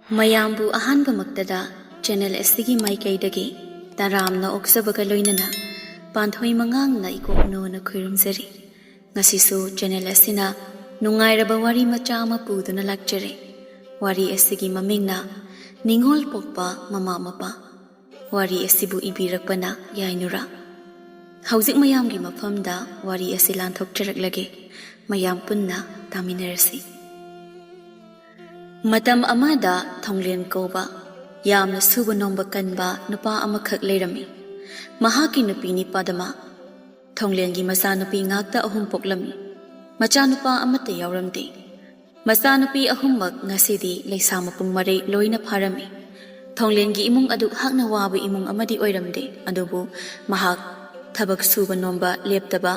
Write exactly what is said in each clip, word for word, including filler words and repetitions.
ꯃꯌꯥꯝꯕꯨ ꯑꯍꯥꯟꯕꯃꯛꯇꯗ ꯆꯦꯅꯦꯜ ꯑꯁꯤꯒꯤ ꯃꯥꯏꯀꯩꯗꯒꯤ ꯇꯔꯥꯝꯅ ꯑꯣꯛꯆꯕꯒ ꯂꯣꯏꯅꯅ ꯄꯥꯟꯊꯣꯏ ꯃꯉꯥꯡꯅ ꯏꯀꯣꯛꯅꯣꯅ ꯈꯨꯔꯨꯝꯖꯔꯤ꯫ ꯉꯁꯤꯁꯨ ꯆꯦꯅꯦꯜ ꯑꯁꯤꯅ ꯅꯨꯡꯉꯥꯏꯔꯕ ꯋꯥꯔꯤ ꯃꯆꯥ ꯑꯃ ꯄꯨꯗꯨꯅ ꯂꯥꯛꯆꯔꯦ꯫ ꯋꯥꯔꯤ ꯑꯁꯤꯒꯤ ꯃꯃꯤꯡꯅ ꯅꯤꯡꯉꯣꯜ ꯄꯣꯛꯄ ꯃꯃꯥ ꯃꯄꯥ꯫ ꯋꯥꯔꯤ ꯑꯁꯤꯕꯨ ꯏꯕꯤꯔꯛꯄꯅ ꯌꯥꯏꯅꯨꯔꯥ꯫ ꯍꯧꯖꯤꯛ ꯃꯌꯥꯝꯒꯤ ꯃꯐꯝꯗ ꯋꯥꯔꯤ ꯑꯁꯤ ꯂꯥꯟꯊꯣꯛꯆꯔꯛꯂꯒꯦ꯫ ꯃꯌꯥꯝ ꯄꯨꯟꯅ ꯇꯥꯃꯤꯟꯅꯔꯁꯤ꯫ ꯃꯇꯝ ꯑꯃꯗ ꯊꯣꯡꯂꯦꯟ ꯀꯧꯕ ꯌꯥꯝꯅ ꯁꯨꯕ ꯅꯣꯝꯕ ꯀꯟꯕ ꯅꯨꯄꯥ ꯑꯃꯈꯛ ꯂꯩꯔꯝꯃꯤ꯫ ꯃꯍꯥꯛꯀꯤ ꯅꯨꯄꯤꯅꯤ ꯄꯗꯃꯥ꯫ ꯊꯣꯡꯂꯦꯟꯒꯤ ꯃꯆꯥꯅꯨꯄꯤ ꯉꯥꯛꯇ ꯑꯍꯨꯝ ꯄꯣꯛꯂꯝꯃꯤ꯫ ꯃꯆꯥꯅꯨꯄꯥ ꯑꯃꯠꯇ ꯌꯥꯎꯔꯝꯗꯦ꯫ ꯃꯆꯥꯅꯨꯄꯤ ꯑꯍꯨꯝꯃꯛ ꯉꯁꯤꯗꯤ ꯂꯩꯁꯥ ꯃꯄꯨꯡ ꯃꯔꯩ ꯂꯣꯏꯅ ꯐꯥꯔꯝꯃꯤ꯫ ꯊꯣꯡꯂꯦꯟꯒꯤ ꯏꯃꯨꯡ ꯑꯗꯨ ꯍꯥꯛꯅ ꯋꯥꯕ ꯏꯃꯨꯡ ꯑꯃꯗꯤ ꯑꯣꯏꯔꯝꯗꯦ, ꯑꯗꯨꯕꯨ ꯃꯍꯥꯛ ꯊꯕꯛ ꯁꯨꯕ ꯅꯣꯝꯕ ꯂꯦꯞꯇꯕ,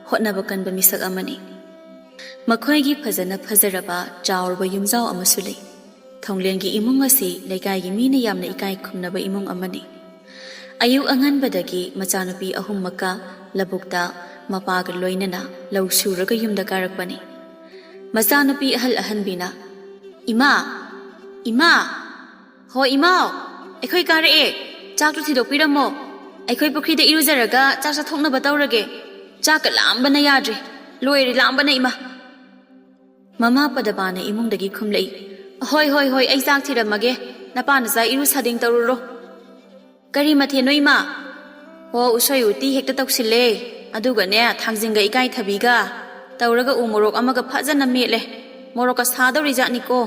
ꯍꯣꯠꯅꯕ ꯀꯟꯕ ꯃꯤꯁꯛ ꯑꯃꯅꯤ꯫ ꯃꯈꯣꯏꯒꯤ ꯐꯖꯅ ꯐꯖꯔꯕ ꯆꯥꯎꯔꯕ ꯌꯨꯝꯖꯥꯎ ꯑꯃꯁꯨ ꯂꯩ꯫ ꯊꯣꯡꯂꯦꯟꯒꯤ ꯏꯃꯨꯡ ꯑꯁꯤ ꯂꯩꯀꯥꯏꯒꯤ ꯃꯤꯅ ꯌꯥꯝꯅ ꯏꯀꯥꯏ ꯈꯨꯝꯅꯕ ꯏꯃꯨꯡ ꯑꯃꯅꯤ꯫ ꯑꯌꯨꯛ ꯑꯉꯟꯕꯗꯒꯤ ꯃꯆꯥꯅꯨꯄꯤ ꯑꯍꯨꯝꯃꯛꯀ ꯂꯧꯕꯨꯛꯇ ꯃꯄꯥꯒ ꯂꯣꯏꯅꯅ ꯂꯧ ꯁꯨꯔꯒ ꯌꯨꯝꯗ ꯀꯥꯔꯛꯄꯅꯤ꯫ ꯃꯆꯥꯅꯨꯄꯤ ꯑꯍꯜ ꯑꯍꯟꯕꯤꯅ, "ꯏꯃꯥ! ꯏꯃꯥ! ꯍꯣ ꯏꯃꯥꯎ! ꯑꯩꯈꯣꯏ ꯀꯥꯔꯛꯑꯦ! ꯆꯥꯛꯇꯨ ꯊꯤꯗꯣꯛꯄꯤꯔꯝꯃꯣ꯫ ꯑꯩꯈꯣꯏ ꯄꯨꯈ꯭ꯔꯤꯗ ꯏꯔꯨꯖꯔꯒ ꯆꯥꯛ ꯆꯥꯊꯣꯛꯅꯕ ꯇꯧꯔꯒꯦ꯫ ꯆꯥꯛꯀ ꯂꯥꯝꯕꯅ ꯌꯥꯗ꯭ꯔꯦ꯫ ꯂꯣꯏꯔꯦ ꯂꯥꯝꯕꯅ, ꯏꯃꯥ!" ꯃꯃꯥ ꯄꯗꯃꯥꯅ ꯏꯃꯨꯡꯗꯒꯤ ꯈꯨꯝꯂꯛꯏ, "ꯍꯣꯏ, ꯍꯣꯏ, ꯍꯣꯏ, ꯑꯩ ꯆꯥꯛ ꯊꯤꯔꯝꯃꯒꯦ꯫ ꯅꯄꯥ ꯅꯆꯥ ꯏꯔꯨ ꯁꯥꯗꯤꯡ ꯇꯧꯔꯨꯔꯣ꯫ ꯀꯔꯤ ꯃꯊꯦꯜꯅꯣ, ꯏꯃꯥ?" "ꯑꯣ, ꯎꯁꯣꯏ ꯎꯇꯤ ꯍꯦꯛꯇ ꯇꯧꯁꯤꯜꯂꯦ꯫ ꯑꯗꯨꯒꯅꯦ, ꯊꯥꯡꯖꯤꯡꯒ ꯏꯀꯥꯏꯊꯕꯤꯒ ꯇꯧꯔꯒ ꯎ ꯃꯣꯔꯣꯛ ꯑꯃꯒ ꯐꯖꯅ ꯃꯦꯠꯂꯦ꯫ ꯃꯣꯔꯣꯛꯀ ꯁꯥꯗꯧꯔꯤꯖꯥꯠꯅꯤꯀꯣ꯫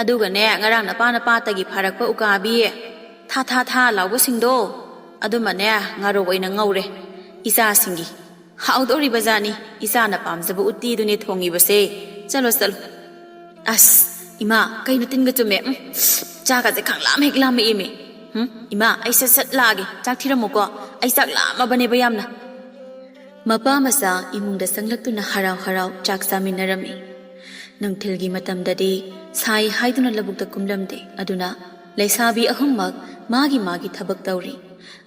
ꯑꯗꯨꯒꯅꯦ, ꯉꯔꯥꯡ ꯅꯄꯥꯅ ꯄꯥꯠꯇꯒꯤ ꯐꯥꯔꯛꯄ ꯎꯀꯥꯕꯤ ꯊꯥ ꯊꯥ ꯊꯥ ꯂꯥꯎꯕꯁꯤꯡꯗꯣ, ꯑꯗꯨꯃꯅꯦ, ꯉꯥꯔꯧ ꯑꯣꯏꯅ ꯉꯧꯔꯦ꯫ ꯏꯆꯥꯁꯤꯡꯒꯤ ꯍꯥꯎꯗꯧꯔꯤꯕ ꯖꯥꯠꯅꯤ꯫ ꯏꯆꯥꯅ ꯄꯥꯝꯖꯕ ꯎꯇꯤꯗꯨꯅꯦ ꯊꯣꯡꯉꯤꯕꯁꯦ꯫ ꯆꯠꯂꯣ, ꯆꯠꯂꯣ꯫" "ꯑꯁ, ꯏꯃꯥ, ꯀꯩꯅꯣ ꯇꯤꯟꯒ ꯆꯨꯝꯃꯦ? ꯎꯝ, ꯆꯥꯒꯁꯦ ꯈꯪꯂꯥꯝ ꯍꯦꯛ ꯂꯥꯝꯃꯛꯏꯃꯤ꯫ ꯎꯝ, ꯏꯃꯥ, ꯑꯩ ꯁꯠ ꯁꯠ ꯂꯥꯛꯑꯒꯦ꯫ ꯆꯥꯛ ꯊꯤꯔꯝꯃꯨꯀꯣ꯫ ꯑꯩ ꯆꯥꯛ ꯂꯥꯝꯃꯕꯅꯦꯕ ꯌꯥꯝꯅ꯫" ꯃꯄꯥ ꯃꯆꯥ ꯏꯃꯨꯡꯗ ꯆꯪꯂꯛꯇꯨꯅ ꯍꯔꯥꯎ ꯍꯔꯥꯎ ꯆꯥꯛ ꯆꯥꯃꯤꯟꯅꯔꯝꯃꯤ꯫ ꯅꯨꯡꯊꯤꯜꯒꯤ ꯃꯇꯝꯗꯗꯤ ꯁꯥꯏ ꯍꯥꯏꯗꯨꯅ ꯂꯧꯕꯨꯛꯇ ꯀꯨꯝꯂꯝꯗꯦ꯫ ꯑꯗꯨꯅ ꯂꯩꯁꯥꯕꯤ ꯑꯍꯨꯝꯃꯛ ꯃꯥꯒꯤ ꯃꯥꯒꯤ ꯊꯕꯛ ꯇꯧꯔꯤ꯫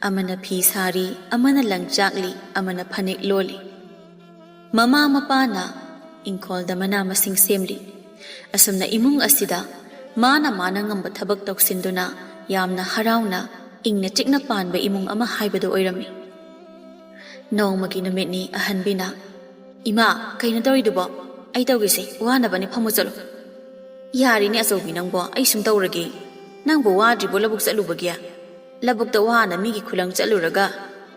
ꯑꯃꯅ ꯐꯤ ꯁꯥꯔꯤ, ꯑꯃꯅ ꯂꯪ ꯆꯥꯛꯂꯤ, ꯑꯃꯅ ꯐꯅꯦꯛ ꯂꯣꯜꯂꯤ꯫ ꯃꯃꯥ ꯃꯄꯥꯅ ꯏꯪꯈꯣꯜꯗ ꯃꯅꯥ ꯃꯁꯤꯡ ꯁꯦꯝꯂꯤ꯫ ꯑꯁꯨꯝꯅ ꯏꯃꯨꯡ ꯑꯁꯤꯗ ꯃꯥꯅ ꯃꯥꯅ ꯉꯝꯕ ꯊꯕꯛ ꯇꯧꯁꯤꯟꯗꯨꯅ ꯌꯥꯝꯅ ꯍꯔꯥꯎꯅ ꯏꯪꯅ ꯆꯤꯛꯅ ꯄꯥꯟꯕ ꯏꯃꯨꯡ ꯑꯃ ꯍꯥꯏꯕꯗꯨ ꯑꯣꯏꯔꯝꯃꯤ꯫ ꯅꯣꯡꯃꯒꯤ ꯅꯨꯃꯤꯠꯅꯤ ꯑꯍꯟꯕꯤꯅ, "ꯏꯃꯥ, ꯀꯩꯅꯣ ꯇꯧꯔꯤꯗꯨꯕꯣ? ꯑꯩ ꯇꯧꯒꯦꯁꯦ, ꯋꯥꯅꯕꯅꯦ, ꯐꯝꯃꯨ ꯆꯠꯂꯣ꯫" "ꯌꯥꯔꯤꯅꯦ ꯑꯆꯧꯕꯤ, ꯅꯪꯕꯣ ꯑꯩ ꯁꯨꯝ ꯇꯧꯔꯒꯦ꯫ ꯅꯪꯕꯨ ꯋꯥꯗ꯭ꯔꯤꯕꯣ ꯂꯧꯕꯨꯛ ꯆꯠꯂꯨꯕꯒꯤ? ꯂꯧꯕꯨꯛꯇ ꯋꯥꯅ ꯃꯤꯒꯤ ꯈꯨꯂꯪ ꯆꯠꯂꯨꯔꯒ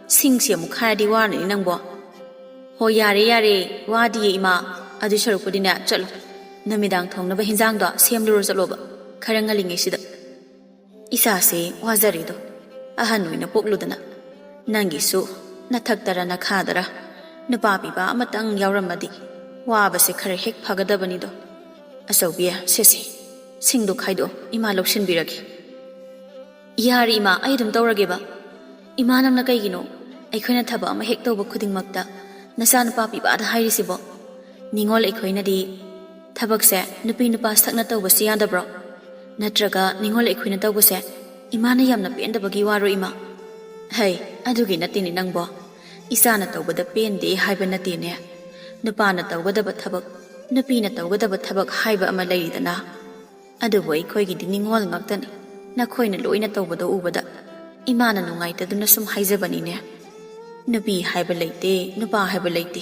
ꯁꯤꯡꯁꯤ ꯑꯃꯨꯛ ꯈꯥꯏꯔꯗꯤ ꯋꯥꯔꯅꯤ ꯅꯪꯕꯣ꯫" "ꯍꯣ, ꯌꯥꯔꯦ ꯌꯥꯔꯦ, ꯋꯥꯗꯤꯌꯦ ꯏꯃꯥ꯫ ꯑꯗꯨ ꯁꯔꯨꯛꯄꯨꯗꯤꯅꯦ, ꯆꯠꯂꯣ, ꯅꯨꯃꯤꯗꯥꯡ ꯊꯣꯡꯅꯕ ꯍꯤꯟꯖꯥꯡꯗꯣ ꯁꯦꯝꯂꯨꯔꯣ ꯆꯠꯂꯣꯕ, ꯈꯔ ꯉꯜꯂꯤꯉꯩꯁꯤꯗ꯫ ꯏꯆꯥꯁꯦ ꯋꯥꯖꯔꯤꯗꯣ ꯑꯍꯟ ꯑꯣꯏꯅ ꯄꯣꯛꯂꯨꯗꯅ꯫ ꯅꯪꯒꯤꯁꯨ ꯅꯊꯛꯇꯔ ꯅꯈꯥꯗꯔ ꯅꯨꯄꯥ ꯄꯤꯕ ꯑꯃꯇꯪ ꯌꯥꯎꯔꯝꯃꯗꯤ ꯋꯥꯕꯁꯦ ꯈꯔ ꯍꯦꯛ ꯐꯒꯗꯕꯅꯤꯗꯣ꯫ ꯑꯆꯧꯕꯤ, ꯁꯦꯁꯦ, ꯁꯤꯡꯗꯣ ꯈꯥꯏꯗꯣꯛꯑꯣ, ꯏꯃꯥ ꯂꯧꯁꯤꯟꯕꯤꯔꯒꯦ꯫" "ꯌꯥꯔꯦ ꯏꯃꯥ, ꯑꯩ ꯑꯗꯨꯝ ꯇꯧꯔꯒꯦꯕ꯫ ꯏꯃꯥ, ꯅꯪꯅ ꯀꯩꯒꯤꯅꯣ ꯑꯩꯈꯣꯏꯅ ꯊꯕꯛ ꯑꯃ ꯍꯦꯛ ꯇꯧꯕ ꯈꯨꯗꯤꯡꯃꯛꯇ ꯅꯆꯥꯅꯨꯄꯥ ꯄꯤꯕꯥꯗ ꯍꯥꯏꯔꯤꯁꯤꯕꯣ? ꯅꯤꯉꯣꯜ ꯑꯩꯈꯣꯏꯅꯗꯤ ꯊꯕꯛꯁꯦ ꯅꯨꯄꯤ ꯅꯨꯄꯥ ꯁꯛꯅ ꯇꯧꯕꯁꯤ ꯌꯥꯗꯕ꯭ꯔꯣ? ꯅꯠꯇ꯭ꯔꯒ ꯅꯤꯉꯣꯜ ꯑꯩꯈꯣꯏꯅ ꯇꯧꯕꯁꯦ ꯏꯃꯥꯅ ꯌꯥꯝꯅ ꯄꯦꯟꯗꯕꯒꯤ ꯋꯥꯔꯣ ꯏꯃꯥ?" "ꯍꯩ, ꯑꯗꯨꯒꯤ ꯅꯠꯇꯦꯅꯦ ꯅꯪꯕꯣ꯫ ꯏꯆꯥꯅ ꯇꯧꯕꯗ ꯄꯦꯟꯗꯦ ꯍꯥꯏꯕ ꯅꯠꯇꯦꯅꯦ꯫ ꯅꯨꯄꯥꯅ ꯇꯧꯒꯗꯕ ꯊꯕꯛ, ꯅꯨꯄꯤꯅ ꯇꯧꯒꯗꯕ ꯊꯕꯛ ꯍꯥꯏꯕ ꯑꯃ ꯂꯩꯔꯤꯗꯅ꯫ ꯑꯗꯨꯕꯨ ꯑꯩꯈꯣꯏꯒꯤꯗꯤ ꯅꯤꯉꯣꯜ ꯉꯥꯛꯇꯅꯤ꯫ ꯅꯈꯣꯏꯅ ꯂꯣꯏꯅ ꯇꯧꯕꯗꯣ ꯎꯕꯗ ꯏꯃꯥꯅ ꯅꯨꯡꯉꯥꯏꯇꯗꯨꯅ ꯁꯨꯝ ꯍꯥꯏꯖꯕꯅꯤꯅꯦ꯫ ꯅꯨꯄꯤ ꯍꯥꯏꯕ ꯂꯩꯇꯦ, ꯅꯨꯄꯥ ꯍꯥꯏꯕ ꯂꯩꯇꯦ꯫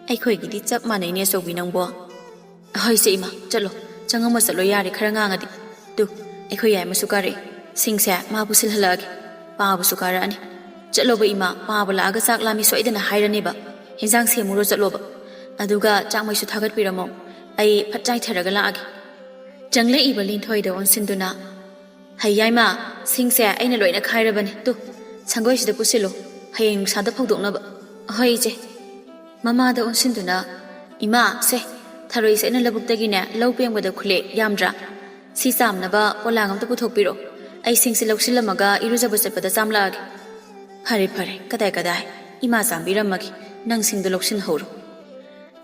ꯑꯩꯈꯣꯏꯒꯤꯗꯤ ꯆꯞ ꯃꯥꯟꯅꯩꯅꯦ ꯑꯆꯧꯕꯤ ꯅꯪꯕꯣ꯫" "ꯍꯣꯏꯁꯦ ꯏꯃꯥ, ꯆꯠꯂꯣ, ꯆꯪꯉꯝꯃꯣ ꯆꯠꯂꯣ, ꯌꯥꯔꯦ, ꯈꯔ ꯉꯥꯡꯉꯗꯤ꯫ ꯇꯨ, ꯑꯩꯈꯣꯏ ꯌꯥꯏꯃꯁꯨ ꯀꯥꯔꯛꯑꯦ꯫ ꯁꯤꯡꯁꯦ ꯃꯥ ꯄꯨꯁꯤꯜꯍꯜꯂꯛꯑꯒꯦ, ꯄꯥꯕꯁꯨ ꯀꯥꯔꯛꯑꯅꯤ꯫ ꯆꯠꯂꯣꯕ ꯏꯃꯥ, ꯄꯥꯕ ꯂꯥꯛꯑꯒ ꯆꯥꯛ ꯂꯥꯝꯃꯤ ꯁꯣꯏꯗꯅ ꯍꯥꯏꯔꯅꯦꯕ꯫ ꯍꯦꯟꯖꯥꯡ ꯁꯦꯝꯃꯨꯔꯣ ꯆꯠꯂꯣꯕ꯫ ꯑꯗꯨꯒ ꯆꯥꯛ ꯃꯩꯁꯨ ꯊꯥꯒꯠꯄꯤꯔꯝꯃꯣ, ꯑꯩ ꯐꯠ ꯆꯥꯏꯊꯔꯒ ꯂꯥꯛꯑꯒꯦ꯫" ꯆꯪꯂꯛꯏꯕ ꯂꯤꯟꯊꯣꯏꯗ ꯑꯣꯟꯁꯤꯟꯗꯨꯅ, "ꯍꯩ ꯌꯥꯏꯃ, ꯁꯤꯡꯁꯦ ꯑꯩꯅ ꯂꯣꯏꯅ ꯈꯥꯏꯔꯕꯅꯤ꯫ ꯇꯨ, ꯁꯪꯒꯣꯏꯁꯤꯗ ꯄꯨꯁꯤꯜꯂꯨ, ꯍꯌꯦꯡ ꯅꯨꯡꯁꯥꯗ ꯐꯧꯗꯣꯛꯅꯕ꯫" "ꯍꯣꯏ ꯏꯆꯦ꯫" ꯃꯃꯥꯗ ꯑꯣꯟꯁꯤꯟꯗꯨꯅ, "ꯏꯃꯥ, ꯁꯦ, ꯊꯔꯣꯏꯁꯦ ꯑꯩꯅ ꯂꯧꯕꯨꯛꯇꯒꯤꯅꯦ ꯂꯧ ꯄꯦꯡꯕꯗ ꯈꯨꯜꯂꯦ, ꯌꯥꯝꯗ꯭ꯔꯥ? ꯁꯤ ꯆꯥꯝꯅꯕ ꯄꯣꯂꯥꯡ ꯑꯝꯇ ꯄꯨꯊꯣꯛꯄꯤꯔꯣ꯫ ꯑꯩ ꯁꯤꯡꯁꯤ ꯂꯧꯁꯤꯜꯂꯝꯃꯒ ꯏꯔꯨꯖꯕ ꯆꯠꯄꯗ ꯆꯥꯝꯂꯛꯑꯒꯦ꯫" "ꯐꯔꯦ, ꯐꯔꯦ, ꯀꯗꯥꯏ, ꯀꯗꯥꯏ, ꯏꯃꯥ ꯆꯥꯝꯕꯤꯔꯝꯃꯒꯦ, ꯅꯪ ꯁꯤꯡꯗꯣ ꯂꯧꯁꯤꯟꯍꯧꯔꯣ꯫"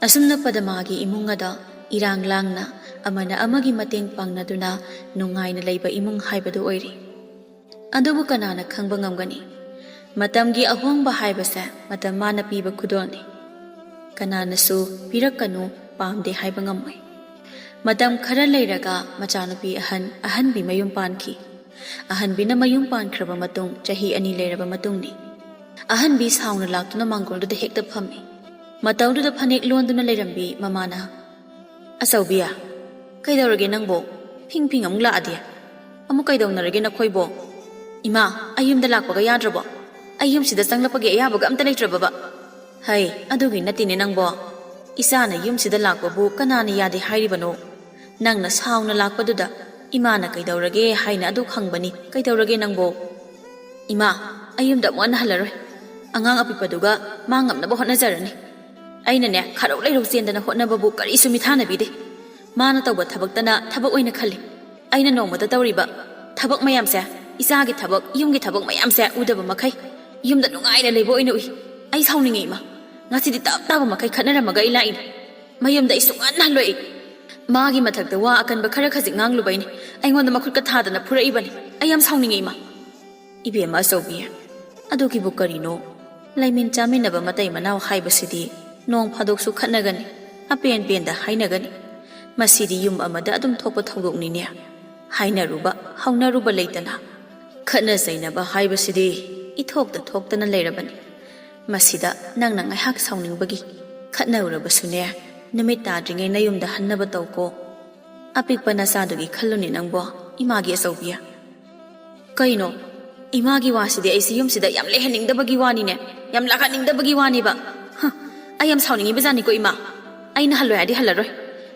ꯑꯁꯨꯝꯅ ꯄꯗꯃꯥꯒꯤ ꯏꯃꯨꯡ ꯑꯗꯣ ꯏꯔꯥꯡ ꯂꯥꯡꯅ ꯑꯃꯅ ꯑꯃꯒꯤ ꯃꯇꯦꯡ ꯄꯥꯡꯅꯗꯨꯅ ꯅꯨꯡꯉꯥꯏꯅ ꯂꯩꯕ ꯏꯃꯨꯡ ꯍꯥꯏꯕꯗꯨ ꯑꯣꯏꯔꯤ꯫ ꯑꯗꯨꯕꯨ ꯀꯅꯥꯅ ꯈꯪꯕ ꯉꯝꯒꯅꯤ? ꯃꯇꯝꯒꯤ ꯑꯍꯣꯡꯕ ꯍꯥꯏꯕꯁꯦ ꯃꯇꯝ ꯃꯥꯅ ꯄꯤꯕ ꯈꯨꯗꯣꯜꯅꯤ꯫ ꯀꯅꯥꯅꯁꯨ ꯄꯤꯔꯛꯀꯅꯨ, ꯄꯥꯝꯗꯦ ꯍꯥꯏꯕ ꯉꯝꯃꯣꯏ꯫ ꯃꯇꯝ ꯈꯔ ꯂꯩꯔꯒ ꯃꯆꯥꯅꯨꯄꯤ ꯑꯍꯟ ꯑꯍꯟꯕꯤ ꯃꯌꯨꯝ ꯄꯥꯟꯈꯤ꯫ ꯑꯍꯟꯕꯤꯅ ꯃꯌꯨꯝ ꯄꯥꯟꯈ꯭ꯔꯕ ꯃꯇꯨꯡ ꯆꯍꯤ ꯑꯅꯤ ꯂꯩꯔꯕ ꯃꯇꯨꯡꯅꯤ꯫ ꯑꯍꯟꯕꯤ ꯁꯥꯎꯅ ꯂꯥꯛꯇꯨꯅ ꯃꯥꯡꯒꯣꯜꯗꯨꯗ ꯍꯦꯛꯇ ꯐꯝꯃꯤ꯫ ꯃꯇꯧꯗꯨꯗ ꯐꯅꯦꯛ ꯂꯣꯟꯗꯨꯅ ꯂꯩꯔꯝꯕꯤ ꯃꯃꯥꯅ, "ꯑꯆꯧꯕꯤ, ꯀꯩꯗꯧꯔꯒꯦ ꯅꯪꯕꯣ? ꯐꯤꯡ ꯐꯤꯡ ꯑꯃꯨꯛ ꯂꯥꯛꯑꯗꯤ? ꯑꯃꯨꯛ ꯀꯩꯗꯧꯅꯔꯒꯦ ꯅꯈꯣꯏꯕꯣ?" "ꯏꯃꯥ, ꯑꯩ ꯌꯨꯝꯗ ꯂꯥꯛꯄꯒ ꯌꯥꯗ꯭ꯔꯕꯣ? ꯑꯩ ꯌꯨꯝꯁꯤꯗ ꯆꯪꯂꯛꯄꯒꯤ ꯑꯌꯥꯕꯒ ꯑꯝꯇ ꯂꯩꯇ꯭ꯔꯕꯕ?" "ꯍꯩ, ꯑꯗꯨꯒꯤ ꯅꯠꯇꯦꯅꯦ ꯅꯪꯕꯣ꯫ ꯏꯆꯥꯅ ꯌꯨꯝꯁꯤꯗ ꯂꯥꯛꯄꯕꯨ ꯀꯅꯥꯅ ꯌꯥꯗꯦ ꯍꯥꯏꯔꯤꯕꯅꯣ? ꯅꯪꯅ ꯁꯥꯎꯅ ꯂꯥꯛꯄꯗꯨꯗ ꯏꯃꯥꯅ ꯀꯩꯗꯧꯔꯒꯦ ꯍꯥꯏꯅ ꯑꯗꯨ ꯍꯪꯕꯅꯤ꯫ ꯀꯩꯗꯧꯔꯒꯦ ꯅꯪꯕꯣ?" "ꯏꯃꯥ, ꯑꯩ ꯌꯨꯝꯗ ꯑꯃꯨꯛ ꯍꯟꯅ ꯍꯜꯂꯔꯣꯏ꯫ ꯑꯉꯥꯡ ꯑꯄꯤꯛꯄꯗꯨꯒ ꯃꯥ ꯉꯝꯅꯕ ꯍꯣꯠꯅꯖꯔꯅꯤ꯫ ꯑꯩꯅꯅꯦ, ꯈꯔꯧ ꯂꯩꯔꯧ ꯆꯦꯟꯗꯅ ꯍꯣꯠꯅꯕꯕꯨ ꯀꯔꯤꯁꯨ ꯃꯤꯊꯥꯅꯕꯤꯗꯦ꯫ ꯃꯥꯅ ꯇꯧꯕ ꯊꯕꯛꯇꯅ ꯊꯕꯛ ꯑꯣꯏꯅ ꯈꯜꯂꯤ꯫ ꯑꯩꯅ ꯅꯣꯡꯃꯗ ꯇꯧꯔꯤꯕ ꯊꯕꯛ ꯃꯌꯥꯝꯁꯦ, ꯏꯆꯥꯒꯤ ꯊꯕꯛ, ꯌꯨꯝꯒꯤ ꯊꯕꯛ ꯃꯌꯥꯝꯁꯦ ꯎꯗꯕ ꯃꯈꯩ ꯌꯨꯝꯗ ꯅꯨꯡꯉꯥꯏꯅ ꯂꯩꯕ ꯑꯣꯏꯅ ꯎꯏ꯫ ꯑꯩ ꯁꯥꯎꯅꯤꯡꯉꯦ ꯏꯃꯥ꯫ ꯉꯁꯤꯗꯤ ꯇꯞ ꯇꯥꯕ ꯃꯈꯩ ꯈꯠꯅꯔꯝꯃꯒ ꯑꯩ ꯂꯥꯛꯏꯅꯤ꯫ ꯃꯌꯨꯝꯗ ꯑꯩ ꯁꯨꯡꯍꯟ ꯍꯜꯂꯣꯏ꯫ ꯃꯥꯒꯤ ꯃꯊꯛꯇ ꯋꯥ ꯑꯀꯟꯕ ꯈꯔ ꯈꯖꯤꯛ ꯉꯥꯡꯂꯨꯕꯩꯅꯤ꯫ ꯑꯩꯉꯣꯟꯗ ꯃꯈꯨꯠꯀ ꯊꯥꯗꯅ ꯐꯨꯔꯛꯏꯕꯅꯤ꯫ ꯑꯩ ꯌꯥꯝ ꯁꯥꯎꯅꯤꯡꯉꯦ ꯏꯃꯥ꯫" "ꯏꯕꯦꯝꯃ ꯑꯆꯧꯕꯤ, ꯑꯗꯨꯒꯤꯕꯨ ꯀꯔꯤꯅꯣ? ꯂꯩꯃꯤꯟ ꯆꯥꯃꯤꯟꯅꯕ ꯃꯇꯩ ꯃꯅꯥꯎ ꯍꯥꯏꯕꯁꯤꯗꯤ ꯅꯣꯡ ꯐꯥꯗꯣꯛꯁꯨ ꯈꯠꯅꯒꯅꯤ, ꯑꯄꯦꯟ ꯄꯦꯟꯗ ꯍꯥꯏꯅꯒꯅꯤ꯫ ꯃꯁꯤꯗꯤ ꯌꯨꯝ ꯑꯃꯗ ꯑꯗꯨꯝ ꯊꯣꯛꯄ ꯊꯧꯗꯣꯛꯅꯤꯅꯦ꯫ ꯍꯥꯏꯅꯔꯨꯕ, ꯍꯧꯅꯔꯨꯕ ꯂꯩꯇꯅ ꯈꯠꯅ ꯆꯩꯅꯕ ꯍꯥꯏꯕꯁꯤꯗꯤ ꯏꯊꯣꯛꯇ ꯊꯣꯛꯇꯅ ꯂꯩꯔꯕꯅꯤ꯫ ꯃꯁꯤꯗ ꯅꯪꯅ ꯉꯥꯏꯍꯥꯛ ꯁꯥꯎꯅꯤꯡꯕꯒꯤ ꯈꯠꯅꯔꯨꯔꯕꯁꯨꯅꯦ, ꯅꯨꯃꯤꯠ ꯇꯥꯗ꯭ꯔꯤꯉꯩ ꯅꯌꯨꯝꯗ ꯍꯟꯅꯕ ꯇꯧꯀꯣ꯫ ꯑꯄꯤꯛꯄ ꯅꯆꯥꯗꯨꯒꯤ ꯈꯜꯂꯨꯅꯦ ꯅꯪꯕꯣ, ꯏꯃꯥꯒꯤ ꯑꯆꯧꯕꯤ꯫" "ꯀꯩꯅꯣ? ꯏꯃꯥꯒꯤ ꯋꯥꯁꯤꯗꯤ ꯑꯩꯁꯤ ꯌꯨꯝꯁꯤꯗ ꯌꯥꯝ ꯂꯩꯍꯟꯅꯤꯡꯗꯕꯒꯤ ꯋꯥꯅꯤꯅꯦ, ꯌꯥꯝ ꯂꯥꯛꯍꯟꯅꯤꯡꯗꯕꯒꯤ ꯋꯥꯅꯦꯕ꯫ ꯍ, ꯑꯩ ꯌꯥꯝ ꯁꯥꯎꯅꯤꯡꯉꯤꯕꯖꯥꯠꯅꯤꯀꯣ ꯏꯃꯥ꯫ ꯑꯩꯅ ꯍꯜꯂꯣꯏ ꯍꯥꯏꯗꯤ ꯍꯜꯂꯔꯣꯏ꯫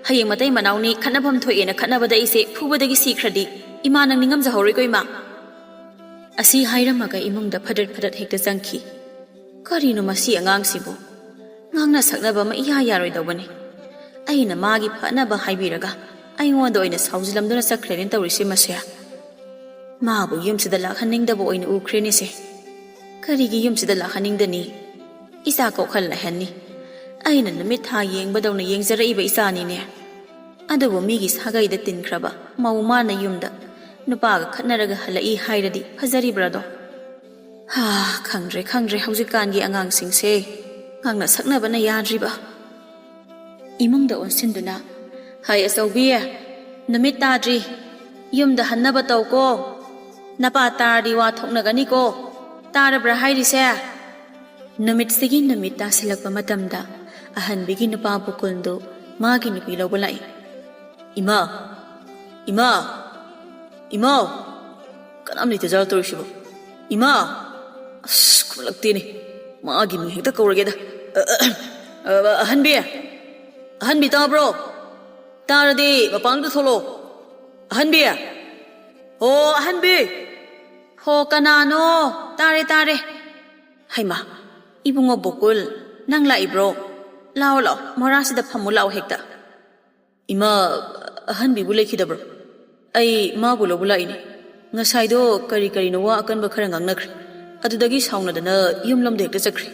ꯍꯌꯦꯡ ꯃꯇꯩ ꯃꯅꯥꯎꯅꯤ ꯈꯠꯅꯐꯝ ꯊꯣꯛꯑꯦꯅ ꯈꯠꯅꯕꯗ ꯑꯩꯁꯦ ꯐꯨꯕꯗꯒꯤ ꯁꯤꯈ꯭ꯔꯗꯤ ꯏꯃꯥ ꯅꯪ ꯅꯤꯡꯉꯝꯖꯍꯧꯔꯣꯏꯀꯣ ꯏꯃꯥ꯫" ꯑꯁꯤ ꯍꯥꯏꯔꯝꯃꯒ ꯏꯃꯨꯡꯗ ꯐꯗꯠ ꯐꯗꯠ ꯍꯦꯛꯇ ꯆꯪꯈꯤ꯫ ꯀꯔꯤꯅꯣ ꯃꯁꯤ ꯑꯉꯥꯡꯁꯤꯕꯨ? ꯉꯥꯡꯅ ꯁꯛꯅꯕ ꯑꯃ ꯏꯌꯥ ꯌꯥꯔꯣꯏꯗꯧꯕꯅꯤ꯫ ꯑꯩꯅ ꯃꯥꯒꯤ ꯐꯅꯕ ꯍꯥꯏꯕꯤꯔꯒ ꯑꯩꯉꯣꯟꯗ ꯑꯣꯏꯅ ꯁꯥꯎꯖꯤꯜꯂꯝꯗꯨꯅ ꯆꯠꯈ꯭ꯔꯦꯅꯦ ꯇꯧꯔꯤꯁꯦ ꯃꯁꯦ꯫ ꯃꯥꯕꯨ ꯌꯨꯝꯁꯤꯗ ꯂꯥꯛꯍꯟꯅꯤꯡꯗꯕ ꯑꯣꯏꯅ ꯎꯈ꯭ꯔꯦꯅꯦꯁꯦ꯫ ꯀꯔꯤꯒꯤ ꯌꯨꯝꯁꯤꯗ ꯂꯥꯛꯍꯟꯅꯤꯡꯗꯅꯤ? ꯏꯆꯥ ꯀꯣꯛꯍꯜꯂꯍꯟꯅꯤ꯫ ꯑꯩꯅ ꯅꯨꯃꯤꯠ ꯊꯥ ꯌꯦꯡꯕꯗꯧꯅ ꯌꯦꯡꯖꯔꯛꯏꯕ ꯏꯆꯥꯅꯤꯅꯦ꯫ ꯑꯗꯨꯕꯨ ꯃꯤꯒꯤ ꯁꯥꯒꯩꯗ ꯇꯤꯟꯈ꯭ꯔꯕ ꯃꯧ ꯃꯥꯅ ꯌꯨꯝꯗ ꯅꯨꯄꯥꯒ ꯈꯠꯅꯔꯒ ꯍꯜꯂꯛꯏ ꯍꯥꯏꯔꯗꯤ ꯐꯖꯔꯤꯕ꯭ꯔꯥꯗꯣ? ꯍꯥ, ꯈꯪꯗ꯭ꯔꯦ, ꯈꯪꯗ꯭ꯔꯦ ꯍꯧꯖꯤꯛꯀꯥꯟꯒꯤ ꯑꯉꯥꯡꯁꯤꯡꯁꯦ꯫ ꯉꯥꯡꯅ ꯁꯛꯅꯕꯅ ꯌꯥꯗ꯭ꯔꯤꯕ꯫ ꯏꯃꯨꯡꯗ ꯑꯣꯟꯁꯤꯟꯗꯨꯅ "ꯍꯩ ꯑꯆꯧꯕꯤ, ꯅꯨꯃꯤꯠ ꯇꯥꯗ꯭ꯔꯤ, ꯌꯨꯝꯗ ꯍꯟꯅꯕ ꯇꯧꯀꯣ꯫ ꯅꯄꯥ ꯇꯥꯔꯗꯤ ꯋꯥ ꯊꯣꯛꯅꯒꯅꯤꯀꯣ, ꯇꯥꯔꯕ꯭ꯔꯥ ꯍꯥꯏꯔꯤꯁꯦ?" ꯅꯨꯃꯤꯠꯁꯤꯒꯤ ꯅꯨꯃꯤꯠ ꯇꯥꯁꯤꯜꯂꯛꯄ ꯃꯇꯝꯗ ꯑꯍꯟꯕꯤꯒꯤ ꯅꯨꯄꯥ ꯕꯨꯀꯨꯜꯗꯨ ꯃꯥꯒꯤ ꯅꯨꯄꯤ ꯂꯧꯕ ꯂꯥꯛꯏ꯫ "ꯏꯃꯥ! ꯏꯃꯥ! ꯏꯃꯥ!" ꯀꯅꯥꯝ ꯂꯩꯇꯖꯥꯠꯂꯣ ꯇꯧꯔꯤꯁꯤꯕꯣ? "ꯏꯃꯥ!" ꯑꯁ, ꯈꯨꯝꯂꯛꯇꯦꯅꯦ꯫ ꯃꯥꯒꯤ ꯃꯤꯡ ꯍꯦꯛꯇ ꯀꯧꯔꯒꯦꯗ꯫ "ꯑ, ꯑ, ꯑ, ꯑꯍꯟꯕꯤ! ꯑꯍꯟꯕꯤ ꯇꯥꯕ꯭ꯔꯣ? ꯇꯥꯔꯗꯤ ꯃꯄꯥꯟꯗ ꯊꯣꯛꯂꯛꯑꯣ꯫ ꯑꯍꯟꯕꯤ! ꯍꯣ, ꯑꯍꯟꯕꯤ!" "ꯍꯣ, ꯀꯅꯥꯅꯣ? ꯇꯥꯔꯦ, ꯇꯥꯔꯦ꯫ ꯍꯩꯃꯥ, ꯏꯕꯨꯡꯉꯣ ꯕꯣꯀꯨꯜ, ꯅꯪ ꯂꯥꯛꯏꯕ꯭ꯔꯣ? ꯂꯥꯛꯑꯣ, ꯂꯥꯛꯑꯣ, ꯃꯣꯔꯥꯁꯤꯗ ꯐꯝꯃꯨ ꯂꯥꯛꯑꯣ ꯍꯦꯛꯇ꯫" "ꯏꯃꯥ, ꯑꯍꯟꯕꯤꯕꯨ ꯂꯩꯈꯤꯗꯕ꯭ꯔꯣ? ꯑꯩ ꯃꯥꯕꯨ ꯂꯧꯕ ꯂꯥꯛꯏꯅꯦ꯫ ꯉꯁꯥꯏꯗꯣ ꯀꯔꯤ ꯀꯔꯤꯅꯣ ꯋꯥ ꯑꯀꯟꯕ ꯈꯔ ꯉꯥꯡꯅꯈ꯭ꯔꯦ꯫ ꯑꯗꯨꯗꯒꯤ ꯁꯥꯎꯅꯗꯅ ꯌꯨꯝꯂꯣꯝꯗ ꯍꯦꯛꯇ ꯆꯠꯈ꯭ꯔꯦ꯫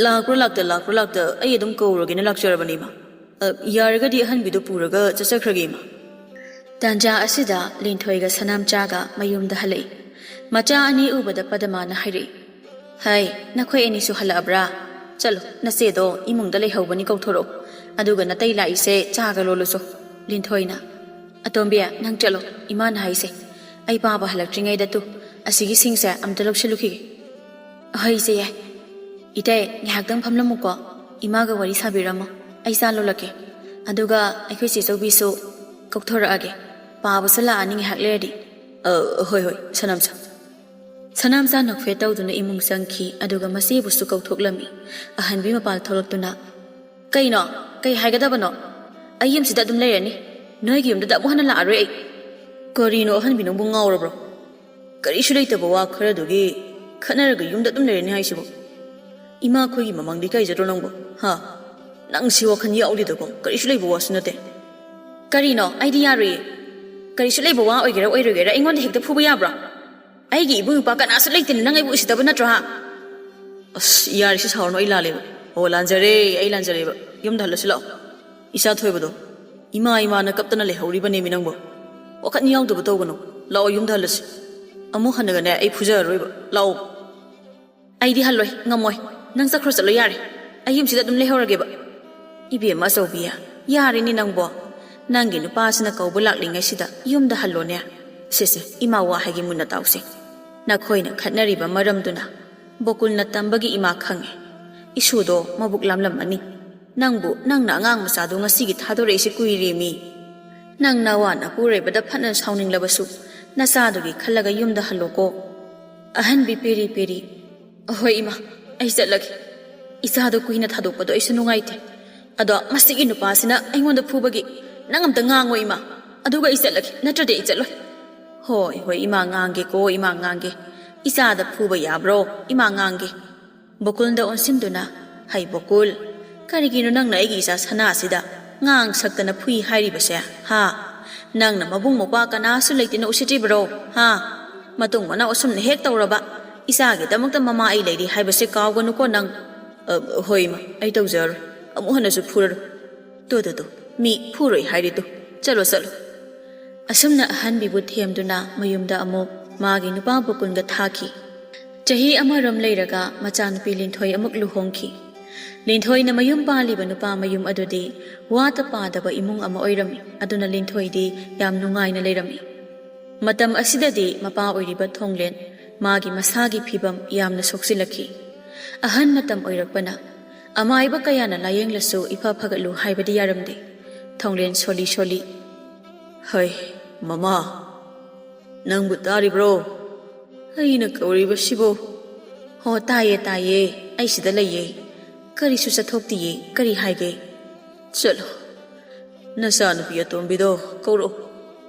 ꯂꯥꯛꯄ꯭ꯔꯥ ꯂꯥꯛꯇ, ꯂꯥꯛꯄ꯭ꯔꯥ ꯂꯥꯛꯇ, ꯑꯩ ꯑꯗꯨꯝ ꯀꯧꯔꯒꯦꯅ ꯂꯥꯛꯆꯔꯕꯅꯦ, ꯏꯃꯥ꯫ ꯑ, ꯌꯥꯔꯒꯗꯤ ꯑꯍꯟꯕꯤꯗꯣ ꯄꯨꯔꯒ ꯆꯠꯆꯈ꯭ꯔꯒꯦ, ꯏꯃꯥ꯫" ꯇꯥꯟꯖꯥ ꯑꯁꯤꯗ ꯂꯤꯟꯊꯣꯏꯒ ꯁꯅꯥꯝꯆꯥꯒ ꯃꯌꯨꯝꯗ ꯍꯜꯂꯛꯏ꯫ ꯃꯆꯥ ꯑꯅꯤ ꯎꯕꯗ ꯄꯗꯃꯥꯅ ꯍꯥꯏꯔꯛꯏ, "ꯍꯩ, ꯅꯈꯣꯏ ꯑꯅꯤꯁꯨ ꯍꯜꯂꯛꯑꯕ꯭ꯔꯥ? ꯆꯠꯂꯣ, ꯅꯆꯦꯗꯣ ꯏꯃꯨꯡꯗ ꯂꯩꯍꯧꯕꯅꯤ, ꯀꯧꯊꯣꯔꯛꯑꯣ꯫ ꯑꯗꯨꯒ ꯅꯇꯩ ꯂꯥꯛꯏꯁꯦ ꯆꯥꯒ ꯂꯣꯜꯂꯨꯆꯣ꯫" ꯂꯤꯟꯊꯣꯏꯅ, "ꯑꯇꯣꯝꯕꯤ, ꯅꯪ ꯆꯠꯂꯣ, ꯏꯃꯥꯅ ꯍꯥꯏꯁꯦ꯫ ꯑꯩ ꯄꯥꯕ ꯍꯜꯂꯛꯇ꯭ꯔꯤꯉꯩꯗ ꯇꯨ, ꯑꯁꯤꯒꯤ ꯁꯤꯡꯁꯦ ꯑꯝꯇ ꯂꯧꯁꯤꯜꯂꯨꯈꯤꯒꯦ꯫" "ꯍꯣꯏ, ꯏꯆꯦ ꯌꯥꯏ꯫ ꯏꯇꯩ, ꯉꯥꯏꯍꯥꯛꯇꯪ ꯐꯝꯂꯝꯃꯨꯀꯣ, ꯏꯃꯥꯒ ꯋꯥꯔꯤ ꯁꯥꯕꯤꯔꯝꯃꯣ, ꯑꯩ ꯆꯥ ꯂꯣꯜꯂꯛꯀꯦ꯫ ꯑꯗꯨꯒ ꯑꯩꯈꯣꯏ ꯆꯦ ꯆꯧꯕꯤꯁꯨ ꯀꯧꯊꯣꯔꯛꯑꯒꯦ, ꯄꯥꯕꯁꯨ ꯂꯥꯛꯑꯅꯤ ꯉꯥꯏꯍꯥꯛ ꯂꯩꯔꯗꯤ꯫" "ꯑ, ꯍꯣꯏ, ꯍꯣꯏ, ꯁꯅꯥꯝꯆꯥ꯫" ꯁꯅꯥꯝꯆꯥ ꯅꯣꯛꯐꯦꯠ ꯇꯧꯗꯨꯅ ꯏꯃꯨꯡ ꯆꯪꯈꯤ, ꯑꯗꯨꯒ ꯃꯆꯦꯕꯨꯁꯨ ꯀꯧꯊꯣꯛꯂꯝꯃꯤ꯫ ꯑꯍꯟꯕꯤ ꯃꯄꯥꯜ ꯊꯣꯛꯂꯛꯇꯨꯅ, "ꯀꯩꯅꯣ? ꯀꯩ ꯍꯥꯏꯒꯗꯕꯅꯣ? ꯑꯩ ꯌꯨꯝꯁꯤꯗ ꯑꯗꯨꯝ ꯂꯩꯔꯅꯤ꯫ ꯅꯣꯏꯒꯤ ꯌꯨꯝꯗꯨꯗ ꯑꯃꯨꯛ ꯍꯟꯅ ꯂꯥꯛꯑꯔꯣꯏ ꯑꯩ꯫" "ꯀꯔꯤꯅꯣ ꯑꯍꯟꯕꯤ, ꯅꯪꯕꯨ ꯉꯥꯎꯔꯕ꯭ꯔꯣ? ꯀꯔꯤꯁꯨ ꯂꯩꯇꯕ ꯋꯥ ꯈꯔꯗꯨꯒꯤ ꯈꯠꯅꯔꯒ ꯌꯨꯝꯗ ꯑꯗꯨꯝ ꯂꯩꯔꯅꯤ ꯍꯥꯏꯁꯤꯕꯨ? ꯏꯃꯥ ꯑꯩꯈꯣꯏꯒꯤ ꯃꯃꯥꯡꯗ ꯏꯀꯥꯏꯖꯗ꯭ꯔꯣ ꯅꯪꯕꯨ? ꯍꯥ? ꯅꯪꯁꯤ ꯋꯥꯈꯜ ꯌꯥꯎꯗꯦꯗꯀꯣ, ꯀꯔꯤꯁꯨ ꯂꯩꯕ ꯋꯥꯁꯨ ꯅꯠꯇꯦ꯫" "ꯀꯔꯤꯅꯣ? ꯑꯩꯗꯤ ꯌꯥꯔꯣꯏꯌꯦ꯫ ꯀꯔꯤꯁꯨ ꯂꯩꯕ ꯋꯥ ꯑꯣꯏꯒꯦꯔꯥ ꯑꯣꯏꯔꯣꯏꯒꯦꯔꯥ ꯑꯩꯉꯣꯟꯗ ꯍꯦꯛꯇ ꯐꯨꯕ ꯌꯥꯕ꯭ꯔꯣ? ꯑꯩꯒꯤ ꯏꯕꯨꯡ ꯏꯄ꯭ꯋꯥ ꯀꯅꯥꯁꯨ ꯂꯩꯇꯦꯅ ꯅꯪ ꯑꯩꯕꯨ ꯎꯁꯤꯠꯇꯕ ꯅꯠꯇ꯭ꯔꯣ, ꯍꯥ?" "ꯑꯁ, ꯌꯥꯔꯦꯁꯦ, ꯁꯥꯎꯔꯅꯨ, ꯑꯩ ꯂꯥꯜꯂꯦꯕ꯫ ꯑꯣ, ꯂꯥꯟꯖꯔꯦ, ꯑꯩ ꯂꯥꯟꯖꯔꯦꯕ꯫ ꯌꯨꯝꯗ ꯍꯜꯂꯁꯤ ꯂꯥꯛꯑꯣ꯫ ꯏꯆꯥ ꯊꯣꯏꯕꯗꯣ, ꯏꯃꯥ ꯏꯃꯥꯅ ꯀꯞꯇꯅ ꯂꯩꯍꯧꯔꯤꯕꯅꯦꯃꯤ ꯅꯪꯕꯣ꯫ ꯋꯥꯈꯜ ꯌꯥꯎꯗꯕ ꯇꯧꯒꯅꯨ꯫ ꯂꯥꯛꯑꯣ, ꯌꯨꯝꯗ ꯍꯜꯂꯁꯤ꯫ ꯑꯃꯨꯛ ꯍꯟꯅꯒꯅꯦ ꯑꯩ ꯐꯨꯖꯔꯔꯣꯏꯕ꯫ ꯂꯥꯛꯑꯣ꯫" "ꯑꯩꯗꯤ ꯍꯜꯂꯣꯏ, ꯉꯝꯃꯣꯏ꯫ ꯅꯪ ꯆꯠꯈ꯭ꯔꯣ, ꯆꯠꯂꯣ ꯌꯥꯔꯦ꯫ ꯑꯩ ꯌꯨꯝꯁꯤꯗ ꯑꯗꯨꯝ ꯂꯩꯍꯧꯔꯒꯦꯕ꯫" "ꯏꯕꯦꯝꯃ ꯑꯆꯧꯕꯤ, ꯌꯥꯔꯦꯅꯦ ꯅꯪꯕꯣ꯫ "ꯅꯪꯒꯤ ꯅꯨꯄꯥꯁꯤꯅ ꯀꯧꯕ ꯂꯥꯛꯂꯤꯉꯩꯁꯤꯗ ꯌꯨꯝꯗ ꯍꯜꯂꯣꯅꯦ꯫ ꯁꯦꯁꯦ, ꯏꯃꯥ ꯋꯥ ꯍꯥꯏꯒꯦ ꯃꯨꯟꯅ ꯇꯥꯎꯁꯦ꯫ ꯅꯈꯣꯏꯅ ꯈꯠꯅꯔꯤꯕ ꯃꯔꯝꯗꯨꯅ ꯕꯣꯀꯨꯜꯅ ꯇꯝꯕꯒꯤ ꯏꯃꯥ ꯈꯪꯉꯦ꯫ ꯏꯁꯨꯗꯣ ꯃꯕꯨꯛ ꯂꯥꯝꯂꯝꯃꯅꯤ꯫ ꯅꯪꯕꯨ ꯅꯪꯅ ꯑꯉꯥꯡ ꯃꯆꯥꯗꯨ ꯉꯁꯤꯒꯤ ꯊꯥꯗꯣꯔꯛꯏꯁꯤ ꯀꯨꯏꯔꯦꯃꯤ꯫ ꯅꯪ ꯅꯋꯥ ꯅꯄꯨꯔꯣꯏꯕꯗ ꯐꯅ ꯁꯥꯎꯅꯤꯡꯂꯕꯁꯨ ꯅꯆꯥꯗꯨꯒꯤ ꯈꯜꯂꯒ ꯌꯨꯝꯗ ꯍꯜꯂꯣꯀꯣ꯫" ꯑꯍꯟꯕꯤ ꯄꯦꯔꯤ ꯄꯦꯔꯤ, "ꯑꯍꯣꯏ ꯏꯃꯥ, ꯑꯩ ꯆꯠꯂꯒꯦ꯫ ꯏꯆꯥꯗꯣ ꯀꯨꯏꯅ ꯊꯥꯗꯣꯛꯄꯗꯣ ꯑꯩꯁꯨ ꯅꯨꯡꯉꯥꯏꯇꯦ꯫ ꯑꯗꯣ ꯃꯁꯤꯒꯤ ꯅꯨꯄꯥꯁꯤꯅ ꯑꯩꯉꯣꯟꯗ ꯐꯨꯕꯒꯤ ꯅꯪ ꯑꯝꯇ ꯉꯥꯡꯉꯣ ꯏꯃꯥ꯫ ꯑꯗꯨꯒ ꯑꯩ ꯆꯠꯂꯒꯦ, ꯅꯠꯇ꯭ꯔꯗꯤ ꯑꯩ ꯆꯠꯂꯣꯏ꯫" "ꯍꯣꯏ, ꯍꯣꯏ ꯏꯃꯥ, ꯉꯥꯡꯒꯦꯀꯣ, ꯏꯃꯥ ꯉꯥꯡꯒꯦ꯫ ꯏꯆꯥꯗ ꯐꯨꯕ ꯌꯥꯕ꯭ꯔꯣ? ꯏꯃꯥ ꯉꯥꯡꯒꯦ꯫" ꯕꯣꯀꯨꯜꯗ ꯑꯣꯟꯁꯤꯟꯗꯨꯅ, "ꯍꯩ ꯕꯣꯀꯨꯜ, ꯀꯔꯤꯒꯤꯅꯣ ꯅꯪꯅ ꯑꯩꯒꯤ ꯏꯆꯥ ꯁꯅꯥꯁꯤꯗ ꯉꯥꯡ ꯁꯛꯇꯅ ꯐꯨꯏ ꯍꯥꯏꯔꯤꯕꯁꯦ, ꯍꯥ? ꯅꯪꯅ ꯃꯕꯨꯡ ꯃꯧꯄ꯭ꯋꯥ ꯀꯅꯥꯁꯨ ꯂꯩꯇꯦꯅ ꯎꯁꯤꯠꯇ꯭ꯔꯤꯕꯔꯣ, ꯍꯥ? ꯃꯇꯨꯡ ꯃꯅꯥꯎ ꯑꯁꯨꯝꯅ ꯍꯦꯛ ꯇꯧꯔꯕ, ꯏꯆꯥꯒꯤꯗꯃꯛꯇ ꯃꯃꯥ ꯑꯩ ꯂꯩꯔꯤ ꯍꯥꯏꯕꯁꯦ ꯀꯥꯎꯒꯅꯨꯀꯣ ꯅꯪ꯫" "ꯑ, ꯍꯣꯏ ꯏꯃꯥ, ꯑꯩ ꯇꯧꯖꯔꯣꯏ꯫ ꯑꯃꯨꯛ ꯍꯟꯅꯁꯨ ꯐꯨꯔꯔꯣꯏ꯫" "ꯇꯣ, ꯇꯣ, ꯇꯣ, ꯃꯤ ꯐꯨꯔꯣꯏ ꯍꯥꯏꯔꯤꯗꯣ꯫ ꯆꯠꯂꯣ, ꯆꯠꯂꯣ꯫" ꯑꯁꯨꯝꯅ ꯑꯍꯟꯕꯤꯕꯨ ꯊꯦꯝꯗꯨꯅ ꯃꯌꯨꯝꯗ ꯑꯃꯨꯛ ꯃꯥꯒꯤ ꯅꯨꯄꯥ ꯕꯣꯀꯨꯜꯒ ꯊꯥꯈꯤ꯫ ꯆꯍꯤ ꯑꯃꯔꯣꯝ ꯂꯩꯔꯒ ꯃꯆꯥꯅꯨꯄꯤ ꯂꯤꯟꯊꯣꯏ ꯑꯃꯨꯛ ꯂꯨꯍꯣꯡꯈꯤ꯫ ꯂꯤꯟꯊꯣꯏꯅ ꯃꯌꯨꯝ ꯄꯥꯜꯂꯤꯕ ꯅꯨꯄꯥ ꯃꯌꯨꯝ ꯑꯗꯨꯗꯤ ꯋꯥꯠꯇ ꯄꯥꯗꯕ ꯏꯃꯨꯡ ꯑꯃ ꯑꯣꯏꯔꯝꯃꯤ꯫ ꯑꯗꯨꯅ ꯂꯤꯟꯊꯣꯏꯗꯤ ꯌꯥꯝ ꯅꯨꯡꯉꯥꯏꯅ ꯂꯩꯔꯝꯃꯤ꯫ ꯃꯇꯝ ꯑꯁꯤꯗꯗꯤ ꯃꯄꯥ ꯑꯣꯏꯔꯤꯕ ꯊꯣꯡꯂꯦꯟ ꯃꯥꯒꯤ ꯃꯁꯥꯒꯤ ꯐꯤꯕꯝ ꯌꯥꯝꯅ ꯁꯣꯛꯆꯤꯜꯂꯛꯈꯤ꯫ ꯑꯍꯟ ꯃꯇꯝ ꯑꯣꯏꯔꯛꯄꯅ ꯑꯃꯥꯏꯕ ꯀꯌꯥꯅ ꯂꯥꯌꯦꯡꯂꯁꯨ ꯏꯐ ꯐꯒꯠꯂꯨ ꯍꯥꯏꯕꯗꯤ ꯌꯥꯔꯝꯗꯦ꯫ ꯊꯣꯡꯂꯦꯟ ꯁꯣꯜꯂꯤ ꯁꯣꯜꯂꯤ, "ꯍꯩ, ꯃꯃꯥ, ꯅꯪꯕꯨ ꯇꯥꯔꯤꯕ꯭ꯔꯣ? ꯑꯩꯅ ꯀꯧꯔꯤꯕꯁꯤꯕꯨ?" "ꯍꯣ, ꯇꯥꯏꯌꯦ, ꯇꯥꯏꯌꯦ꯫ ꯑꯩ ꯁꯤꯗ ꯂꯩꯌꯦ꯫ ꯀꯔꯤꯁꯨ ꯆꯠꯊꯣꯛꯇꯤꯌꯦ꯫ ꯀꯔꯤ ꯍꯥꯏꯒꯦ?" "ꯆꯠꯂꯣ, ꯅꯆꯥꯅꯨꯄꯤ ꯑꯇꯣꯝꯕꯤꯗꯣ ꯀꯧꯔꯛꯑꯣ꯫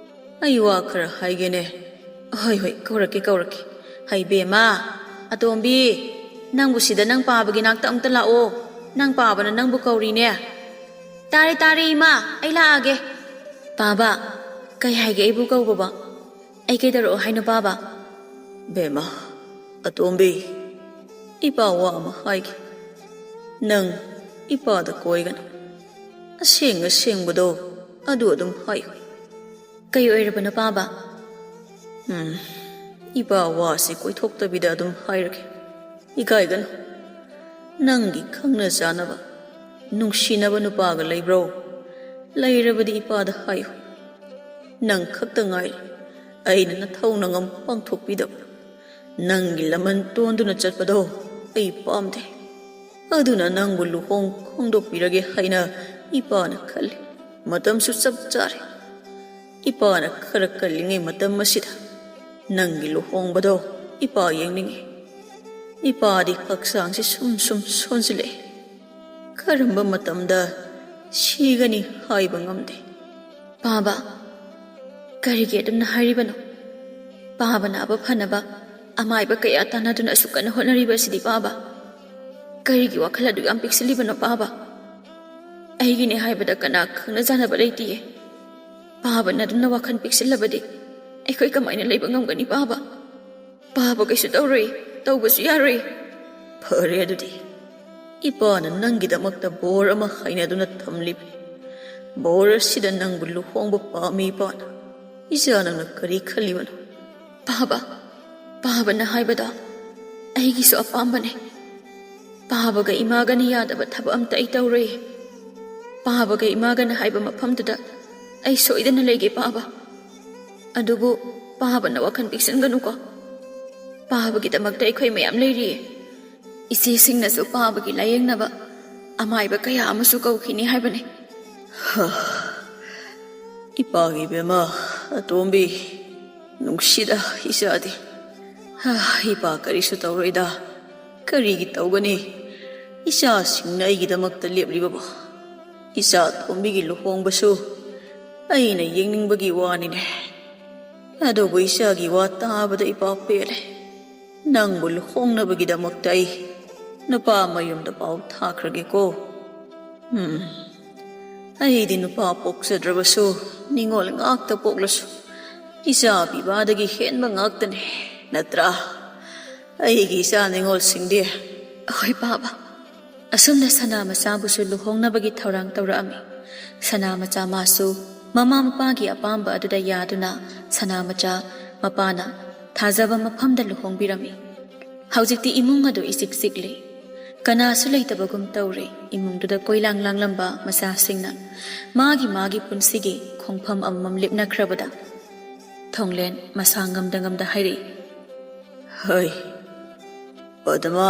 ꯑꯩ ꯋꯥ ꯈꯔ ꯍꯥꯏꯒꯦꯅꯦ꯫" "ꯍꯣꯏ, ꯍꯣꯏ, ꯀꯧꯔꯛꯀꯦ, ꯀꯧꯔꯛꯀꯦ꯫ ꯍꯩ ꯕꯦꯝꯃ, ꯑꯇꯣꯝꯕꯤ, ꯅꯪꯕꯨ ꯁꯤꯗ ꯅꯪ ꯄꯥꯕꯒꯤ ꯅꯥꯛꯇ ꯑꯝꯇ ꯂꯥꯛꯑꯣ꯫ ꯅꯪ ꯄꯥꯕꯅ ꯅꯪꯕꯨ ꯀꯧꯔꯤꯅꯦ꯫" "ꯇꯥꯔꯦ, ꯇꯥꯔꯦ, ꯏꯃꯥ, ꯑꯩ ꯂꯥꯛꯑꯒꯦ꯫" "ꯄꯥꯕ, ꯀꯩ ꯍꯥꯏꯒꯦ ꯑꯩꯕꯨ ꯀꯧꯕꯕꯣ? ꯑꯩ ꯀꯩꯗꯧꯔꯛꯑꯣ ꯍꯥꯏꯅꯣ ꯄꯥꯕ?" "ꯕꯦꯝꯃ, ꯑꯇꯣꯝꯕꯤ, ꯏꯄꯥ ꯋꯥ ꯑꯃ ꯍꯥꯏꯒꯦ꯫ ꯅꯪ ꯏꯄꯥꯗ ꯀꯣꯏꯒꯅꯨ꯫ ꯑꯁꯦꯡ ꯑꯁꯦꯡꯕꯗꯣ ꯑꯗꯨ ꯑꯗꯨꯝ ꯍꯥꯏꯌꯨ꯫" "ꯀꯩ ꯑꯣꯏꯔꯕꯅꯣ ꯄꯥꯕ?" "ꯎꯝ, ꯏꯄꯥ ꯋꯥꯁꯤ ꯀꯣꯏꯊꯣꯛꯇꯕꯤꯗ ꯑꯗꯨꯝ ꯍꯥꯏꯔꯒꯦ꯫ ꯏꯀꯥꯏꯒꯅꯨ꯫ ꯅꯪꯒꯤ ꯈꯪꯅ ꯆꯥꯅꯕ, ꯅꯨꯡꯁꯤꯅꯕ ꯅꯨꯄꯥꯒ ꯂꯩꯕ꯭ꯔꯣ?" ꯂꯩꯔꯕꯗꯤ ꯏꯄꯥꯗ ꯍꯥꯏꯌꯨ꯫ ꯅꯪ ꯈꯛꯇ ꯉꯥꯏꯔꯦ ꯑꯩꯅ ꯅꯊꯧꯅꯉꯝ ꯄꯥꯡꯊꯣꯛꯄꯤꯗꯕ꯫ ꯅꯪꯒꯤ ꯂꯃꯟ ꯇꯣꯟꯗꯨꯅ ꯆꯠꯄꯗꯣ ꯑꯩ ꯄꯥꯝꯗꯦ꯫ ꯑꯗꯨꯅ ꯅꯪꯕꯨ ꯂꯨꯍꯣꯡ ꯈꯣꯡꯗꯣꯛꯄꯤꯔꯒꯦ ꯍꯥꯏꯅ ꯏꯄꯥꯅ ꯈꯜꯂꯤ꯫ ꯃꯇꯝꯁꯨ ꯆꯞ ꯆꯥꯔꯦ꯫ ꯏꯄꯥꯅ ꯈꯔ ꯀꯜꯂꯤꯉꯩ ꯃꯇꯝ ꯑꯁꯤꯗ ꯅꯪꯒꯤ ꯂꯨꯍꯣꯡꯕꯗꯣ ꯏꯄꯥ ꯌꯦꯡꯅꯤꯡꯉꯤ꯫ ꯏꯄꯥꯗꯤ ꯍꯛꯆꯥꯡꯁꯤ ꯁꯨꯝ ꯁꯨꯝ ꯁꯣꯟꯖꯤꯜꯂꯛꯑꯦ꯫ ꯀꯔꯝꯕ ꯃꯇꯝꯗ ꯁꯤꯒꯅꯤ ꯍꯥꯏꯕ ꯉꯝꯗꯦ꯫ ꯄꯥꯕ, ꯀꯔꯤꯒꯤ ꯑꯗꯨꯝꯅ ꯍꯥꯏꯔꯤꯕꯅꯣ? ꯄꯥꯕ ꯅꯥꯕ ꯐꯅꯕ ꯑꯃꯥꯏꯕ ꯀꯌꯥ ꯇꯥꯟꯅꯗꯨꯅ ꯑꯁꯨꯛ ꯀꯟꯅ ꯍꯣꯠꯅꯔꯤꯕ ꯑꯁꯤꯗꯤ ꯄꯥꯕ, ꯀꯔꯤꯒꯤ ꯋꯥꯈꯜ ꯑꯗꯨ ꯌꯥꯝ ꯄꯤꯛꯁꯤꯜꯂꯤꯕꯅꯣ ꯄꯥꯕ? ꯑꯩꯒꯤꯅꯦ ꯍꯥꯏꯕꯗ ꯀꯅꯥ ꯈꯪꯅ ꯆꯥꯟꯅꯕ ꯂꯩꯇꯤꯌꯦ꯫ ꯄꯥꯕꯅ ꯑꯗꯨꯝꯅ ꯋꯥꯈꯜ ꯄꯤꯛꯁꯤꯜꯂꯕꯗꯤ ꯑꯩꯈꯣꯏ ꯀꯃꯥꯏꯅ ꯂꯩꯕ ꯉꯝꯒꯅꯤ ꯄꯥꯕ? ꯄꯥꯕ ꯀꯩꯁꯨ ꯇꯧꯔꯣꯏ, ꯇꯧꯕꯁꯨ ꯌꯥꯔꯣꯏ꯫ ꯐꯔꯦ ꯑꯗꯨꯗꯤ, ꯏꯄꯥꯅ ꯅꯪꯒꯤꯗꯃꯛꯇ ꯕꯣꯔ ꯑꯃ ꯍꯥꯏꯅꯗꯨꯅ ꯊꯝꯂꯤꯕꯅꯤ꯫ ꯕꯣꯔ ꯑꯁꯤꯗ ꯅꯪꯕꯨ ꯂꯨꯍꯣꯡꯕ ꯄꯥꯝꯃꯤ ꯏꯄꯥꯅ꯫ ꯏꯆꯥ, ꯅꯪꯅ ꯀꯔꯤ ꯈꯜꯂꯤꯕꯅꯣ? ꯄꯥꯕ, ꯄꯥꯕꯅ ꯍꯥꯏꯕꯗꯣ ꯑꯩꯒꯤꯁꯨ ꯑꯄꯥꯝꯕꯅꯦ꯫ ꯄꯥꯕꯒ ꯏꯃꯥꯒꯅ ꯌꯥꯗꯕ ꯊꯕꯛ ꯑꯝꯇ ꯑꯩ ꯇꯧꯔꯣꯏ꯫ ꯄꯥꯕꯒ ꯏꯃꯥꯒꯅ ꯍꯥꯏꯕ ꯃꯐꯝꯗꯨꯗ ꯑꯩ ꯁꯣꯏꯗꯅ ꯂꯩꯒꯦ ꯄꯥꯕ꯫ ꯑꯗꯨꯕꯨ ꯄꯥꯕꯅ ꯋꯥꯈꯜ ꯄꯤꯛꯁꯤꯟꯒꯅꯨꯀꯣ꯫ ꯄꯥꯕꯒꯤꯗꯃꯛꯇ ꯑꯩꯈꯣꯏ ꯃꯌꯥꯝ ꯂꯩꯔꯤꯌꯦ꯫ ꯏꯆꯦꯁꯤꯡꯅꯁꯨ ꯄꯥꯕꯒꯤ ꯂꯥꯌꯦꯡꯅꯕ ꯑꯃꯥꯏꯕ ꯀꯌꯥ ꯑꯃꯁꯨ ꯀꯧꯈꯤꯅꯤ ꯍꯥꯏꯕꯅꯤ꯫ ꯍꯥ, ꯏꯄꯥꯒꯤ ꯏꯕꯦꯝꯃ, ꯑꯇꯣꯝꯕꯤ, ꯅꯨꯡꯁꯤꯗ ꯏꯆꯥꯗꯤ꯫ ꯍꯥ, ꯏꯄꯥ ꯀꯔꯤꯁꯨ ꯇꯧꯔꯣꯏꯗ꯫ ꯀꯔꯤꯒꯤ ꯇꯧꯒꯅꯤ? ꯏꯆꯥꯁꯤꯡꯅ ꯑꯩꯒꯤꯗꯃꯛꯇ ꯂꯦꯞꯂꯤꯕꯕꯨ꯫ ꯏꯆꯥ ꯑꯇꯣꯝꯕꯤꯒꯤ ꯂꯨꯍꯣꯡꯕꯁꯨ ꯑꯩꯅ ꯌꯦꯡꯅꯤꯡꯕꯒꯤ ꯋꯥꯅꯤꯅꯦ꯫ ꯑꯗꯨꯕꯨ ꯏꯆꯥꯒꯤ ꯋꯥ ꯇꯥꯕꯗ ꯏꯄꯥ ꯄꯦꯜꯂꯦ꯫ ꯅꯪꯕꯨ ꯂꯨꯍꯣꯡꯅꯕꯒꯤꯗꯃꯛꯇ ꯑꯩ ꯅꯨꯄꯥ ꯃꯌꯨꯝꯗ ꯄꯥꯎ ꯊꯥꯈ꯭ꯔꯒꯦꯀꯣ꯫ ꯎꯝ, ꯑꯩꯗꯤ ꯅꯨꯄꯥ ꯄꯣꯛꯆꯗ꯭ꯔꯕꯁꯨ, ꯅꯤꯉꯣꯜ ꯉꯥꯛꯇ ꯄꯣꯛꯂꯁꯨ, ꯏꯆꯥ ꯄꯤꯕꯗꯒꯤ ꯍꯦꯟꯕ ꯉꯥꯛꯇꯅꯦ, ꯅꯠꯇ꯭ꯔꯥ? ꯑꯩꯒꯤ ꯏꯆꯥ ꯅꯤꯉꯣꯜꯁꯤꯡꯗꯤ꯫ ꯑꯍꯣꯏ ꯄꯥꯕ꯫ ꯑꯁꯨꯝꯅ ꯁꯅꯥ ꯃꯆꯥꯕꯨꯁꯨ ꯂꯨꯍꯣꯡꯅꯕꯒꯤ ꯊꯧꯔꯥꯡ ꯇꯧꯔꯛꯑꯝꯃꯤ꯫ ꯁꯅꯥ ꯃꯆꯥ ꯃꯥꯁꯨ ꯃꯃꯥ ꯃꯄꯥꯒꯤ ꯑꯄꯥꯝꯕ ꯑꯗꯨꯗ ꯌꯥꯗꯨꯅ ꯁꯅꯥ ꯃꯆꯥ ꯃꯄꯥꯅ ꯊꯥꯖꯕ ꯃꯐꯝꯗ ꯂꯨꯍꯣꯡꯕꯤꯔꯝꯃꯤ꯫ ꯍꯧꯖꯤꯛꯇꯤ ꯏꯃꯨꯡ ꯑꯗꯨ ꯏꯆꯤꯛ ꯆꯤꯛꯂꯤ꯫ ꯀꯅꯥꯁꯨ ꯂꯩꯇꯕꯒꯨꯝ ꯇꯧꯔꯦ ꯏꯃꯨꯡꯗꯨꯗ ꯀꯣꯏꯂꯥꯡ ꯂꯥꯡꯂꯝꯕ ꯃꯆꯥꯁꯤꯡꯅ꯫ ꯃꯥꯒꯤ ꯃꯥꯒꯤ ꯄꯨꯟꯁꯤꯒꯤ ꯈꯣꯡꯐꯝ ꯑꯃꯃꯝ ꯂꯦꯞꯅꯈ꯭ꯔꯕꯗ ꯊꯣꯡꯂꯦꯟ ꯃꯁꯥ ꯉꯝꯗ ꯉꯝꯗ ꯍꯥꯏꯔꯛꯏ, "ꯍꯩ, ꯄꯗꯃꯥ,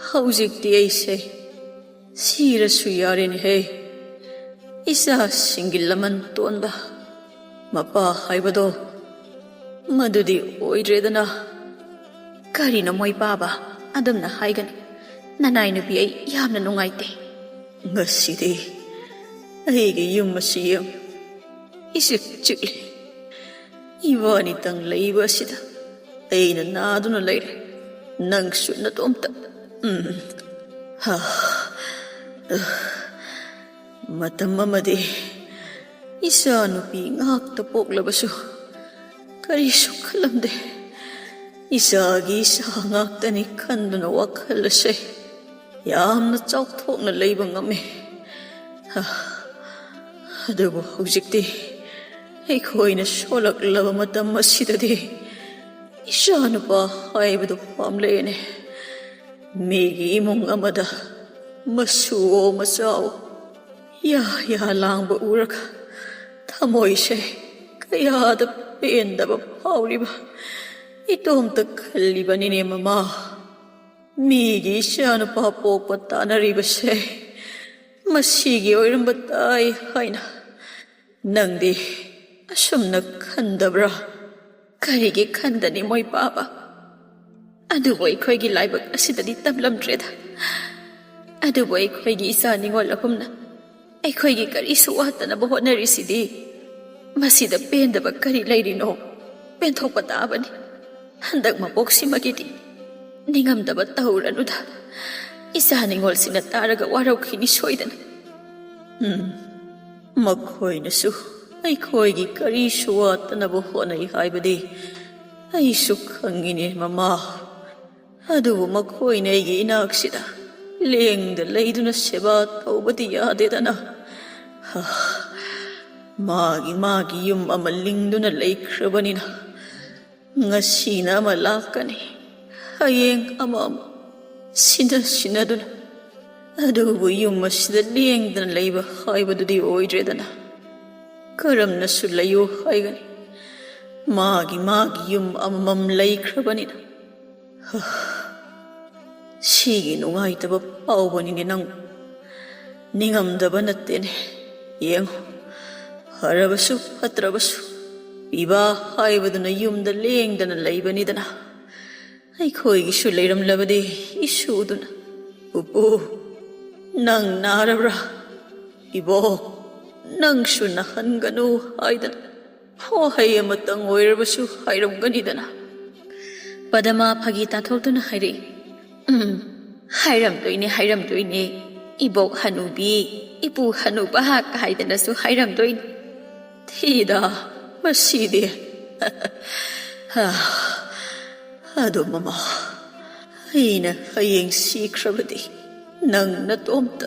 ꯍꯧꯖꯤꯛꯇꯤ ꯑꯩꯁꯦ ꯁꯤꯔꯁꯨ ꯌꯥꯔꯦꯅꯦꯍꯦ꯫ ꯏꯆꯥꯁꯤꯡꯒꯤ ꯂꯃꯟ ꯇꯣꯟꯕ ꯃꯄꯥ ꯍꯥꯏꯕꯗꯣ ꯃꯗꯨꯗꯤ ꯑꯣꯏꯗ꯭ꯔꯦꯗꯅ꯫" "ꯀꯔꯤꯅꯣ ꯃꯣꯏ ꯄꯥꯕ ꯑꯗꯨꯝꯅ ꯍꯥꯏꯒꯅꯨ? ꯅꯅꯥꯏ ꯅꯨꯄꯤ ꯑꯩ ꯌꯥꯝꯅ ꯅꯨꯡꯉꯥꯏꯇꯦ꯫ ꯉꯁꯤꯗꯤ ꯑꯩꯒꯤ ꯌꯨꯝ ꯑꯁꯤ ꯌꯦꯡꯉꯨ, ꯏꯆꯤꯛ ꯆꯤꯛꯂꯤ꯫ ꯏꯕꯥꯅꯤꯇꯪ ꯂꯩꯕ ꯑꯁꯤꯗ ꯑꯩꯅ ꯅꯥꯗꯨꯅ ꯂꯩꯔꯦ, ꯅꯪꯁꯨ ꯅꯇꯣꯝꯇ꯫ ꯎꯝ, ꯍꯥ, ꯑ, ꯃꯇꯝ ꯑꯃꯗꯤ ꯏꯆꯥ ꯅꯨꯄꯤ ꯉꯥꯛꯇ ꯄꯣꯛꯂꯕꯁꯨ ꯀꯔꯤꯁꯨ ꯈꯜꯂꯝꯗꯦ꯫ ꯏꯆꯥꯒꯤ ꯏꯆꯥ ꯉꯥꯛꯇꯅꯤ ꯈꯟꯗꯨꯅ ꯋꯥꯈꯜ ꯑꯁꯦ ꯌꯥꯝꯅ ꯆꯥꯎꯊꯣꯛꯅ ꯂꯩꯕ ꯉꯝꯃꯤ꯫ ꯑ, ꯑꯗꯨꯕꯨ ꯍꯧꯖꯤꯛꯇꯤ ꯑꯩꯈꯣꯏꯅ ꯁꯣꯜꯂꯛꯂꯕ ꯃꯇꯝ ꯑꯁꯤꯗꯗꯤ ꯏꯆꯥꯅꯨꯄꯥ ꯍꯥꯏꯕꯗꯨ ꯄꯥꯝꯂꯛꯑꯦꯅꯦ꯫ ꯃꯤꯒꯤ ꯏꯃꯨꯡ ꯑꯃꯗ ꯃꯁꯨꯋꯣ ꯃꯆꯥꯋꯣ ꯌꯥ ꯌꯥ ꯂꯥꯡꯕ ꯎꯔꯒ ꯊꯃꯣꯏꯁꯦ ꯀꯌꯥꯗ ꯄꯦꯟꯗꯕ ꯐꯥꯎꯔꯤꯕ ꯏꯇꯣꯝꯇ ꯈꯜꯂꯤꯕꯅꯤꯅꯦ ꯃꯃꯥ꯫ ꯃꯤꯒꯤ ꯏꯆꯥꯅꯨꯄꯥ ꯄꯣꯛꯄ ꯇꯥꯅꯔꯤꯕꯁꯦ ꯃꯁꯤꯒꯤ ꯑꯣꯏꯔꯝꯕ ꯇꯥꯏ ꯍꯥꯏꯅ ꯅꯪꯗꯤ ꯑꯁꯨꯝꯅ ꯈꯟꯗꯕ꯭ꯔꯥ?" "ꯀꯔꯤꯒꯤ ꯈꯟꯗꯅꯤ ꯃꯣꯏ ꯄꯥꯕ? ꯑꯗꯨꯕꯨ ꯑꯩꯈꯣꯏꯒꯤ ꯂꯥꯏꯕꯛ ꯑꯁꯤꯗꯗꯤ ꯇꯝꯂꯝꯗ꯭ꯔꯦꯗ꯫ ꯑꯗꯨꯕꯨ ꯑꯩꯈꯣꯏꯒꯤ ꯏꯆꯥ ꯅꯤꯉꯣꯜ ꯑꯍꯨꯝꯅ ꯑꯩꯈꯣꯏꯒꯤ ꯀꯔꯤꯁꯨ ꯋꯥꯠꯇꯅꯕ ꯍꯣꯠꯅꯔꯤꯁꯤꯗꯤ꯫ ꯃꯁꯤꯗ ꯄꯦꯟꯗꯕ ꯀꯔꯤ ꯂꯩꯔꯤꯅꯣ? ꯄꯦꯟꯊꯣꯛꯄ ꯇꯥꯕꯅꯤ꯫ ꯍꯟꯗꯛ ꯃꯄꯣꯛꯁꯤꯃꯒꯤꯗꯤ ꯅꯤꯡꯉꯝꯗꯕ ꯇꯧꯔꯅꯨꯗ꯫ ꯏꯆꯥ ꯅꯤꯉꯣꯜꯁꯤꯡꯅ ꯇꯥꯔꯒ ꯋꯥꯔꯧꯈꯤꯅꯤ ꯁꯣꯏꯗꯅ꯫" ꯎꯝ, ꯃꯈꯣꯏꯅꯁꯨ ꯑꯩꯈꯣꯏꯒꯤ ꯀꯔꯤꯁꯨ ꯋꯥꯠꯇꯅꯕ ꯍꯣꯠꯅꯩ ꯍꯥꯏꯕꯗꯤ ꯑꯩꯁꯨ ꯈꯪꯉꯤꯅꯦ ꯃꯃꯥ꯫ ꯑꯗꯨꯕꯨ ꯃꯈꯣꯏꯅ ꯑꯩꯒꯤ ꯏꯅꯥꯛꯁꯤꯗ ꯂꯦꯡꯗ ꯂꯩꯗꯨꯅ ꯁꯦꯕꯥ ꯇꯧꯕꯗꯤ ꯌꯥꯗꯦꯗꯅ꯫ ꯍꯥ, ꯃꯥꯒꯤ ꯃꯥꯒꯤ ꯌꯨꯝ ꯑꯃ ꯂꯤꯡꯗꯨꯅ ꯂꯩꯈ꯭ꯔꯕꯅꯤꯅ ꯉꯁꯤꯅ ꯑꯃ ꯂꯥꯛꯀꯅꯤ, ꯍꯌꯦꯡ ꯑꯃ ꯑꯃ꯫ ꯁꯤꯟꯅ ꯁꯤꯟꯅꯗꯨꯅ꯫ ꯑꯗꯨꯕꯨ ꯌꯨꯝ ꯑꯁꯤꯗ ꯂꯦꯡꯗꯅ ꯂꯩꯕ ꯍꯥꯏꯕꯗꯨꯗꯤ ꯑꯣꯏꯗ꯭ꯔꯦꯗꯅ꯫ ꯀꯔꯝꯅꯁꯨ ꯂꯩꯌꯨ ꯍꯥꯏꯒꯅꯤ? ꯃꯥꯒꯤ ꯃꯥꯒꯤ ꯌꯨꯝ ꯑꯃꯃꯝ ꯂꯩꯈ꯭ꯔꯕꯅꯤꯅ꯫ ꯍ, ꯁꯤꯒꯤ ꯅꯨꯡꯉꯥꯏꯇꯕ ꯐꯥꯎꯕꯅꯤꯅꯦ ꯅꯪ꯫ ꯅꯤꯡꯉꯝꯗꯕ ꯅꯠꯇꯦꯅꯦ꯫ ꯌꯦꯡꯉꯨ, ꯐꯔꯕꯁꯨ ꯐꯠꯇ꯭ꯔꯕꯁꯨ, ꯄꯤꯕꯥ ꯍꯥꯏꯕꯗꯨꯅ ꯌꯨꯝꯗ ꯂꯦꯡꯗꯅ ꯂꯩꯕꯅꯤꯗꯅ꯫ ꯑꯩꯈꯣꯏꯒꯤꯁꯨ ꯂꯩꯔꯝꯂꯕꯗꯤ ꯏꯁꯨꯗꯨꯅ, "ꯄꯨꯄꯨ, ꯅꯪ ꯅꯥꯔꯕ꯭ꯔꯥ? ꯏꯕꯣꯛ, ꯅꯪꯁꯨ ꯅꯥꯍꯟꯒꯅꯨ" ꯍꯥꯏꯗꯅ ꯋꯥꯍꯩ ꯑꯃꯇꯪ ꯑꯣꯏꯔꯕꯁꯨ ꯍꯥꯏꯔꯝꯒꯅꯤꯗꯅ꯫ ꯄꯗꯃꯥ ꯐꯥꯒꯤ ꯇꯥꯊꯣꯛꯇꯨꯅ ꯍꯥꯏꯔꯛꯏ, "ꯎꯝ, ꯍꯥꯏꯔꯝꯗꯣꯏꯅꯦ, ꯍꯥꯏꯔꯝꯗꯣꯏꯅꯦ꯫ ꯏꯕꯣꯛ ꯍꯅꯨꯕꯤ, ꯏꯄꯨ ꯍꯅꯨꯕ ꯍꯥꯏꯗꯅꯁꯨ ꯍꯥꯏꯔꯝꯗꯣꯏꯅꯦ꯫ ꯊꯤꯗ, ꯃꯁꯤꯗꯤ꯫" ꯑꯗꯣ ꯃꯃꯥ, ꯑꯩꯅ ꯍꯌꯦꯡ ꯁꯤꯈ꯭ꯔꯕꯗꯤ ꯅꯪ ꯅꯇꯣꯝꯇ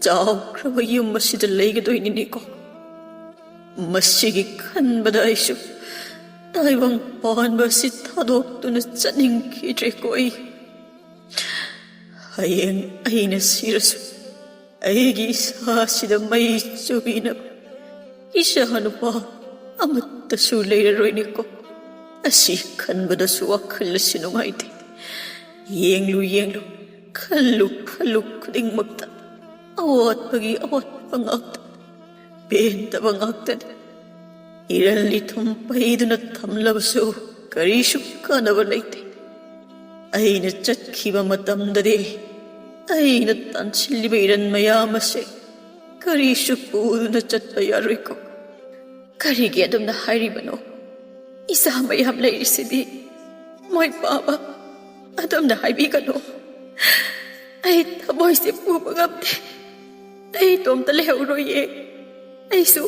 ꯆꯥꯎꯈ꯭ꯔꯕ ꯌꯨꯝ ꯑꯁꯤꯗ ꯂꯩꯒꯗꯣꯏꯅꯤꯅꯦꯀꯣ꯫ ꯃꯁꯤꯒꯤ ꯈꯟꯕꯗ ꯑꯩꯁꯨ ꯇꯥꯏꯕꯪ ꯄꯥꯟꯕ ꯑꯁꯤ ꯊꯥꯗꯣꯛꯇꯨꯅ ꯆꯠꯅꯤꯡꯈꯤꯗ꯭ꯔꯦꯀꯣ ꯑꯩ꯫ ꯍꯌꯦꯡ ꯑꯩꯅ ꯁꯤꯔꯁꯨ ꯑꯩꯒꯤ ꯏꯁꯥꯁꯤꯗ ꯃꯩ ꯆꯨꯕꯤꯅꯕ ꯏꯆꯥ ꯅꯨꯄꯥ ꯑꯃꯠꯇꯁꯨ ꯂꯩꯔꯔꯣꯏꯅꯦꯀꯣ꯫ ꯑꯁꯤ ꯈꯟꯕꯗꯁꯨ ꯋꯥꯈꯜ ꯑꯁꯤ ꯅꯨꯡꯉꯥꯏꯇꯦ꯫ ꯌꯦꯡꯂꯨ, ꯌꯦꯡꯂꯨ, ꯈꯜꯂꯨ, ꯈꯜꯂꯨ ꯈꯨꯗꯤꯡꯃꯛꯇ ꯑꯋꯥꯠꯄꯒꯤ ꯑꯋꯥꯠꯄ ꯉꯥꯛꯇ, ꯄꯦꯟꯗꯕ ꯉꯥꯛꯇꯅꯤ꯫ ꯏꯔꯜ ꯏꯊꯨꯝ ꯄꯩꯗꯨꯅ ꯊꯝꯂꯕꯁꯨ ꯀꯔꯤꯁꯨ ꯀꯥꯟꯅꯕ ꯂꯩꯇꯦ꯫ ꯑꯩꯅ ꯆꯠꯈꯤꯕ ꯃꯇꯝꯗꯗꯤ ꯑꯩꯅ ꯇꯥꯟꯁꯤꯜꯂꯤꯕ ꯏꯔꯟ ꯃꯌꯥꯝ ꯑꯁꯦ ꯀꯔꯤꯁꯨ ꯄꯨꯗꯨꯅ ꯆꯠꯄ ꯌꯥꯔꯣꯏꯀꯣ꯫ ꯀꯔꯤꯒꯤ ꯑꯗꯨꯝꯅ ꯍꯥꯏꯔꯤꯕꯅꯣ? ꯏꯆꯥ ꯃꯌꯥꯝ ꯂꯩꯔꯤꯁꯤꯗꯤ꯫ ꯃꯣꯏ ꯄꯥꯕ ꯑꯗꯨꯝꯅ ꯍꯥꯏꯕꯤꯒꯅꯨ꯫ ꯑꯩ ꯊꯃꯣꯏꯁꯦ ꯄꯨꯕ ꯉꯝꯗꯦ꯫ ꯑꯩ ꯏꯇꯣꯝꯇ ꯂꯩꯍꯧꯔꯣꯏꯌꯦ꯫ ꯑꯩꯁꯨ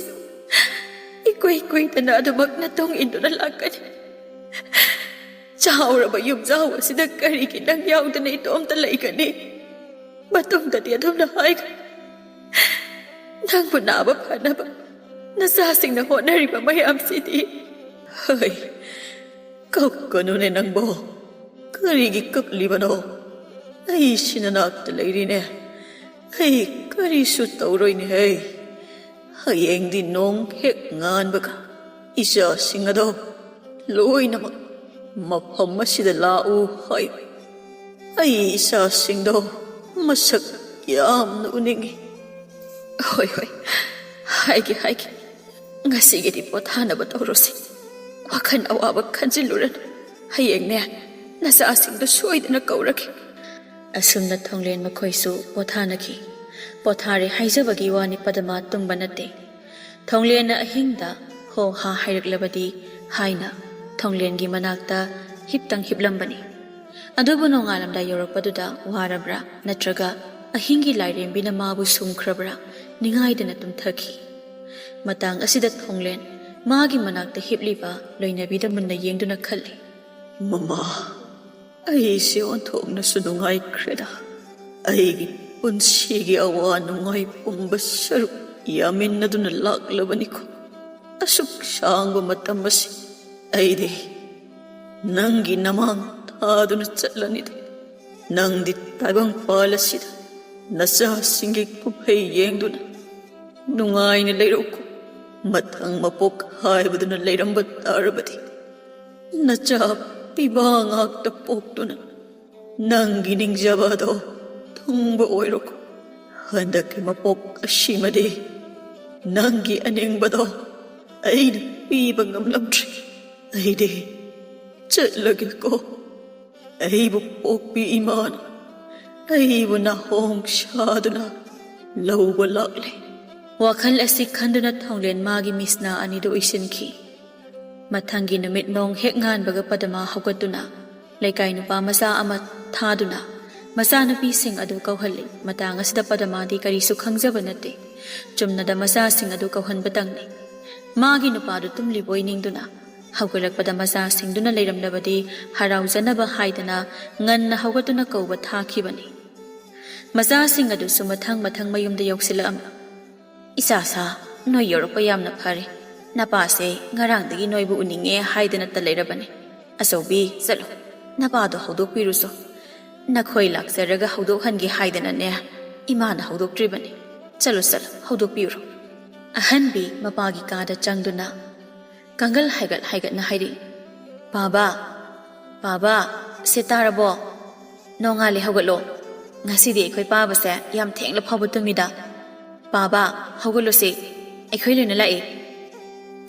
ꯏꯀꯨꯏ ꯀꯨꯏꯗꯅ ꯑꯗꯨꯃꯛ ꯅꯇꯨꯡ ꯏꯟꯗꯨꯅ ꯂꯥꯛꯀꯅꯤ꯫ ꯆꯥꯎꯔꯕ ꯌꯨꯝꯖꯥꯎ ꯑꯁꯤꯗ ꯀꯔꯤꯒꯤ ꯅꯪ ꯌꯥꯎꯗꯅ ꯏꯇꯣꯝꯇ ꯂꯩꯒꯅꯤ? ꯃꯇꯨꯡꯗꯗꯤ ꯑꯗꯨꯝꯅ ꯍꯥꯏꯒꯅꯨ꯫ ꯅꯪꯕꯨ ꯅꯥꯕ ꯐꯅꯕ ꯅꯆꯥꯁꯤꯡꯅ ꯍꯣꯠꯅꯔꯤꯕ ꯃꯌꯥꯝꯁꯤꯗꯤ꯫ ꯍꯩ, ꯀꯞꯀꯅꯨꯅꯦ ꯅꯪꯕꯣ꯫ ꯀꯔꯤꯒꯤ ꯀꯞꯂꯤꯕꯅꯣ? ꯑꯩꯁꯤ ꯅꯅꯥꯛꯇ ꯂꯩꯔꯤꯅꯦ꯫ ꯑꯩ ꯀꯔꯤꯁꯨ ꯇꯧꯔꯣꯏꯅꯦꯍꯦ꯫ ꯍꯌꯦꯡꯗꯤ ꯅꯣꯡ ꯍꯦꯛ ꯉꯥꯟꯕꯒ ꯏꯆꯥꯁꯤꯡ ꯑꯗꯣ ꯂꯣꯏꯅꯃꯛ ꯃꯐꯝ ꯑꯁꯤꯗ ꯂꯥꯛꯎ ꯍꯥꯏꯌꯨ꯫ ꯑꯩ ꯏꯆꯥꯁꯤꯡꯗꯣ ꯃꯁꯛ ꯌꯥꯝꯅ ꯎꯅꯤꯡꯏ꯫ ꯍꯣꯏ, ꯍꯣꯏ, ꯍꯥꯏꯒꯦ, ꯍꯥꯏꯒꯦ꯫ ꯉꯁꯤꯒꯤꯗꯤ ꯄꯣꯊꯥꯅꯕ ꯇꯧꯔꯣꯁꯤ꯫ ꯋꯥꯈꯜ ꯑꯋꯥꯕ ꯈꯟꯖꯤꯜꯂꯨꯔꯅꯨ꯫ ꯍꯌꯦꯡꯅꯦ, ꯅꯆꯥꯁꯤꯡꯗꯣ ꯁꯣꯏꯗꯅ ꯀꯧꯔꯒꯦ꯫ ꯑꯁꯨꯝꯅ ꯊꯣꯡꯂꯦꯟ ꯃꯈꯣꯏꯁꯨ ꯄꯣꯊꯥꯅꯈꯤ꯫ ꯄꯣꯊꯥꯔꯦ ꯍꯥꯏꯖꯕꯒꯤ ꯋꯥꯅꯤ, ꯄꯗꯃꯥ ꯇꯨꯝꯕ ꯅꯠꯇꯦ꯫ ꯊꯣꯡꯂꯦꯟꯅ ꯑꯍꯤꯡꯗ ꯍꯣ ꯍꯥ ꯍꯥꯏꯔꯛꯂꯕꯗꯤ ꯍꯥꯏꯅ ꯊꯣꯡꯂꯦꯟꯒꯤ ꯃꯅꯥꯛꯇ ꯍꯤꯞꯇꯪ ꯍꯤꯞꯂꯝꯕꯅꯤ꯫ ꯑꯗꯨꯕꯨ ꯅꯣꯡꯉꯥꯜꯂꯝꯗꯥꯏ ꯌꯧꯔꯛꯄꯗꯨꯗ ꯋꯥꯔꯕ꯭ꯔꯥ ꯅꯠꯇ꯭ꯔꯒ ꯑꯍꯤꯡꯒꯤ ꯂꯥꯏꯔꯦꯝꯕꯤꯅ ꯃꯥꯕꯨ ꯁꯨꯝꯈ꯭ꯔꯕ꯭ꯔꯥ ꯅꯤꯡꯉꯥꯏꯗꯅ ꯇꯨꯝꯊꯈꯤ꯫ ꯃꯇꯥꯡ ꯑꯁꯤꯗ ꯊꯣꯡꯂꯦꯟ ꯃꯥꯒꯤ ꯃꯅꯥꯛꯇ ꯍꯤꯞꯂꯤꯕ ꯂꯣꯏꯅꯕꯤꯗ ꯃꯨꯟꯅ ꯌꯦꯡꯗꯨꯅ ꯈꯜꯂꯤ꯫ ꯃꯃꯥ, ꯑꯩꯁꯦ ꯑꯣꯟꯊꯣꯛꯅꯁꯨ ꯅꯨꯡꯉꯥꯏꯈ꯭ꯔꯦꯗ꯫ ꯑꯩꯒꯤ ꯄꯨꯟꯁꯤꯒꯤ ꯑꯋꯥ ꯅꯨꯡꯉꯥꯏ ꯄꯨꯝꯕ ꯁꯔꯨꯛ ꯌꯥꯃꯤꯟꯅꯗꯨꯅ ꯂꯥꯛꯂꯕꯅꯤꯀꯣ꯫ ꯑꯁꯨꯛ ꯁꯥꯡꯕ ꯃꯇꯝ ꯑꯁꯤ ꯑꯩꯗꯤ ꯅꯪꯒꯤ ꯅꯃꯥꯡ ꯊꯥꯗꯨꯅ ꯆꯠꯂꯅꯤꯗ꯫ ꯅꯪꯗꯤ ꯇꯥꯏꯕꯪꯄꯥꯜ ꯑꯁꯤꯗ ꯅꯆꯥꯁꯤꯡꯒꯤ ꯀꯨꯝꯍꯩ ꯌꯦꯡꯗꯨꯅ ꯅꯨꯡꯉꯥꯏꯅ ꯂꯩꯔꯛꯎꯀꯣ꯫ ꯃꯊꯪ ꯃꯄꯣꯛ ꯍꯥꯏꯕꯗꯨꯅ ꯂꯩꯔꯝꯕ ꯇꯥꯔꯕꯗꯤ, ꯅꯆꯥ ꯄꯤꯕꯥ ꯉꯥꯛꯇ ꯄꯣꯛꯇꯨꯅ ꯅꯪꯒꯤ ꯅꯤꯡꯖꯕ ꯑꯗꯣ ꯊꯨꯡꯕ ꯑꯣꯏꯔꯣꯀꯣ꯫ ꯍꯟꯗꯛꯀꯤ ꯃꯄꯣꯛ ꯑꯁꯤꯃꯗꯤ ꯅꯪꯒꯤ ꯑꯅꯤꯡꯕꯗꯣ ꯑꯩꯅ ꯄꯤꯕ ꯉꯝꯂꯝꯗ꯭ꯔꯦ꯫ ꯑꯩꯗꯤ ꯆꯠꯂꯒꯦꯀꯣ꯫ ꯑꯩꯕꯨ ꯄꯣꯛꯄꯤ ꯏꯃꯥꯅ ꯑꯩꯕꯨ ꯅꯥꯍꯣꯡ ꯁꯥꯗꯨꯅ ꯂꯧꯕ ꯂꯥꯛꯂꯦ꯫ ꯋꯥꯈꯜ ꯑꯁꯤ ꯈꯟꯗꯨꯅ ꯊꯣꯡꯂꯦꯟ ꯃꯥꯒꯤ ꯃꯤꯠꯁꯅꯥ ꯑꯅꯤꯗꯨ ꯎꯏꯁꯤꯟꯈꯤ꯫ ꯃꯊꯪꯒꯤ ꯅꯨꯃꯤꯠ ꯅꯣꯡ ꯍꯦꯛ ꯉꯥꯟꯕꯒ ꯄꯗꯃꯥ ꯍꯧꯒꯠꯇꯨꯅ ꯂꯩꯀꯥꯏ ꯅꯨꯄꯥ ꯃꯆꯥ ꯑꯃ ꯊꯥꯗꯨꯅ ꯃꯆꯥꯅꯨꯄꯤꯁꯤꯡ ꯑꯗꯨ ꯀꯧꯍꯜꯂꯤ꯫ ꯃꯇꯥꯡ ꯑꯁꯤꯗ ꯄꯗꯃꯥꯗꯤ ꯀꯔꯤꯁꯨ ꯈꯪꯖꯕ ꯅꯠꯇꯦ꯫ ꯆꯨꯝꯅꯗ ꯃꯆꯥꯁꯤꯡ ꯑꯗꯨ ꯀꯧꯍꯟꯕꯇꯪꯅꯤ꯫ ꯃꯥꯒꯤ ꯅꯨꯄꯥꯗꯨ ꯇꯨꯝꯂꯤꯕꯣꯏ ꯅꯤꯡꯗꯨꯅ ꯍꯧꯒꯠꯂꯛꯄꯗ ꯃꯆꯥꯁꯤꯡꯗꯨꯅ ꯂꯩꯔꯝꯂꯕꯗꯤ ꯍꯔꯥꯎꯖꯅꯕ ꯍꯥꯏꯗꯅ ꯉꯟꯅ ꯍꯧꯒꯠꯇꯨꯅ ꯀꯧꯕ ꯊꯥꯈꯤꯕꯅꯤ꯫ ꯃꯆꯥꯁꯤꯡ ꯑꯗꯨꯁꯨ ꯃꯊꯪ ꯃꯊꯪ ꯃꯌꯨꯝꯗ ꯌꯧꯁꯤꯜꯂꯛꯑꯝꯃꯤ꯫ "ꯏꯆꯥ ꯁꯥ, ꯅꯣꯏ ꯌꯧꯔꯛꯄ ꯌꯥꯝꯅ ꯐꯔꯦ꯫ ꯅꯄꯥꯁꯦ ꯉꯔꯥꯡꯗꯒꯤ ꯅꯣꯏꯕꯨ ꯎꯅꯤꯡꯉꯦ ꯍꯥꯏꯗꯅꯇ ꯂꯩꯔꯕꯅꯤ꯫ ꯑꯆꯧꯕꯤ, ꯆꯠꯂꯣ, ꯅꯄꯥꯗꯣ ꯍꯧꯗꯣꯛꯄꯤꯔꯨꯆꯣ꯫ ꯅꯈꯣꯏ ꯂꯥꯛꯆꯔꯒ ꯍꯧꯗꯣꯛꯍꯟꯒꯦ ꯍꯥꯏꯗꯅꯅꯦ ꯏꯃꯥꯅ ꯍꯧꯗꯣꯛꯇ꯭ꯔꯤꯕꯅꯤ꯫ ꯆꯠꯂꯨ, ꯆꯠꯂꯨ, ꯍꯧꯗꯣꯛꯄꯤꯔꯣ꯫ ꯑꯍꯟꯕꯤ ꯃꯄꯥꯒꯤ ꯀꯥꯗ ꯆꯪꯗꯨꯅ ꯀꯥꯡꯒꯜ ꯍꯥꯏꯒꯠ ꯍꯥꯏꯒꯠꯅ ꯍꯥꯏꯔꯤ, "ꯄꯥꯕ, ꯄꯥꯕ, ꯁꯦ ꯇꯥꯔꯕꯣ? ꯅꯣꯡꯉꯥꯜꯂꯦ, ꯍꯧꯒꯠꯂꯣ꯫ ꯉꯁꯤꯗꯤ ꯑꯩꯈꯣꯏ ꯄꯥꯕꯁꯦ ꯌꯥꯝ ꯊꯦꯡꯂ ꯐꯥꯎꯕ ꯇꯨꯝꯃꯤꯗ꯫ ꯄꯥꯕ, ꯍꯧꯒꯠꯂꯣꯁꯦ, ꯑꯩꯈꯣꯏ ꯂꯣꯏꯅ ꯂꯥꯛꯑꯦ꯫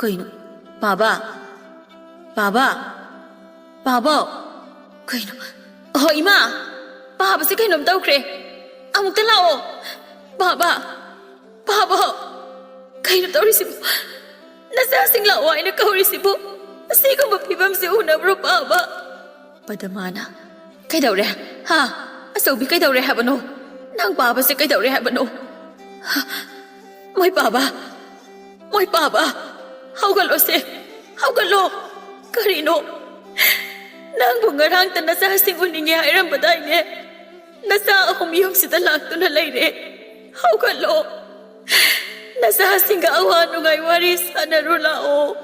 ꯀꯩꯅꯣ? ꯄꯥꯕ, ꯄꯥꯕ, ꯄꯥꯕ, ꯀꯩꯅꯣ? ꯑꯍꯣ, ꯏꯃꯥ, ꯄꯥꯕꯁꯦ ꯀꯩꯅꯣꯝ ꯇꯧꯈ꯭ꯔꯦ꯫ ꯑꯃꯨꯛꯇ ꯂꯥꯛꯑꯣ꯫ ꯄꯥꯕ, ꯄꯥꯕ, ꯀꯩꯅꯣ ꯇꯧꯔꯤꯁꯤꯕꯣ? ꯅꯆꯥꯁꯤꯡ ꯂꯥꯛꯑꯣ ꯍꯥꯏꯅ ꯀꯧꯔꯤꯁꯤꯕꯨ ꯑꯁꯤꯒꯨꯝꯕ ꯐꯤꯕꯝꯁꯦ ꯎꯅꯕ꯭ꯔꯣ, ꯄꯥꯕ?" ꯄꯗꯃꯥꯅ, "ꯀꯩꯗꯧꯔꯦ? ꯍꯥ? ꯑꯆꯧꯕꯤ, ꯀꯩꯗꯧꯔꯦ ꯍꯥꯏꯕꯅꯣ? ꯅꯪ ꯄꯥꯕꯁꯦ ꯀꯩꯗꯧꯔꯦ ꯍꯥꯏꯕꯅꯣ? ꯍꯥ? ꯃꯣꯏ ꯄꯥꯕ, ꯃꯣꯏ ꯄꯥꯕ, ꯍꯧꯒꯠꯂꯣꯁꯦ, ꯍꯧꯒꯠꯂꯣ꯫ ꯀꯔꯤꯅꯣ? ꯅꯪꯕꯨ ꯉꯔꯥꯡꯇ ꯅꯆꯥꯁꯤꯡ ꯎꯅꯤꯡꯉꯦ ꯍꯥꯏꯔꯝꯕꯗꯥꯏꯅꯦ? ꯅꯆꯥ ꯑꯍꯨꯝ ꯌꯨꯝꯁꯤꯗ ꯂꯥꯛꯇꯨꯅ ꯂꯩꯔꯦ꯫ ꯍꯧꯒꯠꯂꯣ꯫ ꯅꯆꯥꯁꯤꯡꯒ ꯑꯋꯥ ꯅꯨꯡꯉꯥꯏ ꯋꯥꯔꯤ ꯁꯥꯟꯅꯔꯨ ꯂꯥꯛꯑꯣ꯫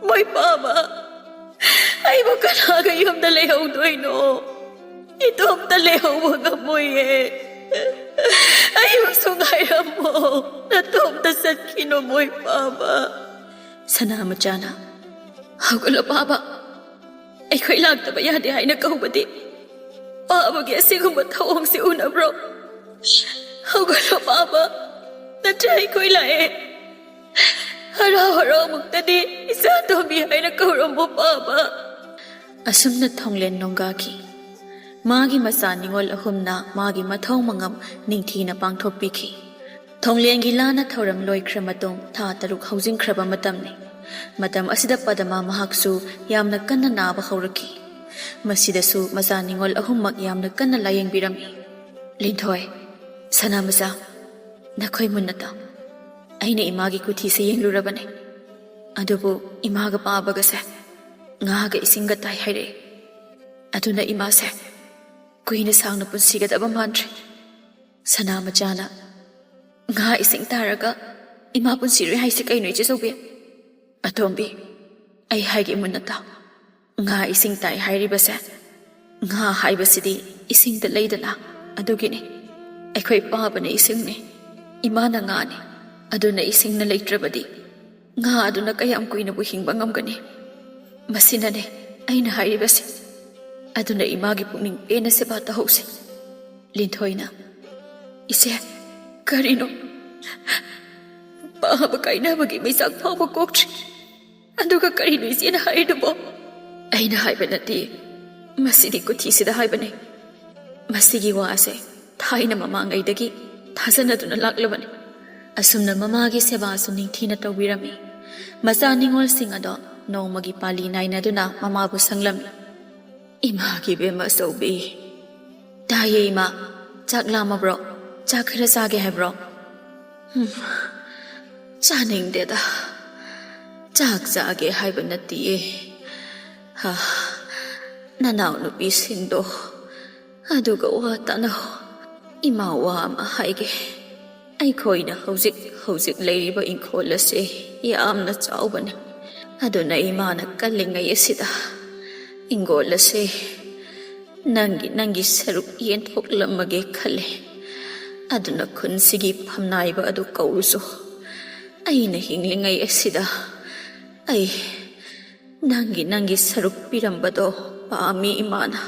ꯃꯣꯏ ꯄꯥꯕ, ꯑꯩꯕꯨ ꯀꯅꯥꯒ ꯌꯨꯝꯗ ꯂꯩꯍꯧꯗꯣꯏꯅꯣ? ꯏꯇꯣꯝꯇ ꯂꯩꯍꯧꯕ ꯉꯝꯃꯣꯏꯌꯦ꯫ ꯑꯩꯕꯨꯁꯨ ꯉꯥꯏꯔꯝꯃꯣ꯫ ꯅꯇꯣꯝꯇ ꯆꯠꯈꯤꯅꯨ, ꯃꯣꯏ ꯄꯥꯕ꯫" ꯁꯅꯥꯃꯆꯥꯅ, "ꯍꯧꯒꯠꯂꯣ ꯄꯥꯕ꯫ ꯑꯩꯈꯣꯏ ꯂꯥꯛꯇꯕ ꯌꯥꯗꯦ ꯍꯥꯏꯅ ꯀꯧꯕꯗꯤ ꯄꯥꯕꯒꯤ ꯑꯁꯤꯒꯨꯝꯕ ꯊꯧꯑꯣꯡꯁꯤ ꯎꯅꯕ꯭ꯔꯣ? ꯍꯧꯒꯠꯂꯣ ꯄꯥꯕ, ꯅꯠꯇ꯭ꯔ ꯑꯩꯈꯣꯏ ꯂꯥꯛꯑꯦ꯫ ꯍꯔꯥꯎ ꯍꯔꯥꯎ ꯑꯃꯨꯛꯇꯗꯤ ꯏꯆꯥ ꯇꯣꯝꯕꯤ ꯍꯥꯏꯅ ꯀꯧꯔꯝꯃꯣ ꯄꯥꯕ꯫" ꯑꯁꯨꯝꯅ ꯊꯣꯡꯂꯦꯟ ꯅꯣꯡꯒꯥꯈꯤ꯫ ꯃꯥꯒꯤ ꯃꯆꯥ ꯅꯤꯉꯣꯜ ꯑꯍꯨꯝꯅ ꯃꯥꯒꯤ ꯃꯊꯧ ꯃꯉꯝ ꯅꯤꯡꯊꯤꯅ ꯄꯥꯡꯊꯣꯛꯄꯤꯈꯤ꯫ ꯊꯣꯡꯂꯦꯟꯒꯤ ꯂꯥꯟꯅ ꯊꯧꯔꯝ ꯂꯣꯏꯈ꯭ꯔ ꯃꯇꯨꯡ ꯊꯥ ꯇꯔꯨꯛ ꯍꯧꯖꯤꯟꯈ꯭ꯔꯕ ꯃꯇꯝꯅꯤ꯫ ꯃꯇꯝ ꯑꯁꯤꯗ ꯄꯗꯃꯥ ꯃꯍꯥꯛꯁꯨ ꯌꯥꯝꯅ ꯀꯟꯅ ꯅꯥꯕ ꯍꯧꯔꯛꯈꯤ꯫ ꯃꯁꯤꯗꯁꯨ ꯃꯆꯥ ꯅꯤꯉꯣꯜ ꯑꯍꯨꯝꯃꯛ ꯌꯥꯝꯅ ꯀꯟꯅ ꯂꯥꯌꯦꯡꯕꯤꯔꯝꯃꯤ꯫ "ꯂꯤꯟꯊꯣꯏ, ꯁꯅꯥꯃꯆꯥ, ꯅꯈꯣꯏ ꯃꯨꯟꯅ ꯇꯥꯎ꯫ ꯑꯩꯅ ꯏꯃꯥꯒꯤ ꯀꯨꯊꯤꯁꯦ ꯌꯦꯡꯂꯨꯔꯕꯅꯦ꯫ ꯑꯗꯨꯕꯨ ꯏꯃꯥꯒ ꯄꯥꯕꯒꯁꯦ ꯉꯥꯒ ꯏꯁꯤꯡꯒ ꯇꯥꯏ ꯍꯥꯏꯔꯛꯑꯦ꯫ ꯑꯗꯨꯅ ꯏꯃꯥꯁꯦ ꯀꯨꯏꯅ ꯁꯥꯡꯅ ꯄꯨꯟꯁꯤꯒꯗꯕ ꯃꯥꯟꯗ꯭ꯔꯦ꯫" ꯁꯅꯥꯃꯆꯥꯅ, "ꯉꯥ ꯏꯁꯤꯡ ꯇꯥꯔꯒ ꯏꯃꯥ ꯄꯨꯟꯁꯤꯔꯣꯏ ꯍꯥꯏꯁꯦ ꯀꯩꯅꯣ, ꯏꯆꯦ ꯆꯧꯕꯤ?" "ꯑꯇꯣꯝꯕꯤ, ꯑꯩ ꯍꯥꯏꯒꯦ ꯃꯨꯟꯅ ꯇꯥꯎ꯫ ꯉꯥ ꯏꯁꯤꯡ ꯇꯥꯏ ꯍꯥꯏꯔꯤꯕꯁꯦ, ꯉꯥ ꯍꯥꯏꯕꯁꯤꯗꯤ ꯏꯁꯤꯡꯗ ꯂꯩꯗꯅ꯫ ꯑꯗꯨꯒꯤꯅꯤ꯫ ꯑꯩꯈꯣꯏ ꯄꯥꯕꯅ ꯏꯁꯤꯡꯅꯤ, ꯏꯃꯥꯅ ꯉꯥꯅꯤ꯫ ꯑꯗꯨꯅ ꯏꯁꯤꯡꯅ ꯂꯩꯇ꯭ꯔꯕꯗꯤ ꯉꯥ ꯑꯗꯨꯅ ꯀꯌꯥꯝ ꯀꯨꯏꯅꯕꯨ ꯍꯤꯡꯕ ꯉꯝꯒꯅꯤ? ꯃꯁꯤꯅꯅꯦ ꯑꯩꯅ ꯍꯥꯏꯔꯤꯕꯁꯦ꯫ ꯑꯗꯨꯅ ꯏꯃꯥꯒꯤ ꯄꯨꯛꯅꯤꯡ ꯄꯦꯟꯅ ꯁꯦꯕꯥ ꯇꯧꯍꯧꯁꯤ꯫ ꯂꯤꯟꯊꯣꯏꯅ, "ꯏꯆꯦ, ꯀꯔꯤꯅꯣ? ꯄꯥꯕ ꯀꯥꯏꯅꯕꯒꯤ ꯃꯩꯆꯥꯛ ꯐꯥꯎꯕ ꯀꯣꯛꯇ꯭ꯔꯤ꯫ ꯑꯗꯨꯒ ꯀꯔꯤꯅꯣ ꯏꯆꯦꯅ ꯍꯥꯏꯔꯤꯗꯨꯕꯣ?" "ꯑꯩꯅ ꯍꯥꯏꯕ ꯅꯠꯇꯦ꯫ ꯃꯁꯤꯗꯤ ꯀꯨꯊꯤꯁꯤꯗ ꯍꯥꯏꯕꯅꯦ꯫ ꯃꯁꯤꯒꯤ ꯋꯥ ꯑꯁꯦ ꯊꯥꯏꯅ ꯃꯃꯥꯡꯉꯩꯗꯒꯤ ꯊꯥꯖꯅꯗꯨꯅ ꯂꯥꯛꯂꯕꯅꯤ꯫" ꯑꯁꯨꯝꯅ ꯃꯃꯥꯒꯤ ꯁꯦꯕꯥꯁꯨ ꯅꯤꯡꯊꯤꯅ ꯇꯧꯕꯤꯔꯝꯃꯤ꯫ ꯃꯆꯥ ꯅꯤꯉꯣꯜꯁꯤꯡ ꯑꯗꯣ ꯅꯣꯡꯃꯒꯤ ꯄꯥꯂꯤ ꯅꯥꯏꯅꯗꯨꯅ ꯃꯃꯥꯕꯨ ꯁꯪꯂꯝꯃꯤ꯫ "ꯏꯃꯥꯒꯤ ꯕꯦꯝꯃ ꯑꯆꯧꯕꯤ꯫" "ꯇꯥꯏꯌꯦ ꯏꯃꯥ꯫ ꯆꯥꯛ ꯂꯥꯝꯃꯕ꯭ꯔꯣ? ꯆꯥꯛ ꯈꯔ ꯆꯥꯒꯦ ꯍꯥꯏꯕ꯭ꯔꯣ?" "ꯎꯝ, ꯆꯥꯅꯤꯡꯗꯦꯗ꯫ ꯆꯥꯛ ꯆꯥꯒꯦ ꯍꯥꯏꯕ ꯅꯠꯇꯤꯌꯦ꯫ ꯍꯥ, ꯅꯅꯥꯎꯅꯨꯄꯤꯁꯤꯡꯗꯣ ꯑꯗꯨꯒ ꯋꯥ ꯇꯥꯅꯧ꯫ ꯏꯃꯥ ꯋꯥ ꯑꯃ ꯍꯥꯏꯒꯦ꯫ ꯑꯩꯈꯣꯏꯅ ꯍꯧꯖꯤꯛ ꯍꯧꯖꯤꯛ ꯂꯩꯔꯤꯕ ꯏꯪꯈꯣꯜ ꯑꯁꯤ ꯌꯥꯝꯅ ꯆꯥꯎꯕꯅꯤ꯫ ꯑꯗꯨꯅ ꯏꯃꯥꯅ ꯀꯜꯂꯤꯉꯩ ꯑꯁꯤꯗ ꯏꯪꯈꯣꯜ ꯑꯁꯤ ꯅꯪꯒꯤ, ꯅꯪꯒꯤ ꯁꯔꯨꯛ ꯌꯦꯟꯊꯣꯛꯂꯝꯃꯒꯦ ꯈꯜꯂꯦ꯫ ꯑꯗꯨꯅ ꯈꯨꯟꯁꯤꯒꯤ ꯐꯝꯅꯥꯏꯕ ꯑꯗꯨ ꯀꯧꯔꯨꯁꯨ꯫ ꯑꯩꯅ ꯍꯤꯡꯂꯤꯉꯩ ꯑꯁꯤꯗ ꯑꯩ ꯅꯪꯒꯤ, ꯅꯪꯒꯤ ꯁꯔꯨꯛ ꯄꯤꯔꯝꯕꯗꯣ ꯄꯥꯝꯃꯤ ꯏꯃꯥꯅ꯫"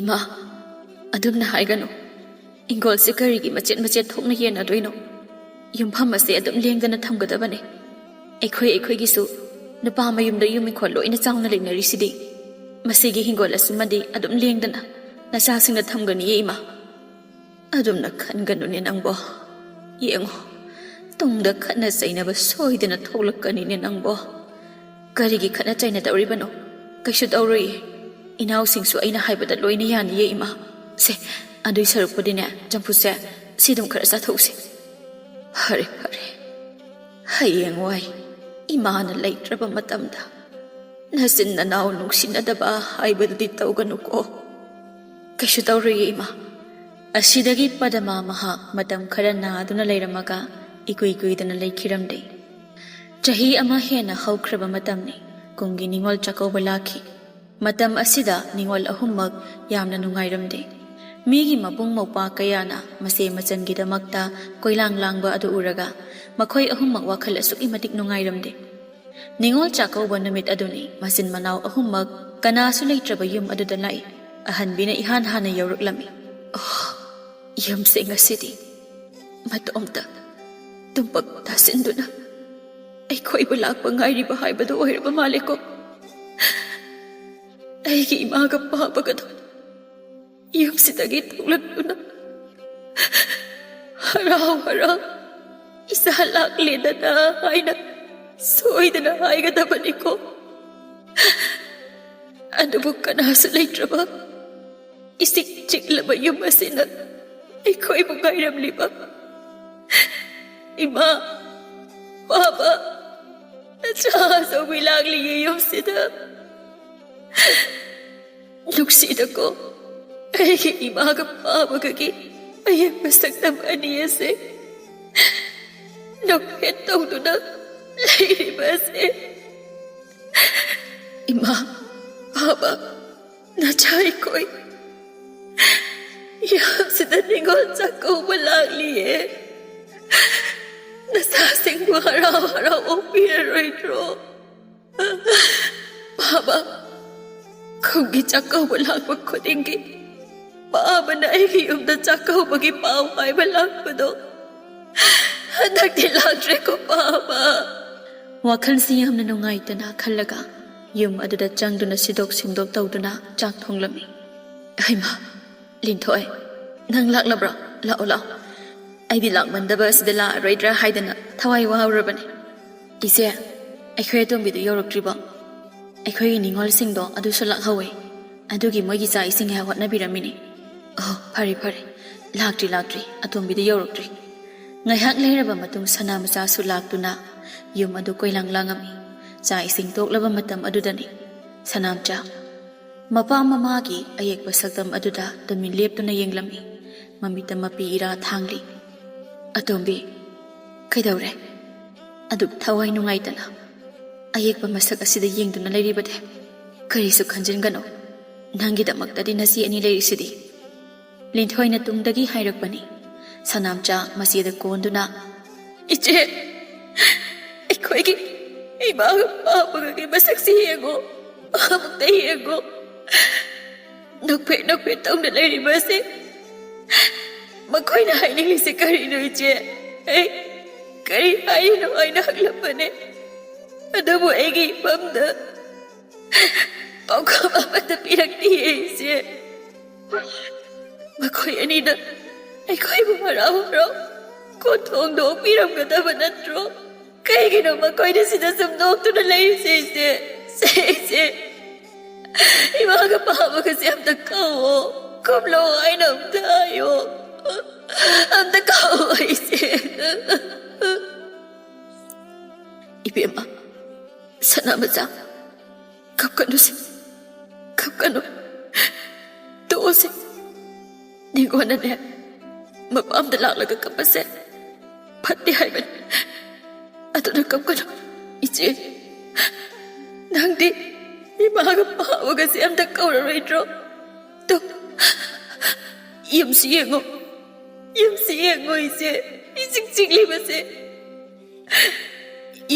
"ꯏꯃꯥ, ꯑꯗꯨꯝꯅ ꯍꯥꯏꯒꯅꯨ꯫ ꯏꯪꯈꯣꯜꯁꯦ ꯀꯔꯤꯒꯤ ꯃꯆꯦꯠ ꯃꯆꯦꯠ ꯊꯣꯛꯅ ꯌꯦꯟꯅꯗꯣꯏꯅꯣ? ꯌꯨꯝꯐꯝ ꯑꯁꯦ ꯑꯗꯨꯝ ꯂꯦꯡꯗꯅ ꯊꯝꯒꯗꯕꯅꯦ꯫ ꯑꯩꯈꯣꯏ ꯑꯩꯈꯣꯏꯒꯤꯁꯨ ꯅꯨꯄꯥ ꯃꯌꯨꯝꯗ ꯌꯨꯝ ꯏꯪꯈꯣꯜ ꯂꯣꯏꯅ ꯆꯥꯎꯅ ꯂꯩꯅꯔꯤꯁꯤꯗꯤ꯫ ꯃꯁꯤꯒꯤ ꯍꯤꯡꯒꯣꯜ ꯑꯁꯤꯃꯗꯤ ꯑꯗꯨꯝ ꯂꯦꯡꯗꯅ ꯅꯆꯥꯁꯤꯡꯅ ꯊꯝꯒꯅꯤꯌꯦ ꯏꯃꯥ꯫" "ꯑꯗꯨꯝꯅ ꯈꯟꯒꯅꯨꯅꯦ ꯅꯪꯕꯣ꯫ ꯌꯦꯡꯉꯣ, ꯇꯨꯡꯗ ꯈꯠꯅ ꯆꯩꯅꯕ ꯁꯣꯏꯗꯅ ꯊꯣꯛꯂꯛꯀꯅꯤꯅꯦ ꯅꯪꯕꯣ꯫" "ꯀꯔꯤꯒꯤ ꯈꯠꯅ ꯆꯩꯅꯗꯧꯔꯤꯕꯅꯣ? ꯀꯩꯁꯨ ꯇꯧꯔꯣꯏꯌꯦ꯫ ꯏꯅꯥꯎꯁꯤꯡꯁꯨ ꯑꯩꯅ ꯍꯥꯏꯕꯗ ꯂꯣꯏꯅ ꯌꯥꯅꯤꯌꯦ ꯏꯃꯥ꯫ ꯁꯦ, ꯑꯗꯨꯏ ꯁꯔꯨꯛꯄꯨꯗꯤꯅꯦ, ꯆꯝꯐꯨꯠꯁꯦ ꯁꯤ ꯑꯗꯨꯝ ꯈꯔ ꯆꯥꯊꯣꯛꯎꯁꯦ꯫" "ꯐꯔꯦ, ꯐꯔꯦ꯫ ꯍꯌꯦꯡꯋꯥꯏ ꯏꯃꯥꯅ ꯂꯩꯇ꯭ꯔꯕ ꯃꯇꯝꯗ ꯅꯆꯤꯟ ꯅꯅꯥꯎ ꯅꯨꯡꯁꯤꯅꯗꯕ ꯍꯥꯏꯕꯗꯨꯗꯤ ꯇꯧꯒꯅꯨꯀꯣ꯫" "ꯀꯩꯁꯨ ꯇꯧꯔꯣꯏꯌꯦ ꯏꯃꯥ꯫" ꯑꯁꯤꯗꯒꯤ ꯄꯗꯃꯥ ꯃꯍꯥꯛ ꯃꯇꯝ ꯈꯔ ꯅꯥꯗꯨꯅ ꯂꯩꯔꯝꯃꯒ ꯏꯀꯨꯏ ꯀꯨꯏꯗꯅ ꯂꯩꯈꯤꯔꯝꯗꯦ꯫ ꯆꯍꯤ ꯑꯃ ꯍꯦꯟꯅ ꯍꯧꯈ꯭ꯔꯕ ꯃꯇꯝꯅꯤ꯫ ꯀꯨꯝꯒꯤ ꯅꯤꯉꯣꯜ ꯆꯥꯛꯀꯧꯕ ꯂꯥꯛꯈꯤ꯫ ꯃꯇꯝ ꯑꯁꯤꯗ ꯅꯤꯉꯣꯜ ꯑꯍꯨꯝꯃꯛ ꯌꯥꯝꯅ ꯅꯨꯡꯉꯥꯏꯔꯝꯗꯦ꯫ ꯃꯤꯒꯤ ꯃꯕꯨꯡ ꯃꯧꯄ꯭ꯋꯥ ꯀꯌꯥꯅ ꯃꯆꯦ ꯃꯆꯟꯒꯤꯗꯃꯛꯇ ꯀꯣꯏꯂꯥꯡ ꯂꯥꯡꯕ ꯑꯗꯨ ꯎꯔꯒ ꯃꯈꯣꯏ ꯑꯍꯨꯝꯃꯛ ꯋꯥꯈꯜ ꯑꯁꯨꯛꯀꯤ ꯃꯇꯤꯛ ꯅꯨꯡꯉꯥꯏꯔꯝꯗꯦ꯫ ꯅꯤꯉꯣꯜ ꯆꯥꯛꯀꯧꯕ ꯅꯨꯃꯤꯠ ꯑꯗꯨꯅꯤ ꯃꯆꯤꯟ ꯃꯅꯥꯎ ꯑꯍꯨꯝꯃꯛ ꯀꯅꯥꯁꯨ ꯂꯩꯇ꯭ꯔꯕ ꯌꯨꯝ ꯑꯗꯨꯗ ꯂꯥꯛꯏ꯫ ꯑꯍꯟꯕꯤꯅ ꯏꯍꯥꯟ ꯍꯥꯟꯅ ꯌꯧꯔꯛꯂꯝꯃꯤ꯫ "ꯑꯣ, ꯌꯨꯝꯁꯦ ꯉꯁꯤꯗꯤ ꯃꯇꯣꯝꯇ ꯇꯨꯝꯄꯛ ꯇꯥꯁꯤꯟꯗꯨꯅ ꯑꯩꯈꯣꯏꯕꯨ ꯂꯥꯛꯄ ꯉꯥꯏꯔꯤꯕ ꯍꯥꯏꯕꯗꯨ ꯑꯣꯏꯔꯕ ꯃꯥꯜꯂꯦꯀꯣ꯫ ꯑꯩꯒꯤ ꯏꯃꯥꯒ ꯄꯥꯕꯒꯗꯣ ꯌꯨꯝꯁꯤꯗꯒꯤ ꯊꯣꯛꯂꯛꯇꯨꯅ ꯍꯔꯥꯎ ꯍꯔꯥꯎ ꯏꯆꯥ ꯂꯥꯛꯂꯦꯗꯅ ꯍꯥꯏꯅ ꯁꯣꯏꯗꯅ ꯍꯥꯏꯒꯗꯕꯅꯤꯀꯣ꯫ ꯑꯗꯨꯕꯨ ꯀꯅꯥꯁꯨ ꯂꯩꯇ꯭ꯔꯕ ꯏꯆꯤꯛ ꯆꯤꯛꯂꯕ ꯌꯨꯝ ꯑꯁꯤꯅ ꯑꯩꯈꯣꯏꯕꯨ ꯉꯥꯏꯔꯝꯂꯤꯕ ꯏꯃꯥ, ꯄꯥꯕ, ꯅꯆꯥ ꯑꯆꯧꯕꯤ ꯂꯥꯛꯂꯤꯌꯦ ꯌꯨꯝꯁꯤꯗ꯫ ꯅꯨꯡꯁꯤꯗꯀꯣ, ꯑꯩꯒꯤ ꯏꯃꯥꯒ ꯄꯥꯕꯒꯒꯤ ꯑꯌꯦꯛꯄ ꯁꯛꯇꯝ ꯑꯅꯤ ꯑꯁꯦ ꯅꯣꯛꯐꯦꯠ ꯇꯧꯗꯨꯅ ꯂꯩꯔꯤꯕ ꯑꯁꯦ꯫ ꯏꯃꯥ, ꯄꯥꯕ, ꯅꯆꯥ ꯑꯩꯈꯣꯏ ꯌꯨꯝꯁꯤꯗ ꯅꯤꯉꯣꯜ ꯆꯥꯛꯀꯧꯕ ꯂꯥꯛꯂꯤꯌꯦ꯫ ꯅꯆꯥꯁꯤꯡꯕꯨ ꯍꯔꯥꯎ ꯍꯔꯥꯎ ꯑꯣꯛꯄꯤꯔꯔꯣꯏꯗ꯭ꯔꯣ? ꯄꯥꯕ, ꯈꯨꯟꯒꯤ ꯆꯥꯛꯀꯧꯕ ꯂꯥꯛꯄ ꯈꯨꯗꯤꯡꯒꯤ ꯄꯥꯕꯅ ꯑꯩꯒꯤ ꯌꯨꯝꯗ ꯆꯥꯛꯀꯧꯕꯒꯤ ꯄꯥꯎ ꯍꯥꯏꯕ ꯂꯥꯛꯄꯗꯣ ꯍꯟꯗꯛꯇꯤ ꯂꯥꯛꯇ꯭ꯔꯦꯀꯣ ꯄꯥꯕ꯫ ꯋꯥꯈꯜꯁꯤ ꯌꯥꯝꯅ ꯅꯨꯡꯉꯥꯏꯇꯅ ꯈꯜꯂꯒ ꯌꯨꯝ ꯑꯗꯨꯗ ꯆꯪꯗꯨꯅ ꯁꯤꯗꯣꯛ ꯁꯤꯟꯗꯣꯛ ꯇꯧꯗꯨꯅ ꯆꯥꯛ ꯊꯣꯡꯂꯝꯃꯤ꯫ ꯍꯩꯃꯥ, ꯂꯤꯟꯊꯣꯏ, ꯅꯪ ꯂꯥꯛꯂꯕ꯭ꯔꯥ? ꯂꯥꯛꯑꯣ, ꯂꯥꯛꯑꯣ꯫ ꯑꯩꯗꯤ ꯂꯥꯛꯃꯟꯗꯕ ꯑꯁꯤꯗ ꯂꯥꯛꯑꯔꯣꯏꯗ꯭ꯔꯥ ꯍꯥꯏꯗꯅ ꯊꯋꯥꯏ ꯋꯥꯍꯧꯔꯕꯅꯤ꯫ ꯏꯆꯦ, ꯑꯩꯈꯣꯏ ꯑꯇꯣꯝꯕꯤꯗꯨ ꯌꯧꯔꯛꯇ꯭ꯔꯤꯕꯣ? ꯑꯩꯈꯣꯏꯒꯤ ꯅꯤꯉꯣꯜꯁꯤꯡꯗꯣ ꯑꯗꯨꯁꯨ ꯂꯥꯛꯍꯧꯋꯦ꯫ ꯑꯗꯨꯒꯤ ꯃꯣꯏꯒꯤ ꯆꯥꯛ ꯏꯁꯤꯡ ꯉꯥꯏꯍꯥꯛ ꯍꯣꯠꯅꯕꯤꯔꯝꯃꯤꯅꯤ꯫ ꯑꯣ, ꯐꯔꯦ, ꯐꯔꯦ꯫ ꯂꯥꯛꯇ꯭ꯔꯤ, ꯂꯥꯛꯇ꯭ꯔꯤ꯫ ꯑꯇꯣꯝꯕꯤꯗꯨ ꯌꯧꯔꯛꯇ꯭ꯔꯤ꯫ ꯉꯥꯏꯍꯥꯛ ꯂꯩꯔꯕ ꯃꯇꯨꯡ ꯁꯅꯥ ꯃꯆꯥꯁꯨ ꯂꯥꯛꯇꯨꯅ ꯌꯨꯝ ꯑꯗꯨ ꯀꯣꯏꯂꯥꯡ ꯂꯥꯡꯉꯝꯃꯤ꯫ ꯆꯥꯛ ꯏꯁꯤꯡ ꯇꯣꯛꯂꯕ ꯃꯇꯝ ꯑꯗꯨꯗꯅꯤ꯫ ꯁꯅꯥꯝꯆꯥ, ꯃꯄꯥ ꯃꯃꯥꯒꯤ ꯑꯌꯦꯛꯄ ꯁꯛꯇꯝ ꯑꯗꯨꯗ ꯇꯨꯃꯤꯟ ꯂꯦꯞꯇꯨꯅ ꯌꯦꯡꯂꯝꯃꯤ꯫ ꯃꯃꯤꯠꯇ ꯃꯄꯤ ꯏꯔꯥ ꯊꯥꯡꯂꯤ꯫ "ꯑꯇꯣꯝꯕꯤ, ꯀꯩꯗꯧꯔꯦ? ꯑꯗꯨꯛ ꯊꯋꯥꯏ ꯅꯨꯡꯉꯥꯏꯇꯅ ꯑꯌꯦꯛꯄ ꯃꯁꯛ ꯑꯁꯤꯗ ꯌꯦꯡꯗꯨꯅ ꯂꯩꯔꯤꯕꯗꯤ?" "ꯀꯔꯤꯁꯨ ꯈꯟꯖꯤꯟꯒꯅꯨ, ꯅꯪꯒꯤꯗꯃꯛꯇꯗꯤ ꯅꯆꯦ ꯑꯅꯤ ꯂꯩꯔꯤꯁꯤꯗꯤ꯫" ꯂꯤꯟꯊꯣꯏꯅ ꯇꯨꯡꯗꯒꯤ ꯍꯥꯏꯔꯛꯄꯅꯤ꯫ ꯁꯅꯥꯝꯆꯥ ꯃꯆꯦꯗ ꯀꯣꯟꯗꯨꯅ, "ꯏꯆꯦ, ꯑꯩꯈꯣꯏꯒꯤ ꯏꯃꯥꯒ ꯄꯥꯕꯒꯒꯤ ꯃꯁꯛꯁꯤ ꯌꯦꯡꯉꯣ, ꯑꯃꯨꯛꯇ ꯌꯦꯡꯉꯣ꯫ ꯅꯣꯛꯐꯦꯠ ꯅꯣꯛꯐꯦꯠ ꯇꯧꯅ ꯂꯩꯔꯤꯕꯁꯦ ꯃꯈꯣꯏꯅ ꯍꯥꯏꯅꯤꯡꯂꯤꯁꯦ ꯀꯔꯤꯅꯣ ꯏꯆꯦ? ꯑꯩ ꯀꯔꯤ ꯍꯥꯏꯔꯤꯅꯣ ꯍꯥꯏꯅ ꯍꯪꯂꯛꯄꯅꯦ꯫ ꯑꯗꯨꯕꯨ ꯑꯩꯒꯤ ꯏꯐꯝꯗ ꯄꯥꯎꯈꯨꯝ ꯑꯃꯠꯇ ꯄꯤꯔꯛꯇꯤꯌꯦ ꯏꯆꯦ꯫ ꯃꯈꯣꯏ ꯑꯅꯤꯅ ꯑꯩꯈꯣꯏꯕꯨ ꯍꯔꯥꯎ ꯍꯔꯥꯎ ꯀꯣꯟꯊꯣꯡꯗ ꯑꯣꯛꯄꯤꯔꯝꯒꯗꯕ ꯅꯠꯇ꯭ꯔꯣ? ꯀꯩꯒꯤꯅꯣ ꯃꯈꯣꯏꯅ ꯁꯤꯗ ꯁꯨꯝ ꯅꯣꯛꯇꯨꯅ ꯂꯩꯔꯤꯁꯦ ꯏꯆꯦ? ꯁꯦ ꯏꯆꯦ, ꯏꯃꯥꯒ ꯄꯥꯕꯒꯁꯦ ꯑꯝꯇ ꯀꯧꯋꯣ, ꯀꯨꯝꯂꯣ ꯍꯥꯏꯅ ꯑꯝꯇ ꯍꯥꯏꯌꯣ꯫ ꯑꯝꯇ ꯀꯧꯋꯣ ꯏꯆꯦ꯫" "ꯏꯕꯦꯝꯃ, ꯁꯅꯥꯃꯆꯥ, ꯀꯞꯀꯅꯨꯁꯦ, ꯀꯞꯀꯅꯨ꯫ ꯇꯣꯛꯑꯣꯁꯦ꯫ ꯅꯤꯡꯉꯣꯟꯅꯅꯦ, ꯃꯄꯥꯝꯗ ꯂꯥꯛꯂꯒ ꯀꯞꯄꯁꯦ ꯐꯠꯇꯦ ꯍꯥꯏꯕꯅꯤ꯫ ꯑꯗꯨꯅ ꯀꯞꯀꯅꯨ꯫ ꯏꯆꯦ, ꯅꯪꯗꯤ ꯏꯃꯥꯒ ꯄꯥꯕꯒꯁꯦ ꯑꯝꯇ ꯀꯧꯔꯔꯣꯏꯗ꯭ꯔꯣ? ꯇꯨ, ꯌꯨꯝꯁꯤ ꯌꯦꯡꯉꯣ, ꯌꯨꯝꯁꯤ ꯌꯦꯡꯉꯣ ꯏꯆꯦ, ꯏꯆꯤꯛ ꯆꯤꯛꯂꯤꯕꯁꯦ꯫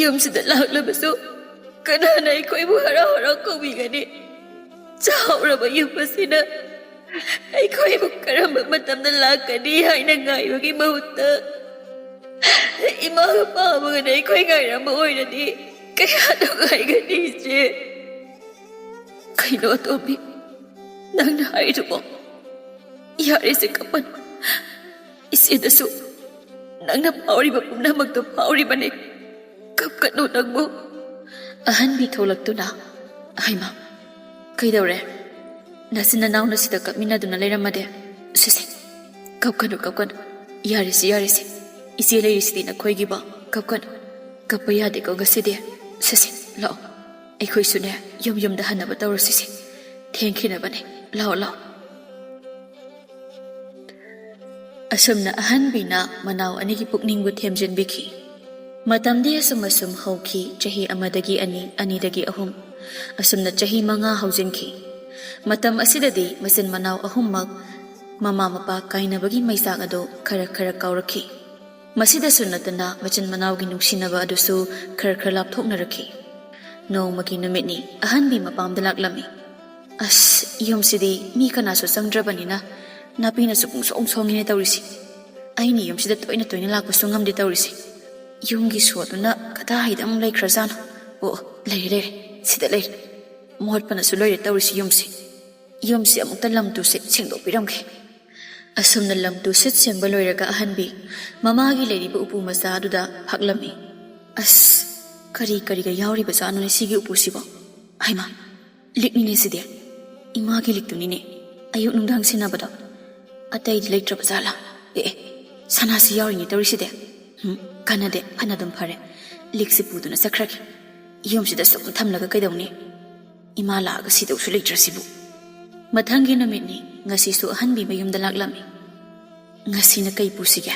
ꯌꯨꯝꯁꯤꯗ ꯂꯥꯛꯂꯕꯁꯨ ꯀꯅꯥꯅ ꯑꯩꯈꯣꯏꯕꯨ ꯍꯔꯥꯎ ꯍꯔꯥꯎ ꯀꯧꯕꯤꯒꯅꯤ? ꯆꯥꯎꯔꯕ ꯌꯨꯝ ꯑꯁꯤꯅ ꯑꯩꯈꯣꯏꯕꯨ ꯀꯔꯝꯕ ꯃꯇꯝꯗ ꯂꯥꯛꯀꯅꯤ ꯍꯥꯏꯅ ꯉꯥꯏꯕꯒꯤ ꯃꯍꯨꯠꯇ, ꯏꯃꯥꯒ ꯄꯥꯕꯒꯅ ꯑꯩꯈꯣꯏ ꯉꯥꯏꯔꯝꯕ ꯑꯣꯏꯔꯗꯤ ꯀꯌꯥ ꯅꯨꯡꯉꯥꯏꯒꯅꯤ ꯏꯆꯦ?" "ꯀꯩꯅꯣ ꯑꯇꯣꯝꯕꯤ, ꯅꯪꯅ ꯍꯥꯏꯔꯤꯗꯨꯕꯣ? ꯌꯥꯔꯦꯁꯦ, ꯀꯞꯄꯅꯨ꯫ ꯏꯆꯦꯗꯁꯨ ꯅꯪꯅ ꯐꯥꯎꯔꯤꯕ ꯄꯨꯝꯅꯃꯛꯇꯣ ꯐꯥꯎꯔꯤꯕꯅꯤ꯫ ꯀꯞꯀꯅꯨ ꯅꯪꯕꯨ꯫" ꯑꯍꯟꯕꯤ ꯊꯣꯛꯂꯛꯇꯨꯅ, "ꯍꯩꯃꯥ, ꯀꯩꯗꯧꯔꯦ? ꯅꯆꯤꯟ ꯅꯅꯥꯎꯅ ꯁꯤꯗ ꯀꯞꯃꯤꯟꯅꯗꯨꯅ ꯂꯩꯔꯝꯃꯗꯤ? ꯁꯦ, ꯁꯦ, ꯀꯞꯀꯅꯨ, ꯀꯞꯀꯅꯨ꯫ ꯌꯥꯔꯦꯁꯦ, ꯌꯥꯔꯦꯁꯦ꯫ ꯏꯆꯦ ꯂꯩꯔꯤꯁꯤꯗꯤ ꯅꯈꯣꯏꯒꯤꯕꯣ꯫ ꯀꯞꯀꯅꯨ꯫ ꯀꯞꯄ ꯌꯥꯗꯦꯀꯣ ꯉꯁꯤꯗꯤ꯫ ꯁꯦ, ꯁꯦ, ꯂꯥꯛꯑꯣ꯫ ꯑꯩꯈꯣꯏꯁꯨꯅꯦ, ꯌꯨꯝ ꯌꯨꯝꯗ ꯍꯟꯅꯕ ꯇꯧꯔꯁꯤꯁꯦ꯫ ꯊꯦꯡꯈꯤꯅꯕꯅꯦ꯫ ꯂꯥꯛꯑꯣ, ꯂꯥꯛꯑꯣ꯫" ꯑꯁꯨꯝꯅ ꯑꯍꯟꯕꯤꯅ ꯃꯅꯥꯎ ꯑꯅꯤꯒꯤ ꯄꯨꯛꯅꯤꯡꯕꯨ ꯊꯦꯝꯖꯤꯟꯕꯤꯈꯤ꯫ ꯃꯇꯝꯗꯤ ꯑꯁꯨꯝ ꯑꯁꯨꯝ ꯍꯧꯈꯤ, ꯆꯍꯤ ꯑꯃꯗꯒꯤ ꯑꯅꯤ, ꯑꯅꯤꯗꯒꯤ ꯑꯍꯨꯝ꯫ ꯑꯁꯨꯝꯅ ꯆꯍꯤ ꯃꯉꯥ ꯍꯧꯖꯤꯟꯈꯤ꯫ ꯃꯇꯝ ꯑꯁꯤꯗꯗꯤ ꯃꯆꯤꯟ ꯃꯅꯥꯎ ꯑꯍꯨꯝꯃꯛ ꯃꯃꯥ ꯃꯄꯥ ꯀꯥꯏꯅꯕꯒꯤ ꯃꯩꯆꯥꯛ ꯑꯗꯨ ꯈꯔ ꯈꯔ ꯀꯥꯎꯔꯛꯈꯤ꯫ ꯃꯁꯤꯗꯁꯨ ꯅꯠꯇꯅ ꯃꯆꯤꯟ ꯃꯅꯥꯎꯒꯤ ꯅꯨꯡꯁꯤꯅꯕ ꯑꯗꯨꯁꯨ ꯈꯔ ꯈꯔ ꯂꯥꯞꯊꯣꯛꯅꯔꯛꯈꯤ꯫ ꯅꯣꯡꯃꯒꯤ ꯅꯨꯃꯤꯠꯅꯤ ꯑꯍꯟꯕꯤ ꯃꯄꯥꯝꯗ ꯂꯥꯛꯂꯝꯃꯤ꯫ "ꯑꯁ, ꯌꯨꯝꯁꯤꯗꯤ ꯃꯤ ꯀꯅꯥꯁꯨ ꯆꯪꯗ꯭ꯔꯕꯅꯤꯅ ꯅꯥꯄꯤꯅꯁꯨ ꯄꯨꯡꯁꯣꯡ ꯁꯣꯡꯉꯤꯅꯦ ꯇꯧꯔꯤꯁꯤ꯫ ꯑꯩꯅ ꯌꯨꯝꯁꯤꯗ ꯇꯣꯏꯅ ꯇꯣꯏꯅ ꯂꯥꯛꯄꯁꯨ ꯉꯝꯗꯦ ꯇꯧꯔꯤꯁꯤ꯫ ꯌꯨꯝꯒꯤ ꯁꯣꯗꯨꯅ ꯀꯗꯥꯏꯗ ꯑꯃꯨꯛ ꯂꯩꯈ꯭ꯔꯖꯥꯠꯅꯣ? ꯑꯣ, ꯑꯣ, ꯂꯩꯔꯦ, ꯂꯩꯔꯦ, ꯁꯤꯗ ꯂꯩꯔꯦ꯫ ꯃꯣꯠꯄꯅꯁꯨ ꯂꯣꯏꯔꯦ ꯇꯧꯔꯤꯁꯤ ꯌꯨꯝꯁꯤ꯫ ꯌꯨꯝꯁꯤ ꯑꯃꯨꯛꯇ ꯂꯝ ꯇꯨ ꯁꯤꯠ ꯁꯦꯡꯗꯣꯛꯄꯤꯔꯝꯒꯦ꯫" ꯑꯁꯨꯝꯅ ꯂꯝ ꯇꯨ ꯁꯤꯠ ꯁꯦꯡꯕ ꯂꯣꯏꯔꯒ ꯑꯍꯟꯕꯤ ꯃꯃꯥꯒꯤ ꯂꯩꯔꯤꯕ ꯎꯄꯨ ꯃꯆꯥ ꯑꯗꯨꯗ ꯐꯥꯛꯂꯝꯃꯤ꯫ "ꯑꯁ, ꯀꯔꯤ ꯀꯔꯤꯒ ꯌꯥꯎꯔꯤꯕꯖꯥꯠꯅꯣꯅꯦ ꯁꯤꯒꯤ ꯎꯄꯨꯁꯤꯕꯣ? ꯍꯩꯃꯥ, ꯂꯤꯛꯅꯤꯅꯦ ꯁꯤꯗꯤ꯫ ꯏꯃꯥꯒꯤ ꯂꯤꯛꯇꯨꯅꯤꯅꯦ, ꯑꯌꯨꯛ ꯅꯨꯡꯗꯥꯡ ꯁꯤꯟꯅꯕꯗꯣ꯫ ꯑꯇꯩꯗꯤ ꯂꯩꯇ꯭ꯔꯕ ꯖꯥꯠꯂꯥ? ꯑꯦ, ꯑꯦ, ꯁꯅꯥꯁꯤ ꯌꯥꯎꯔꯤꯅꯦ ꯇꯧꯔꯤꯁꯤꯗꯤ꯫ ꯎꯝ, ꯀꯥꯟꯅꯗꯦ, ꯐꯅ ꯑꯗꯨꯝ ꯐꯔꯦ꯫ ꯂꯤꯛꯁꯤ ꯄꯨꯗꯨꯅ ꯆꯠꯈ꯭ꯔꯒꯦ꯫ ꯌꯨꯝꯁꯤꯗ ꯁꯨꯝ ꯊꯝꯂꯒ ꯀꯩꯗꯧꯅꯤ? ꯏꯃꯥ ꯂꯥꯛꯑꯒ ꯁꯤꯗꯧꯁꯨ ꯂꯩꯇ꯭ꯔꯁꯤꯕꯨ꯫" ꯃꯊꯪꯒꯤ ꯅꯨꯃꯤꯠꯅꯤ, ꯉꯁꯤꯁꯨ ꯑꯍꯟꯕꯤ ꯃꯌꯨꯝꯗ ꯂꯥꯛꯂꯝꯃꯤ꯫ "ꯉꯁꯤꯅ ꯀꯩ ꯄꯨꯁꯤꯒꯦ?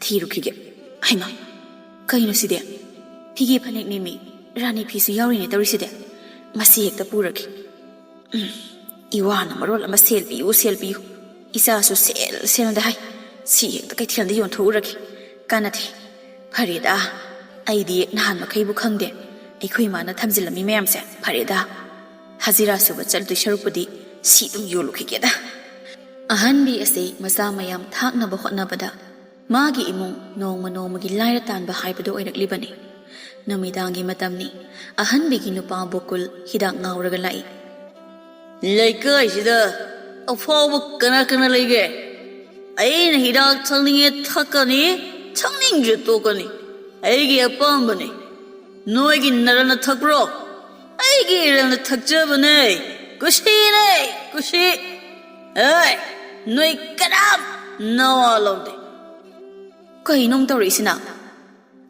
ꯊꯤꯔꯨꯈꯤꯒꯦ꯫ ꯍꯩꯃꯥ, ꯀꯩꯅꯣ ꯁꯤꯗꯤ? ꯐꯤꯒꯦ ꯐꯅꯦꯛꯅꯦꯃꯤ, ꯔꯥꯅꯤ ꯐꯤꯁꯨ ꯌꯥꯎꯔꯤꯅꯦ ꯇꯧꯔꯤꯁꯤꯗꯤ꯫ ꯃꯁꯤ ꯍꯦꯛꯇ ꯄꯨꯔꯒꯦ꯫ ꯎꯝ, ꯏꯋꯥꯅ ꯃꯔꯣꯜ ꯑꯃ ꯁꯦꯜ ꯄꯤꯌꯨ, ꯁꯦꯜ ꯄꯤꯌꯨ꯫ ꯏꯆꯥꯁꯨ ꯁꯦꯜ, ꯁꯦꯜꯗ ꯍꯥꯏ꯫ ꯁꯤ ꯍꯦꯛꯇ ꯀꯩꯊꯦꯜꯗ ꯌꯣꯟꯊꯣꯛꯎꯔꯒꯦ꯫ ꯀꯥꯟꯅꯗꯦ꯫ ꯐꯔꯦꯗ, ꯑꯩꯗꯤ ꯅꯍꯥꯟ ꯃꯈꯩꯕꯨ ꯈꯪꯗꯦ꯫ ꯑꯩꯈꯣꯏ ꯏꯃꯥꯅ ꯊꯝꯖꯤꯜꯂꯝꯃꯤ ꯃꯌꯥꯝꯁꯦ꯫ ꯐꯔꯦꯗ, ꯍꯖꯤꯔꯥ ꯁꯨꯕ ꯆꯠꯇꯣꯏ ꯁꯔꯨꯛꯄꯨꯗꯤ ꯁꯤ ꯑꯗꯨꯝ ꯌꯣꯜꯂꯨꯈꯤꯒꯦꯗ꯫" ꯑꯍꯟꯕꯤ ꯑꯁꯤ ꯃꯆꯥ ꯃꯌꯥꯝ ꯊꯥꯛꯅꯕ ꯍꯣꯠꯅꯕꯗ ꯃꯥꯒꯤ ꯏꯃꯨꯡ ꯅꯣꯡꯃ ꯅꯣꯡꯃꯒꯤ ꯂꯥꯏꯔ ꯇꯥꯟꯕ ꯍꯥꯏꯕꯗꯨ ꯑꯣꯏꯔꯛꯂꯤꯕꯅꯤ꯫ ꯅꯨꯃꯤꯗꯥꯡꯒꯤ ꯃꯇꯝꯅꯤ꯫ ꯑꯍꯟꯕꯤꯒꯤ ꯅꯨꯄꯥ ꯕꯣꯀꯨꯜ ꯍꯤꯗꯥꯛ ꯉꯥꯎꯔꯒ ꯂꯥꯛꯏ꯫ "ꯂꯩꯀꯥꯏꯁꯤꯗ ꯑꯐꯥꯎꯕ ꯀꯅꯥ ꯀꯅꯥ ꯂꯩꯒꯦ? ꯑꯩꯅ ꯍꯤꯗꯥꯛ ꯊꯛꯅꯤꯡꯉꯦ ꯊꯛꯀꯅꯤ, ꯊꯛꯅꯤꯡꯗ꯭ꯔꯦ ꯇꯣꯛꯀꯅꯤ꯫ ꯑꯩꯒꯤ ꯑꯄꯥꯝꯕꯅꯤ꯫ ꯅꯣꯏꯒꯤ ꯅꯔꯟꯅ ꯊꯛꯄ꯭ꯔꯣ? ꯑꯩꯒꯤ ꯏꯔꯟꯅ ꯊꯛꯆꯕꯅꯦ꯫ ꯀꯨꯁꯤꯅꯦ, ꯀꯨꯁꯤ꯫ ꯑꯦ, ꯅꯣꯏ ꯀꯅꯥꯝ ꯅꯋꯥ ꯂꯧꯗꯦ꯫" ꯀꯩꯅꯣꯝ ꯇꯧꯔꯛꯏꯁꯤꯅ?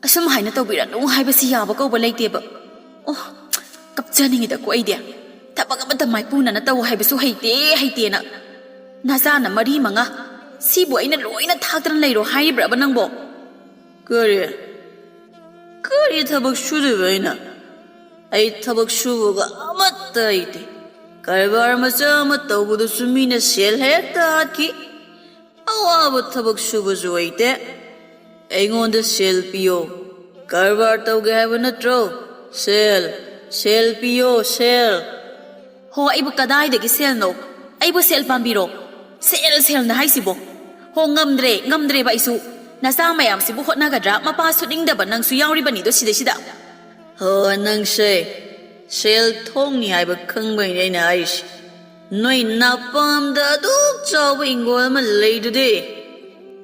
ꯑꯁꯨꯝ ꯍꯥꯏꯅ ꯇꯧꯕꯤꯔꯅꯨ ꯍꯥꯏꯕꯁꯤ ꯌꯥꯕ ꯀꯧꯕ ꯂꯩꯇꯦꯕ꯫ ꯑꯣ, ꯀꯞꯆꯅꯤꯡꯉꯤꯗꯀꯣ ꯑꯩꯗꯤ꯫ ꯊꯕꯛ ꯑꯃꯠꯇ ꯃꯥꯏꯄꯨꯅꯅ ꯇꯧ ꯍꯥꯏꯕꯁꯨ ꯍꯩꯇꯦ, ꯍꯩꯇꯦꯅ꯫ ꯅꯆꯥꯅ ꯃꯔꯤ ꯃꯉꯥ, ꯁꯤꯕꯨ ꯑꯩꯅ ꯂꯣꯏꯅ ꯊꯥꯛꯇꯅ ꯂꯩꯔꯣ ꯍꯥꯏꯔꯤꯕ꯭ꯔꯕ ꯅꯪꯕꯣ? ꯀꯔꯤ? ꯀꯔꯤ ꯊꯕꯛ ꯁꯨꯗꯣꯏꯕ ꯑꯩꯅ? ꯑꯩ ꯊꯕꯛ ꯁꯨꯕꯒ ꯑꯃꯠꯇ ꯍꯩꯇꯦ꯫ ꯀꯔꯕꯥꯔ ꯃꯆꯥ ꯑꯃ ꯇꯧꯕꯗꯁꯨ ꯃꯤꯅ ꯁꯦꯜ ꯍꯦꯛꯇ ꯍꯥꯠꯈꯤ꯫ ꯑꯋꯥꯕ ꯊꯕꯛ ꯁꯨꯕꯁꯨ ꯍꯩꯇꯦ꯫ ꯑꯩꯉꯣꯟꯗ ꯁꯦꯜ ꯄꯤꯌꯣ꯫ ꯀꯔꯕꯥꯔ ꯇꯧꯒꯦ ꯍꯥꯏꯕ ꯅꯠꯇ꯭ꯔꯣ? ꯁꯦꯜ, ꯁꯦꯜ ꯄꯤꯌꯣ, ꯁꯦꯜ꯫ ꯍꯣ, ꯑꯩꯕꯨ ꯀꯗꯥꯏꯗꯒꯤ ꯁꯦꯜꯅꯣ? ꯑꯩꯕꯨ ꯁꯦꯜ ꯄꯥꯝꯕꯤꯔꯣ? ꯁꯦꯜ, ꯁꯦꯜꯅ ꯍꯥꯏꯁꯤꯕꯣ? ꯍꯣ, ꯉꯝꯗ꯭ꯔꯦ, ꯉꯝꯗ꯭ꯔꯦꯕ ꯑꯩꯁꯨ꯫ ꯅꯆꯥ ꯃꯌꯥꯝꯁꯤꯕꯨ ꯍꯣꯠꯅꯒꯗ꯭ꯔꯥ? ꯃꯄꯥ ꯁꯨꯠꯅꯤꯡꯗꯕ ꯅꯪꯁꯨ ꯌꯥꯎꯔꯤꯕꯅꯤꯗꯣ ꯁꯤꯗꯩꯁꯤꯗ꯫ ꯍꯣ, ꯅꯪꯁꯦ ꯁꯦꯜ ꯊꯣꯛꯅꯤ ꯍꯥꯏꯕ ꯈꯪꯕꯩꯅꯦ ꯑꯩꯅ ꯍꯥꯏꯔꯤꯁꯦ꯫ ꯅꯣꯏ ꯅꯄꯥꯝꯗ ꯑꯗꯨꯛ ꯆꯥꯎꯕ ꯏꯪꯒꯣꯜ ꯑꯃ ꯂꯩꯗꯨꯗꯤ,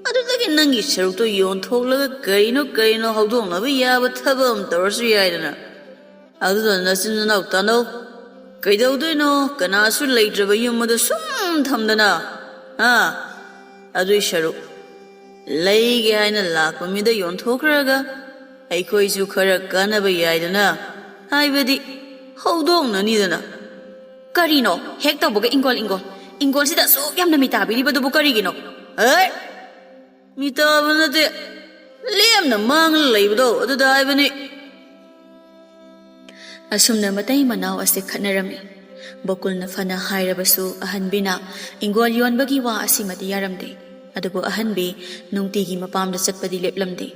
ꯑꯗꯨꯗꯒꯤ ꯅꯪꯒꯤ ꯁꯔꯨꯛꯇꯣ ꯌꯣꯟꯊꯣꯛꯂꯒ ꯀꯔꯤꯅꯣ ꯀꯔꯤꯅꯣ ꯍꯧꯗꯣꯛꯅꯕ ꯌꯥꯕ ꯊꯕꯛ ꯑꯃ ꯇꯧꯔꯁꯨ ꯌꯥꯏꯗꯅ꯫ ꯑꯗꯨꯗ ꯅꯆꯤꯟ ꯅꯅꯥꯎ ꯇꯥꯟꯅꯧ꯫ ꯀꯩꯗꯧꯗꯣꯏꯅꯣ? ꯀꯅꯥꯁꯨ ꯂꯩꯇ꯭ꯔꯕ ꯌꯨꯝ ꯑꯗꯨ ꯁꯨꯝ ꯊꯝꯗꯅ, ꯍꯥ? ꯑꯗꯨꯏ ꯁꯔꯨꯛ ꯂꯩꯒꯦ ꯍꯥꯏꯅ ꯂꯥꯛꯄ ꯃꯤꯗ ꯌꯣꯟꯊꯣꯛꯈ꯭ꯔꯒ ꯑꯩꯈꯣꯏꯁꯨ ꯈꯔ ꯀꯥꯟꯅꯕ ꯌꯥꯏꯗꯅ꯫ ꯍꯥꯏꯕꯗꯤ ꯍꯧꯗꯣꯛꯅꯅꯤꯗꯅ꯫ ꯀꯔꯤꯅꯣ ꯍꯦꯛ ꯇꯧꯕꯒ ꯏꯪꯒꯣꯜ, ꯏꯪꯒꯣꯜ? ꯏꯪꯒꯣꯜꯁꯤꯗ ꯑꯁꯨꯛ ꯌꯥꯝꯅ ꯃꯤ ꯇꯥꯕꯤꯔꯤꯕꯗꯨꯕꯨ ꯀꯔꯤꯒꯤꯅꯣ? ꯍꯦ? ꯃꯤ ꯇꯥꯕ ꯅꯠꯇꯦ, ꯂꯦꯝꯅ ꯃꯥꯡꯂ ꯂꯩꯕꯗꯣ ꯑꯗꯨꯗ ꯍꯥꯏꯕꯅꯤ꯫ ꯑꯁꯨꯝꯅ ꯃꯇꯩ ꯃꯅꯥꯎ ꯑꯁꯤ ꯈꯠꯅꯔꯝꯃꯤ꯫ ꯕꯀꯨꯜꯅ ꯐꯅ ꯍꯥꯏꯔꯕꯁꯨ ꯑꯍꯟꯕꯤꯅ ꯏꯪꯒꯣꯜ ꯌꯣꯟꯕꯒꯤ ꯋꯥ ꯑꯁꯤꯃꯗꯤ ꯌꯥꯔꯝꯗꯦ꯫ ꯑꯗꯨꯕꯨ ꯑꯍꯟꯕꯤ ꯅꯨꯡꯇꯤꯒꯤ ꯃꯄꯥꯝꯗ ꯆꯠꯄꯗꯤ ꯂꯦꯞꯂꯝꯗꯦ꯫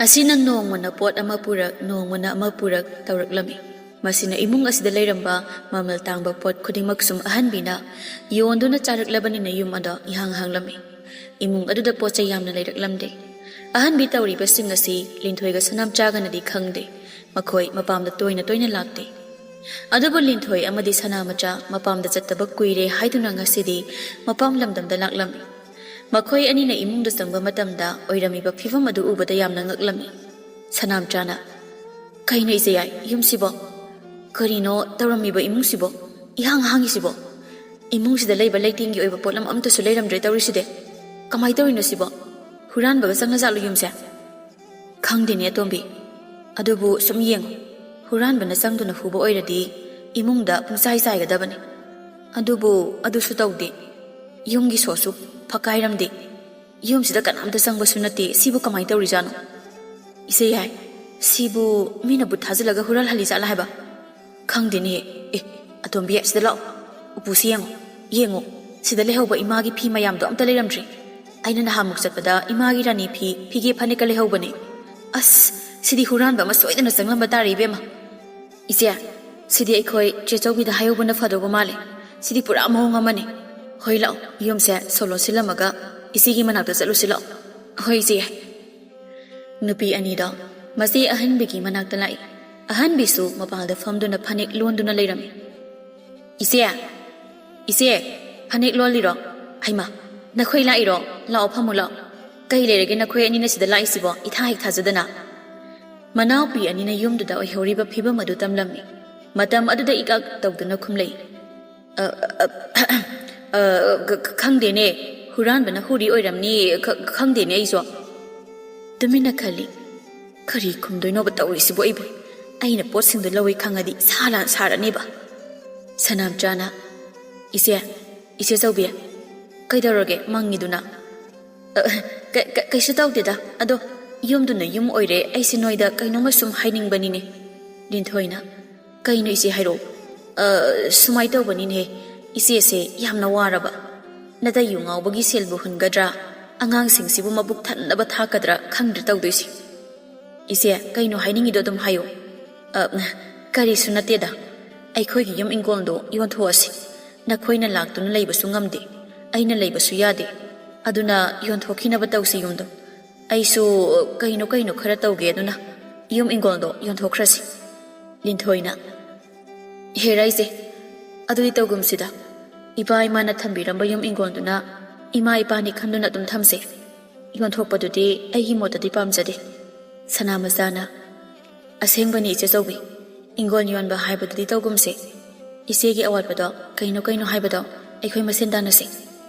ꯑꯁꯤꯅ ꯅꯣꯡꯃꯅ ꯄꯣꯠ ꯑꯃ ꯄꯨꯔꯛ, ꯅꯣꯡꯃꯅ ꯑꯃ ꯄꯨꯔꯛ ꯇꯧꯔꯛꯂꯝꯃꯤ꯫ ꯃꯁꯤꯅ ꯏꯃꯨꯡ ꯑꯁꯤꯗ ꯂꯩꯔꯝꯕ ꯃꯃꯜ ꯇꯥꯡꯕ ꯄꯣꯠ ꯈꯨꯗꯤꯡꯃꯛ ꯁꯨꯝ ꯑꯍꯟꯕꯤꯅ ꯌꯣꯟꯗꯨꯅ ꯆꯥꯔꯛꯂꯕꯅꯤꯅ ꯌꯨꯝ ꯑꯗꯣ ꯏꯍꯥꯡ ꯍꯥꯡꯂꯝꯃꯤ꯫ ꯏꯃꯨꯡ ꯑꯗꯨꯗ ꯄꯣꯠ ꯆꯩ ꯌꯥꯝꯅ ꯂꯩꯔꯛꯂꯝꯗꯦ꯫ ꯑꯍꯟꯕꯤ ꯇꯧꯔꯤꯕꯁꯤꯡ ꯑꯁꯤ ꯂꯤꯟꯊꯣꯏꯒ ꯁꯅꯥꯝꯆꯥꯒꯅꯗꯤ ꯈꯪꯗꯦ꯫ ꯃꯈꯣꯏ ꯃꯄꯥꯝꯗ ꯇꯣꯏꯅ ꯇꯣꯏꯅ ꯂꯥꯛꯇꯦ꯫ ꯑꯗꯨꯕꯨ ꯂꯤꯟꯊꯣꯏ ꯑꯃꯗꯤ ꯁꯅꯥꯃꯆꯥ ꯃꯄꯥꯝꯗ ꯆꯠꯇꯕ ꯀꯨꯏꯔꯦ ꯍꯥꯏꯗꯨꯅ ꯉꯁꯤꯗꯤ ꯃꯄꯥꯝ ꯂꯝꯗꯝꯗ ꯂꯥꯛꯂꯝꯃꯤ꯫ ꯃꯈꯣꯏ ꯑꯅꯤꯅ ꯏꯃꯨꯡꯗ ꯆꯪꯕ ꯃꯇꯝꯗ ꯑꯣꯏꯔꯝꯃꯤꯕ ꯐꯤꯕꯝ ꯑꯗꯨ ꯎꯕꯗ ꯌꯥꯝꯅ ꯉꯛꯂꯝꯃꯤ꯫ ꯁꯅꯥꯝꯆꯥꯅ, "ꯀꯩꯅꯣ ꯏꯆꯦ ꯌꯥꯏ, ꯌꯨꯝꯁꯤꯕꯣ? ꯀꯔꯤꯅꯣ ꯇꯧꯔꯝꯃꯤꯕ ꯏꯃꯨꯡꯁꯤꯕꯣ? ꯏꯍꯥꯡ ꯍꯥꯡꯉꯤꯁꯤꯕꯣ? ꯏꯃꯨꯡꯁꯤꯗ ꯂꯩꯕ ꯂꯩꯇꯦꯡꯒꯤ ꯑꯣꯏꯕ ꯄꯣꯠꯂꯝ ꯑꯝꯇꯁꯨ ꯂꯩꯔꯝꯗ꯭ꯔꯦ ꯇꯧꯔꯤꯁꯤꯗꯤ꯫ ꯀꯃꯥꯏ ꯇꯧꯔꯤꯅꯣ ꯁꯤꯕꯣ? ꯍꯨꯔꯥꯟꯕꯒ ꯆꯪꯉꯖꯥꯠꯂꯣ ꯌꯨꯝꯁꯦ?" "ꯈꯪꯗꯦꯅꯦ ꯑꯇꯣꯝꯕꯤ꯫ ꯑꯗꯨꯕꯨ ꯁꯨꯝ ꯌꯦꯡꯉꯨ, ꯍꯨꯔꯥꯟꯕꯅ ꯆꯪꯗꯨꯅ ꯍꯨꯕ ꯑꯣꯏꯔꯗꯤ ꯏꯃꯨꯡꯗ ꯄꯨꯡꯆꯥꯏ ꯆꯥꯏꯒꯗꯕꯅꯤ꯫ ꯑꯗꯨꯕꯨ ꯑꯗꯨꯁꯨ ꯇꯧꯗꯦ꯫ ꯌꯨꯝꯒꯤ ꯁꯣꯁꯨ ꯐꯛꯀꯥꯏꯔꯝꯗꯦ꯫ ꯌꯨꯝꯁꯤꯗ ꯀꯅꯥꯝꯇ ꯆꯪꯕꯁꯨ ꯅꯠꯇꯦ꯫ ꯁꯤꯕꯨ ꯀꯃꯥꯏꯅ ꯇꯧꯔꯤꯖꯥꯠꯅꯣ? ꯏꯆꯦ ꯌꯥꯏ, ꯁꯤꯕꯨ ꯃꯤꯅ ꯕꯨꯠ ꯊꯥꯖꯤꯜꯂꯒ ꯍꯨꯔꯥꯜꯍꯜꯂꯤ ꯖꯥꯠꯂꯥ ꯍꯥꯏꯕ? ꯈꯪꯗꯦꯅꯦ꯫ ꯑꯦ, ꯑꯇꯣꯝꯕꯤ, ꯁꯤꯗ ꯂꯥꯛꯑꯣ꯫ ꯎꯄꯨꯁꯤ ꯌꯦꯡꯉꯣ, ꯌꯦꯡꯉꯣ꯫ ꯁꯤꯗ ꯂꯩꯍꯧꯕ ꯏꯃꯥꯒꯤ ꯐꯤ ꯃꯌꯥꯝꯗꯣ ꯑꯝꯇ ꯂꯩꯔꯝꯗ꯭ꯔꯤ꯫ ꯑꯩꯅ ꯅꯍꯥꯟꯃꯨꯛ ꯆꯠꯄꯗ ꯏꯃꯥꯒꯤ ꯔꯥꯅꯤ ꯐꯤ, ꯐꯤꯒꯦ ꯐꯅꯦꯛꯀ ꯂꯩꯍꯧꯕꯅꯦ꯫ ꯑꯁ, ꯁꯤꯗꯤ ꯍꯨꯔꯥꯟꯕ ꯑꯃ ꯁꯣꯏꯗꯅ ꯆꯪꯂꯝꯕ ꯇꯥꯔꯦ, ꯏꯕꯦꯝꯃ꯫ ꯏꯆꯦ, ꯁꯤꯗꯤ ꯑꯩꯈꯣꯏ ꯆꯦ ꯆꯧꯕꯤꯗ ꯍꯥꯏꯍꯧꯕꯅ ꯐꯗꯧꯕ ꯃꯥꯜꯂꯦ꯫ ꯁꯤꯗꯤ ꯄꯨꯔꯥ ꯃꯑꯣꯡ ꯑꯃꯅꯤ꯫ ꯍꯣꯏ, ꯂꯥꯛꯑꯣ, ꯌꯨꯝꯁꯦ ꯁꯣ ꯂꯣꯟꯁꯤꯜꯂꯝꯃꯒ ꯏꯆꯦꯒꯤ ꯃꯅꯥꯛꯇ ꯆꯠꯂꯨꯁꯤ ꯂꯥꯛꯑꯣ꯫ ꯍꯣꯏ, ꯏꯆꯦ꯫ ꯅꯨꯄꯤ ꯑꯅꯤꯗꯣ ꯃꯆꯦ ꯑꯍꯟꯕꯤꯒꯤ ꯃꯅꯥꯛꯇ ꯂꯥꯛꯏ꯫ ꯑꯍꯟꯕꯤꯁꯨ ꯃꯄꯥꯟꯗ ꯐꯝꯗꯨꯅ ꯐꯅꯦꯛ ꯂꯣꯟꯗꯨꯅ ꯂꯩꯔꯝꯃꯤ꯫ "ꯏꯆꯦ, ꯏꯆꯦ, ꯐꯅꯦꯛ ꯂꯣꯜꯂꯤꯔꯣ? ꯍꯩꯃꯥ, ꯅꯈꯣꯏ ꯂꯥꯛꯏꯔꯣ? ꯂꯥꯛꯑꯣ, ꯐꯝꯃꯨ ꯂꯥꯛꯑꯣ꯫ ꯀꯩ ꯂꯩꯔꯒꯦ ꯅꯈꯣꯏ ꯑꯅꯤꯅ ꯁꯤꯗ ꯂꯥꯛꯏꯁꯤꯕꯣ, ꯏꯊꯥ ꯍꯦꯛ ꯊꯥꯖꯗꯅ?" ꯃꯅꯥꯎꯄꯤ ꯑꯅꯤꯅ ꯌꯨꯝꯗꯨꯗ ꯑꯣꯏꯍꯧꯔꯤꯕ ꯐꯤꯕꯝ ꯑꯗꯨ ꯇꯝꯂꯝꯃꯤ꯫ ꯃꯇꯝ ꯑꯗꯨꯗ ꯏꯀꯛ ꯇꯧꯗꯨꯅ ꯈꯨꯝꯂꯛꯏ꯫ "ꯑ, ꯑ, ꯑ, ꯈ-, ꯈ-, ꯈꯪꯗꯦꯅꯦ꯫ ꯍꯨꯔꯥꯟꯕꯅ ꯍꯨꯔꯤ ꯑꯣꯏꯔꯝꯅꯤ꯫ ꯈ-, ꯈꯪꯗꯦꯅꯦ ꯑꯩꯁꯨ꯫" ꯇꯨꯃꯤꯟꯅ ꯈꯜꯂꯤ꯫ "ꯀꯔꯤ ꯈꯨꯝꯗꯣꯏꯅꯣꯕ ꯇꯧꯔꯤꯁꯤꯕꯨ ꯑꯩꯕꯨ? ꯑꯩꯅ ꯄꯣꯠꯁꯤꯡꯗꯣ ꯂꯧꯏ ꯈꯪꯉꯗꯤ ꯁꯥ ꯂꯥꯟ ꯁꯥꯔꯅꯦꯕ꯫" ꯁꯅꯥꯝꯆꯥꯅ, "ꯏꯆꯦ, ꯏꯆꯦ ꯆꯧꯕꯤ, ꯀꯩꯗꯧꯔꯒꯦ ꯃꯪꯉꯤꯗꯨꯅ?" "ꯑ, ꯀ-, ꯀ-, ꯀꯩꯁꯨ ꯇꯧꯗꯦꯗ꯫ ꯑꯗꯣ ꯌꯨꯝꯗꯨꯅ ꯌꯨꯝ ꯑꯣꯏꯔꯦ, ꯑꯩꯁꯦ ꯅꯣꯏꯗ ꯀꯩꯅꯣꯝꯃ ꯁꯨꯝ ꯍꯥꯏꯅꯤꯡꯕꯅꯤꯅꯦ꯫" ꯂꯤꯟꯊꯣꯏꯅ, "ꯀꯩꯅꯣ ꯏꯆꯦ, ꯍꯥꯏꯔꯛꯑꯣ꯫" "ꯑ, ꯁꯨꯃꯥꯏ ꯇꯧꯕꯅꯤꯅꯦ, ꯏꯆꯦꯁꯦ ꯌꯥꯝꯅ ꯋꯥꯔꯕ꯫ ꯅꯇꯩ ꯌꯨ ꯉꯥꯎꯕꯒꯤ ꯁꯦꯜꯕꯨ ꯍꯨꯟꯒꯗ꯭ꯔꯥ, ꯑꯉꯥꯡꯁꯤꯡꯁꯤꯕꯨ ꯃꯕꯨꯛ ꯊꯟꯅꯕ ꯊꯥꯛꯀꯗ꯭ꯔꯥ ꯈꯪꯗ꯭ꯔꯦ ꯇꯧꯗꯣꯏꯁꯦ꯫" "ꯏꯆꯦ, ꯀꯩꯅꯣ ꯍꯥꯏꯅꯤꯡꯉꯤꯗꯣ ꯑꯗꯨꯝ ꯍꯥꯏꯌꯨ꯫" "ꯑ, ꯀꯔꯤꯁꯨ ꯅꯠꯇꯦꯗ꯫ ꯑꯩꯈꯣꯏꯒꯤ ꯌꯨꯝ ꯏꯪꯒꯣꯜꯗꯣ ꯌꯣꯟꯊꯣꯛꯑꯁꯤ꯫ ꯅꯈꯣꯏꯅ ꯂꯥꯛꯇꯨꯅ ꯂꯩꯕꯁꯨ ꯉꯝꯗꯦ, ꯑꯩꯅ ꯂꯩꯕꯁꯨ ꯌꯥꯗꯦ꯫ ꯑꯗꯨꯅ ꯌꯣꯟꯊꯣꯛꯈꯤꯅꯕ ꯇꯧꯁꯤ ꯌꯨꯝꯗꯣ꯫ ꯑꯩꯁꯨ ꯀꯩꯅꯣ ꯀꯩꯅꯣ ꯈꯔ ꯇꯧꯒꯦ, ꯑꯗꯨꯅ ꯌꯨꯝ ꯏꯪꯒꯣꯜꯗꯣ ꯌꯣꯟꯊꯣꯛꯈ꯭ꯔꯁꯤ꯫" ꯂꯤꯟꯊꯣꯏꯅ, "ꯍꯦꯔꯥ ꯏꯆꯦ, ꯑꯗꯨꯗꯤ ꯇꯧꯒꯨꯝꯁꯤꯗ꯫ ꯏꯄꯥ ꯏꯃꯥꯅ ꯊꯝꯕꯤꯔꯝꯕ ꯌꯨꯝ ꯏꯪꯒꯣꯜꯗꯨꯅ ꯏꯃꯥ ꯏꯄꯥꯅꯤ ꯈꯟꯗꯨꯅ ꯑꯗꯨꯝ ꯊꯝꯁꯦ꯫ ꯌꯣꯟꯊꯣꯛꯄꯗꯨꯗꯤ ꯑꯩꯒꯤ ꯃꯣꯠꯇꯗꯤ ꯄꯥꯝꯖꯗꯦ꯫" ꯁꯅꯥꯃꯆꯥꯅ, "ꯑꯁꯦꯡꯕꯅꯤ, ꯏꯆꯦ ꯆꯧꯕꯤ, ꯏꯪꯒꯣꯜ ꯌꯣꯟꯕ ꯍꯥꯏꯕꯗꯨꯗꯤ ꯇꯧꯒꯨꯝꯁꯦ꯫ ꯏꯆꯦꯒꯤ ꯑꯋꯥꯠꯄꯗꯣ ꯀꯩꯅꯣ ꯀꯩꯅꯣ ꯍꯥꯏꯕꯗꯣ ꯑꯩꯈꯣꯏ ꯃꯁꯦꯟ ꯇꯥꯟꯅꯁꯤ꯫"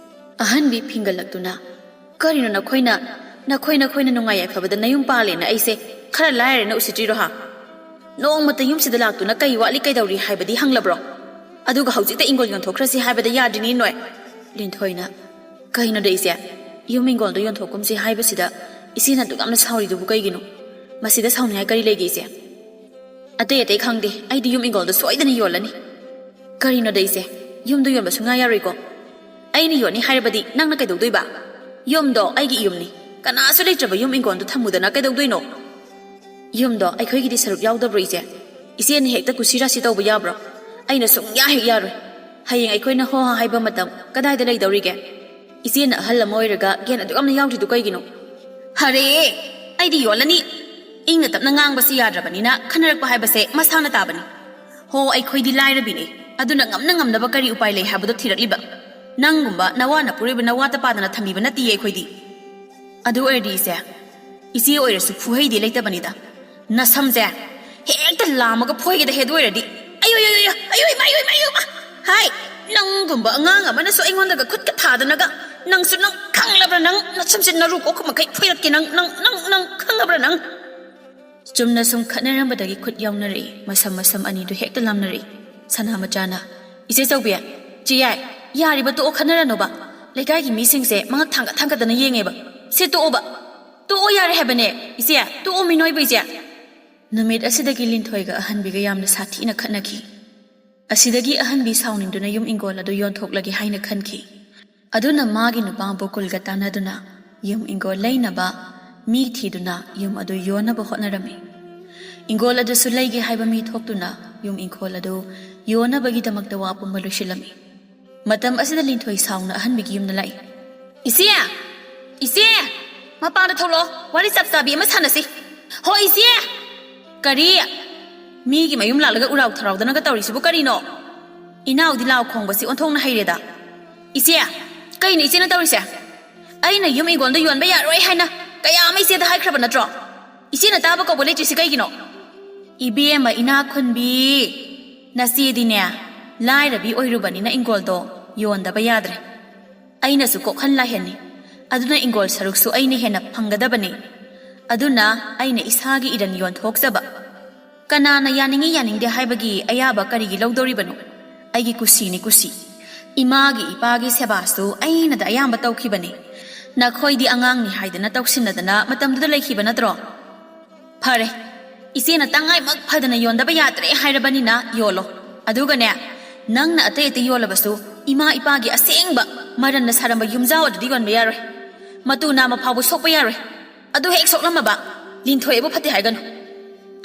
ꯑꯍꯟꯕꯤ ꯐꯤꯡꯒꯠꯂꯛꯇꯨꯅ, "ꯀꯔꯤꯅꯣ ꯅꯈꯣꯏꯅ, ꯅꯈꯣꯏ ꯅꯈꯣꯏꯅ ꯅꯨꯡꯉꯥꯏ ꯌꯥꯏꯐꯕꯗ ꯅꯌꯨꯝ ꯄꯥꯜꯂꯦꯅ ꯑꯩꯁꯦ ꯈꯔ ꯂꯥꯏꯔꯦꯅ ꯎꯁꯤꯠꯇ꯭ꯔꯤꯔꯣ, ꯍꯥ? ꯅꯣꯡꯃꯇ ꯌꯨꯝꯁꯤꯗ ꯂꯥꯛꯇꯨꯅ ꯀꯩ ꯋꯥꯠꯂꯤ ꯀꯩꯗꯧꯔꯤ ꯍꯥꯏꯕꯗꯤ ꯍꯪꯂꯕ꯭ꯔꯣ? ꯑꯗꯨꯒ ꯍꯧꯖꯤꯛꯇ ꯏꯪꯒꯣꯜ ꯌꯣꯟꯊꯣꯛꯈ꯭ꯔꯁꯤ ꯍꯥꯏꯕꯗ ꯌꯥꯗ꯭ꯔꯤꯅꯤ ꯅꯣꯏ꯫" ꯂꯤꯟꯊꯣꯏꯅ, "ꯀꯩꯅꯣꯗ ꯏꯆꯦ, ꯌꯨꯝ ꯏꯪꯒꯣꯜꯗꯣ ꯌꯣꯟꯊꯣꯛꯀꯨꯝꯁꯤ ꯍꯥꯏꯕꯁꯤꯗ ꯏꯆꯦꯅ ꯑꯗꯨꯛ ꯌꯥꯝꯅ ꯁꯥꯎꯔꯤꯗꯨꯕꯨ ꯀꯩꯒꯤꯅꯣ? ꯃꯁꯤꯗ ꯁꯥꯎꯅꯤꯡꯉꯥꯏ ꯀꯔꯤ ꯂꯩꯒꯦ, ꯏꯆꯦ? ꯑꯇꯩ ꯑꯇꯩ ꯈꯪꯗꯦ, ꯑꯩꯗꯤ ꯌꯨꯝ ꯏꯪꯒꯣꯜꯗꯣ ꯁꯣꯏꯗꯅ ꯌꯣꯜꯂꯅꯤ꯫ ꯀꯔꯤꯅꯣꯗ, ꯏꯆꯦ? ꯌꯨꯝꯗꯣ ꯌꯣꯟꯕ ꯁꯨꯡꯌꯥ ꯌꯥꯔꯣꯏꯀꯣ꯫ ꯑꯩꯅ ꯌꯣꯟꯅꯤ ꯍꯥꯏꯔꯕꯗꯤ ꯅꯪꯅ ꯀꯩꯗꯧꯗꯣꯏꯕ? ꯌꯨꯝꯗꯣ ꯑꯩꯒꯤ ꯌꯨꯝꯅꯤ꯫ ꯀꯅꯥꯁꯨ ꯂꯩꯇ꯭ꯔꯕ ꯌꯨꯝ ꯏꯪꯒꯣꯜꯗꯣ ꯊꯝꯃꯨꯗꯅ ꯀꯩꯗꯧꯗꯣꯏꯅꯣ? ꯌꯨꯝꯗꯣ ꯑꯩꯈꯣꯏꯒꯤꯗꯤ ꯁꯔꯨꯛ ꯌꯥꯎꯗꯕ꯭ꯔꯣ, ꯏꯆꯦ? ꯏꯆꯦꯅ ꯍꯦꯛꯇ ꯀꯨꯁꯤ ꯔꯥꯁꯤ ꯇꯧꯕ ꯌꯥꯕ꯭ꯔꯣ? ꯑꯩꯅ ꯁꯨꯡꯌꯥ ꯍꯦꯛ ꯌꯥꯔꯣꯏ꯫ ꯍꯌꯦꯡ ꯑꯩꯈꯣꯏꯅ ꯍꯣ ꯍꯥ ꯍꯥꯏꯕ ꯃꯇꯝ ꯀꯗꯥꯏꯗ ꯂꯩꯗꯧꯔꯤꯒꯦ? ꯏꯆꯦꯅ ꯑꯍꯜ ꯑꯃ ꯑꯣꯏꯔꯒ ꯒ꯭ꯌꯥꯟ ꯑꯗꯨꯛ ꯌꯥꯝꯅ ꯌꯥꯎꯗ꯭ꯔꯤꯗꯨ ꯀꯩꯒꯤꯅꯣ? ꯍꯔꯦ, ꯑꯩꯗꯤ ꯌꯣꯜꯂꯅꯤ꯫ ꯏꯪꯅ ꯇꯞꯅ ꯉꯥꯡꯕꯁꯤ ꯌꯥꯗ꯭ꯔꯕꯅꯤꯅ ꯈꯟꯅꯔꯛꯄ ꯍꯥꯏꯕꯁꯦ ꯃꯁꯥꯅ ꯇꯥꯕꯅꯤ꯫ ꯍꯣ, ꯑꯩꯈꯣꯏꯗꯤ ꯂꯥꯏꯔꯕꯤꯅꯦ, ꯑꯗꯨꯅ ꯉꯝꯅ ꯉꯝꯅꯕ ꯀꯔꯤ ꯎꯄꯥꯏ ꯂꯩ ꯍꯥꯏꯕꯗꯣ ꯊꯤꯔꯛꯂꯤꯕ꯫ ꯅꯪꯒꯨꯝꯕ ꯅꯋꯥ ꯅꯄꯨꯔꯣꯏꯕ ꯅꯋꯥ ꯇꯄꯥꯗꯅ ꯊꯝꯕꯤꯕ ꯅꯠꯇꯤꯌꯦ ꯑꯩꯈꯣꯏꯗꯤ꯫ ꯑꯗꯨ ꯑꯣꯏꯔꯗꯤ ꯏꯆꯦ, ꯏꯆꯦ ꯑꯣꯏꯔꯁꯨ ꯈꯨꯍꯩꯗꯤ ꯂꯩꯇꯕꯅꯤꯗ꯫ ꯅꯁꯝꯁꯦ ꯍꯦꯛꯇ ꯂꯥꯝꯃꯒ ꯐꯣꯏꯒꯦꯗ ꯍꯦꯛ ꯑꯣꯏꯔꯗꯤ꯫ ꯑꯌꯣ, ꯑꯌꯣ, ꯑꯌꯣ, ꯑꯌꯣ, ꯏꯃꯥ, ꯑꯌꯣ, ꯏꯃꯥ, ꯑꯌꯣ, ꯏꯃꯥ꯫ ꯍꯥꯏ, ꯅꯪꯒꯨꯝꯕ ꯑꯉꯥꯡ ꯑꯃꯅꯁꯨ ꯑꯩꯉꯣꯟꯗꯒ ꯈꯨꯠꯀ ꯊꯥꯗꯅꯒ꯫ ꯅꯪꯁꯨ ꯅꯪ ꯈꯪꯂꯕ꯭ꯔꯥ ꯅꯪ? ꯅꯁꯝꯁꯦ ꯅꯔꯨ ꯀꯣꯛꯄ ꯃꯈꯩ ꯐꯣꯏꯔꯛꯀꯦ ꯅꯪ, ꯅꯪ, ꯅꯪ, ꯅꯪ ꯈꯪꯉꯕ꯭ꯔꯥ ꯅꯪ? ꯆꯨꯝꯅ ꯁꯨꯝ ꯈꯠꯅꯔꯝꯕꯗꯒꯤ ꯈꯨꯠ ꯌꯥꯎꯅꯔꯛꯏ꯫ ꯃꯁꯝ ꯃꯁꯝ ꯑꯅꯤꯗꯨ ꯍꯦꯛꯇ ꯂꯥꯝꯅꯔꯛꯏ꯫ ꯁꯅꯥ ꯃꯆꯥꯅ, "ꯏꯆꯦ ꯆꯧꯕꯤ, ꯆꯦ ꯌꯥꯏ, ꯌꯥꯔꯤꯕ ꯇꯣꯛꯑꯣ ꯈꯠꯅꯔꯅꯣꯕ꯫ ꯂꯩꯀꯥꯏꯒꯤ ꯃꯤꯁꯤꯡꯁꯦ ꯃꯉꯛ ꯊꯥꯡꯒꯠ ꯊꯥꯡꯒꯠꯇꯅ ꯌꯦꯡꯉꯦꯕ꯫ ꯁꯦ ꯇꯣꯛꯑꯣꯕ꯫ ꯇꯣꯛꯑꯣ ꯌꯥꯔꯦ ꯍꯥꯏꯕꯅꯦ꯫ ꯏꯆꯦ, ꯇꯣꯛꯑꯣ ꯃꯤꯅꯣꯏꯕ ꯏꯆꯦ꯫" ꯅꯨꯃꯤꯠ ꯑꯁꯤꯗꯒꯤ ꯂꯤꯟꯊꯣꯏꯒ ꯑꯍꯟꯕꯤꯒ ꯌꯥꯝꯅ ꯁꯥꯊꯤꯅ ꯈꯠꯅꯈꯤ꯫ ꯑꯁꯤꯗꯒꯤ ꯑꯍꯟꯕꯤ ꯁꯥꯎꯅꯤꯡꯗꯨꯅ ꯌꯨꯝ ꯏꯪꯒꯣꯜ ꯑꯗꯨ ꯌꯣꯟꯊꯣꯛꯂꯒꯦ ꯍꯥꯏꯅ ꯈꯟꯈꯤ꯫ ꯑꯗꯨꯅ ꯃꯥꯒꯤ ꯅꯨꯄꯥ ꯕꯣꯀꯨꯜꯒ ꯇꯥꯟꯅꯗꯨꯅ ꯌꯨꯝ ꯏꯪꯒꯣꯜ ꯂꯩꯅꯕ ꯃꯤ ꯊꯤꯗꯨꯅ ꯌꯨꯝ ꯑꯗꯨ ꯌꯣꯟꯅꯕ ꯍꯣꯠꯅꯔꯝꯃꯤ꯫ ꯏꯪꯒꯣꯜ ꯑꯗꯨꯁꯨ ꯂꯩꯒꯦ ꯍꯥꯏꯕ ꯃꯤ ꯊꯣꯛꯇꯨꯅ ꯌꯨꯝ ꯏꯪꯈꯣꯜ ꯑꯗꯨ ꯌꯣꯟꯅꯕꯒꯤꯗꯃꯛꯇ ꯋꯥ ꯄꯨꯝꯕ ꯂꯣꯏꯁꯤꯜꯂꯝꯃꯤ꯫ ꯃꯇꯝ ꯑꯁꯤꯗ ꯂꯤꯟꯊꯣꯏ ꯁꯥꯎꯅ ꯑꯍꯟꯕꯤꯒꯤ ꯌꯨꯝꯗ ꯂꯥꯛꯏ꯫ "ꯏꯆꯦ! ꯏꯆꯦ! ꯃꯄꯥꯟꯗ ꯊꯣꯛꯂꯛꯑꯣ, ꯋꯥꯔꯤ ꯆꯞ ꯆꯥꯕꯤ ꯑꯃ ꯁꯥꯟꯅꯁꯤ꯫" "ꯍꯣ, ꯏꯆꯦ!" "ꯀꯔꯤ? ꯃꯤꯒꯤ ꯃꯌꯨꯝ ꯂꯥꯛꯂꯒ ꯎꯔꯥꯎ ꯊꯔꯥꯎꯗꯅꯒ ꯇꯧꯔꯤꯁꯤꯕꯨ ꯀꯔꯤꯅꯣ? ꯏꯅꯥꯎꯗꯤ ꯂꯥꯎ ꯈꯣꯡꯕꯁꯤ ꯑꯣꯟꯊꯣꯛꯅ ꯍꯩꯔꯦꯗ꯫" "ꯏꯆꯦ, ꯀꯩꯅꯣ ꯏꯆꯦꯅ ꯇꯧꯔꯤꯁꯦ? ꯑꯩꯅ ꯌꯨꯝ ꯏꯪꯒꯣꯜꯗ ꯌꯣꯟꯕ ꯌꯥꯔꯣꯏ ꯍꯥꯏꯅ ꯀꯌꯥ ꯑꯃ ꯏꯆꯦꯗ ꯍꯥꯏꯈ꯭ꯔꯕ ꯅꯠꯇ꯭ꯔꯣ? ꯏꯆꯦꯅ ꯇꯥꯕ ꯀꯧꯕ ꯂꯩꯇ꯭ꯔꯤꯁꯤ ꯀꯩꯒꯤꯅꯣ?" "ꯏꯕꯦꯝꯃ ꯏꯅꯥꯛ ꯈꯨꯟꯕꯤ, ꯅꯆꯦꯗꯤꯅꯦ, ꯂꯥꯏꯔꯕꯤ ꯑꯣꯏꯔꯨꯕꯅꯤꯅ ꯏꯪꯒꯣꯜꯗꯣ ꯌꯣꯟꯗꯕ ꯌꯥꯗ꯭ꯔꯦ꯫ ꯑꯩꯅꯁꯨ ꯀꯣꯛꯍꯟ ꯂꯥꯏꯍꯟꯅꯤ, ꯑꯗꯨꯅ ꯏꯪꯒꯣꯜ ꯁꯔꯨꯛꯁꯨ ꯑꯩꯅ ꯍꯦꯟꯅ ꯐꯪꯒꯗꯕꯅꯤ꯫ ꯑꯗꯨꯅ ꯑꯩꯅ ꯏꯁꯥꯒꯤ ꯏꯔꯟ ꯌꯣꯟꯊꯣꯛꯆꯕ꯫ ꯀꯅꯥꯅ ꯌꯥꯅꯤꯡꯏ ꯌꯥꯅꯤꯡꯗꯦ ꯍꯥꯏꯕꯒꯤ ꯑꯌꯥꯕ ꯀꯔꯤꯒꯤ ꯂꯧꯗꯧꯔꯤꯕꯅꯣ? ꯑꯩꯒꯤ ꯀꯨꯁꯤꯅꯤ ꯀꯨꯁꯤ꯫ ꯏꯃꯥꯒꯤ ꯏꯄꯥꯒꯤ ꯁꯦꯕꯥꯁꯨ ꯑꯩꯅꯗ ꯑꯌꯥꯝꯕ ꯇꯧꯈꯤꯕꯅꯤ꯫ ꯅꯈꯣꯏꯗꯤ ꯑꯉꯥꯡꯅꯤ ꯍꯥꯏꯗꯅ ꯇꯧꯁꯤꯟꯅꯗꯅ ꯃꯇꯝꯗꯨꯗ ꯂꯩꯈꯤꯕ ꯅꯠꯇ꯭ꯔꯣ?" ꯐꯔꯦ, ꯏꯆꯦꯅ ꯇꯉꯥꯏꯃꯛ ꯐꯗꯅ ꯌꯣꯟꯗꯕ ꯌꯥꯗ꯭ꯔꯦ ꯍꯥꯏꯔꯕꯅꯤꯅ ꯌꯣꯜꯂꯣ꯫ ꯑꯗꯨꯒꯅꯦ, ꯅꯪꯅ ꯑꯇꯩ ꯑꯇꯩ ꯌꯣꯜꯂꯕꯁꯨ ꯏꯃꯥ ꯏꯄꯥꯒꯤ ꯑꯁꯦꯡꯕ ꯃꯔꯟꯅ ꯁꯥꯔꯝꯕ ꯌꯨꯝꯖꯥꯎ ꯑꯗꯨꯗꯤ ꯌꯣꯟꯕ ꯌꯥꯔꯣꯏ꯫ ꯃꯇꯨ ꯅꯥꯝꯃ ꯐꯥꯎꯕ ꯁꯣꯛꯄ ꯌꯥꯔꯣꯏ꯫ ꯑꯗꯨ ꯍꯦꯛ ꯁꯣꯛꯂꯝꯃꯕ, ꯂꯤꯟꯊꯣꯏ ꯑꯩꯕꯨ ꯐꯠꯇꯦ ꯍꯥꯏꯒꯅꯨ꯫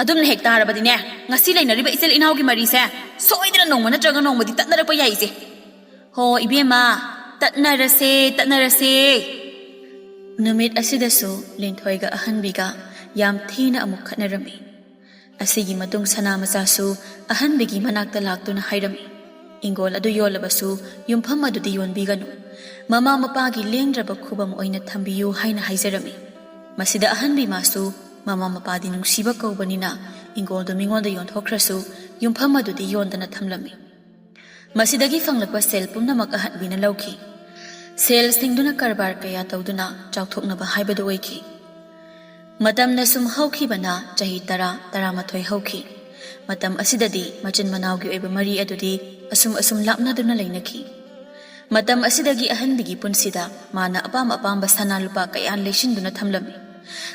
ꯑꯗꯨꯝꯅ ꯍꯦꯛ ꯇꯥꯔꯕꯗꯤꯅꯦ, ꯉꯁꯤ ꯂꯩꯅꯔꯤꯕ ꯏꯆꯤꯜ ꯏꯅꯥꯎꯒꯤ ꯃꯔꯤꯁꯦ ꯁꯣꯏꯗꯅ ꯅꯣꯡꯃ ꯅꯠꯇ꯭ꯔꯒ ꯅꯣꯡꯃꯗꯤ ꯇꯠꯅꯔꯛꯄ ꯌꯥꯏ ꯏꯆꯦ꯫ ꯍꯣ ꯏꯕꯦꯝꯃ, ꯇꯠꯅꯔꯁꯦ, ꯇꯠꯅꯔꯁꯦ꯫ ꯅꯨꯃꯤꯠ ꯑꯁꯤꯗꯁꯨ ꯂꯤꯟꯊꯣꯏꯒ ꯑꯍꯟꯕꯤꯒ ꯌꯥꯝ ꯊꯤꯅ ꯑꯃꯨꯛ ꯈꯠꯅꯔꯝꯃꯤ꯫ ꯑꯁꯤꯒꯤ ꯃꯇꯨꯡ ꯁꯅꯥ ꯃꯆꯥꯁꯨ ꯑꯍꯟꯕꯤꯒꯤ ꯃꯅꯥꯛꯇ ꯂꯥꯛꯇꯨꯅ ꯍꯥꯏꯔꯝꯃꯤ, "ꯏꯪꯒꯣꯜ ꯑꯗꯨ ꯌꯣꯜꯂꯕꯁꯨ ꯌꯨꯝꯐꯝ ꯑꯗꯨꯗꯤ ꯌꯣꯟꯕꯤꯒꯅꯨ꯫ ꯃꯃꯥ ꯃꯄꯥꯒꯤ ꯂꯦꯡꯗ꯭ꯔꯕ ꯈꯨꯕꯝ ꯑꯣꯏꯅ ꯊꯝꯕꯤꯌꯨ" ꯍꯥꯏꯅ ꯍꯥꯏꯖꯔꯝꯃꯤ꯫ ꯃꯁꯤꯗ ꯑꯍꯟꯕꯤ ꯃꯥꯁꯨ ꯃꯃꯥ ꯃꯄꯥꯗꯤ ꯅꯨꯡꯁꯤꯕ ꯀꯧꯕꯅꯤꯅ ꯏꯪꯒꯣꯜꯗꯨ ꯃꯤꯉꯣꯟꯗ ꯌꯣꯟꯊꯣꯛꯈ꯭ꯔꯁꯨ ꯌꯨꯝꯐꯝ ꯑꯗꯨꯗꯤ ꯌꯣꯟꯗꯅ ꯊꯝꯂꯝꯃꯤ꯫ ꯃꯁꯤꯗꯒꯤ ꯐꯪꯂꯛꯄ ꯁꯦꯜ ꯄꯨꯝꯅꯃꯛ ꯑꯍꯟꯕꯤꯅ ꯂꯧꯈꯤ꯫ ꯁꯦꯜ ꯁꯤꯡꯗꯨꯅ ꯀꯔꯕꯥꯔ ꯀꯌꯥ ꯇꯧꯗꯨꯅ ꯆꯥꯎꯊꯣꯛꯅꯕ ꯍꯥꯏꯕꯗꯨ ꯑꯣꯏꯈꯤ꯫ ꯃꯇꯝꯅ ꯁꯨꯝ ꯍꯧꯈꯤꯕꯅ ꯆꯍꯤ ꯇꯔꯥ, ꯇꯔꯥꯃꯥꯊꯣꯏ ꯍꯧꯈꯤ꯫ ꯃꯇꯝ ꯑꯁꯤꯗꯗꯤ ꯃꯆꯤꯟ ꯃꯅꯥꯎꯒꯤ ꯑꯣꯏꯕ ꯃꯔꯤ ꯑꯗꯨꯗꯤ ꯑꯁꯨꯝ ꯑꯁꯨꯝ ꯂꯥꯞꯅꯗꯨꯅ ꯂꯩꯅꯈꯤ꯫ ꯃꯇꯝ ꯑꯁꯤꯗꯒꯤ ꯑꯍꯟꯕꯤꯒꯤ ꯄꯨꯟꯁꯤꯗ ꯃꯥꯅ ꯑꯄꯥꯝ ꯑꯄꯥꯝꯕ ꯁꯅꯥ ꯂꯨꯄꯥ ꯀꯌꯥ ꯂꯩꯁꯤꯟꯗꯨꯅ ꯊꯝꯂꯝꯃꯤ꯫